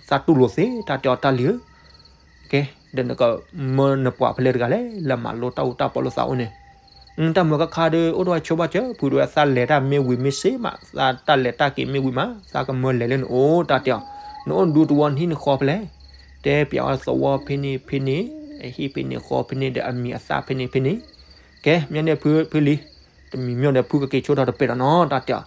သးတူၢ်လိာ်သ့ တၢ်တဲအီၤတၢ်လံၤဧၢ. ကဲ, ဒီးနကမၢနပှၤဖဲလဲၣ်တဂၤလဲၣ် လၢမၤလိတၢ်အူတၢ်ပီလိာ်သးအိၣ်န့ၣ်, တၢ်မၤခါခါဒီး အိၣ်ဒီးဆိဘၣ်စၢၤ ဖုဒိၣ်ဝဲ သးလဲၤတၢ်မ့ၢ်ဝံၤမ့ၢ်စ့မး သးတၢ်လဲၤတၢ်က့ၤမ့ၢ်ဝံၤမး သးကမၢလဲၤလၢနအိၣ် တၢ်တဲအီၤ, နအိၣ်ဒူသဝီနဟံၣ်နဃီဖဲလဲၣ်, တဲပျးဝဲသဝီဖဲန့ၣ်ဖဲန့ၣ်, အဟံၣ်ဖဲန့ၣ်ဃီဖဲန့ၣ်ဒီးအမံၤအသၣ်ဖဲန့ၣ်ဖဲန့ၣ်. ကဲ, မ့ၢ်န့ၣ်ဖုလံ, တမံၤမ့ၢ်ဒီးဖုကက့ၤဆိထီၣ်တပဲာ်ဒီးနီၤ တၢ်တဲအီၤ.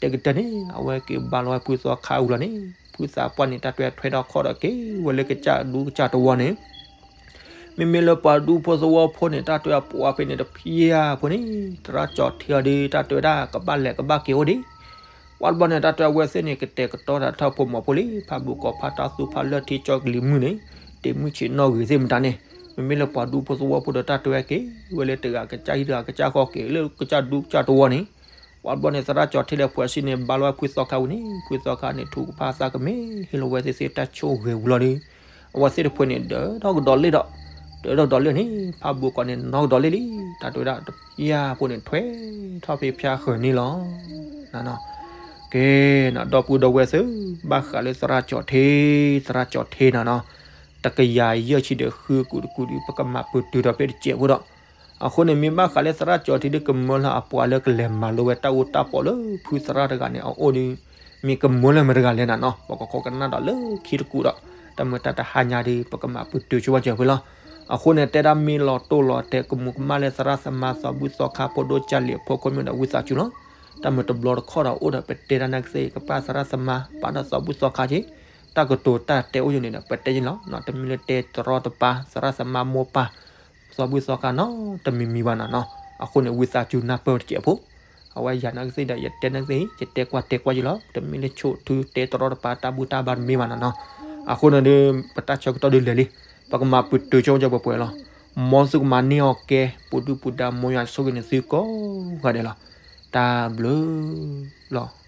တဲကတၢၢ်န့ၣ် အဝဲက့ၤဘါလီၤဝဲဖုသီခါဝံၤလီၤန့ၣ် ဖုသးပှၢ်န့ၣ် တၢ်တဲထွဲထီၣ်ခီၣ်ဒီး က့ၤဝဲလၢကစၢ်ဒူကစၢ်သဝီန့ၣ် မ့မ့ၢ်လၢပှၤဒူဖိသဝီဖိန့ၣ် တၢ်တဲအပှၤဖဲန့ၣ်တဖၠၣ်ဖိန့ၣ် သရၣ်ကၠီၣ်ထံအီၤဒီး တၢ်တဲဝဲဒၣ် ကဘၣ်လဲၤကဘၣ်က့ၤအိၣ်ဒံး. ပှၤတဘျီန့ၣ် တၢ်တဲအဝဲသ့ၣ်န့ၣ် ကတဲာ်ကတီၤတၢ်ထီၣ်ဖိမီၤဖိလံ ဖးဘူးကီၢ်ဖးတၢ်သူဖးလၢထံကၠီကလံၤမုၢ်န့ၣ် တ့ၢ်မုၢ်ဆ့ၣ်နီၣ်ဂံၢ်သ့ၣ်မတၤန့ၣ်, မ့မ့ၢ်လၢပှၤဒူဖိသဝီဖိဒီး တၢ်တဲဝဲက့ၤဝဲလၢတဂၤကစၢ်ဟံၣ်တဂၤကစၢ်ဃီက့ၤလၢကစၢ်ဒူကစၢ်သဝီန့ၣ် ပှၤတဘျီန့ၣ် သရၣ်ကၠီၣ်ထံဒီးဖှဲးစံန့ၣ် ဘါလီၤဝဲဖုသီခါဝံၤန့ၣ် ဖုသီခါန့ၣ် ထုကဖၣ်သးကမ့ၢ်ဟ့ၣ်လီၤဝဲသ့ၣ်သ့ၣ်တၢ်ဆိၣ်ဂ့ၤဝံၤလီၤဒီး အဝဲသ့ၣ်တဖှဲးန့ၣ် ဒၢထီၣ်ကဒီးလ့ၣ်ဒီး ဒၢထီၣ်ကဒီးလ့ၣ်န့ၣ် ဖးဘူးကီၢ်န့ၣ် နီၣ်ကဒီးလ့ၣ်လံ တၢ်တဲဝဲဒၣ်တဖၠၣ်ဖိန့ၣ် ထွဲထီၣ်ဖဲဖၠၣ်ဃၢၤန့ၣ်လီၤ. ကဲနီၤ ဒီပုၢ်ဒီဝဲၢ်သ့ၣ် ဘၣ်ဃးလၢသရၣ်ကၠီၣ်ထံ သရၣ်ကၠီၣ်ထံနီၤနီၤ တကယၤယဲၢ်ဆံဒီးဃုကူာ်တကူာ်ဒီး ပကမၤပတုာ်ဒီးဖဲတစဲးဖိဒီး အဃိန့ၣ် မ့ၢ်ဘၣ်ဃးလၢသရၣ်ကၠီၣ်ထံဒီး ကမၢလၢအပှၤလၢကလဲၤမၤလိဝဲတၢ်အူတၢ်ပီလၢဖုသရၣ်တဂၤန့ၣ်အအိၣ်ဒီး မ့ၢ်ကမၢလၢမတၤတဂၤလဲၣ်နီၤနီၤ ပကခိးကနၣ်ဒီးလၢခံတကူာ်ဒီး တၢ်မုာ်တၢ်တဟါညါဒီး ပကမၤပတုာ်ဆိဝဲစၢၤဖဲလီၤ. အဃိန့ၣ် တဲဒၣ်မ့ၢ်လီၤတိၢ်လီၤတဲာ် ကမူးကမၣ်လၢသရၣ်သမါသီဘူၣ်သီခါ ဖိဒိၣ်ကၢ်လံၤအဖိခိၣ်မ့ၢ်ဒီး ဝံသးစူၤလီၤ. တၢ်မုာ်တဘျီတခီၣ်ဒီးအိၣ်ဒီး ပတဲတၢ်နာ်ကသ့ၣ် ကပာ်သရၣ်သမါ ပာ်ဒီးသီဘူၣ်သီခါက့ၤ တၢ်ကတိၤတၢ်တဲအိၣ်ယိာ်န့ၣ်ဒီး ပတဲယ့ၣ်လီၤ. တမ့ၢ်လၢတဲတရီတပါ သရၣ်သမါမိၢ်ပၢ် သီဘူၣ်သီခါနီတမံၤမံၤဘၣ်နီၤနီၤ. အဃိန့ၣ် ဝံသးစူၤနၢ်ပၢၢ်တစဲးဖိ အဝဲယၤနာ်ကသ့ၣ်ဒီး ယတဲနာ်ကသ့ၣ် ယတဲကွၢ်တဲကွၢ်ယ့ၣ်လီၤ. တမ့ၢ်လၢဆိၣ်ထူတဲတရီတပါတၢ်ဘူၣ်တၢ်ဘါတမ့ၢ်ဘၣ်နီၤနီၤ. အဃိန့ၣ်ဒီး ပတၢ်ဆၢကတီၢ်ဒုးလဲၤလံ ပကမၤပတုာ်ဆိကမိၣ်ပှဲၤပှဲၤလီၤ. မ်သုကမၤန့ၢ်အီၤကဲ ပူၤဒုၣ်ပူၤဒါ မ်ယွၤဆိၣ်ဂ့ၤန့ၢ်သုကိးဂၤဒဲးလီၤ. တၢ်ဘျုးလီၤ.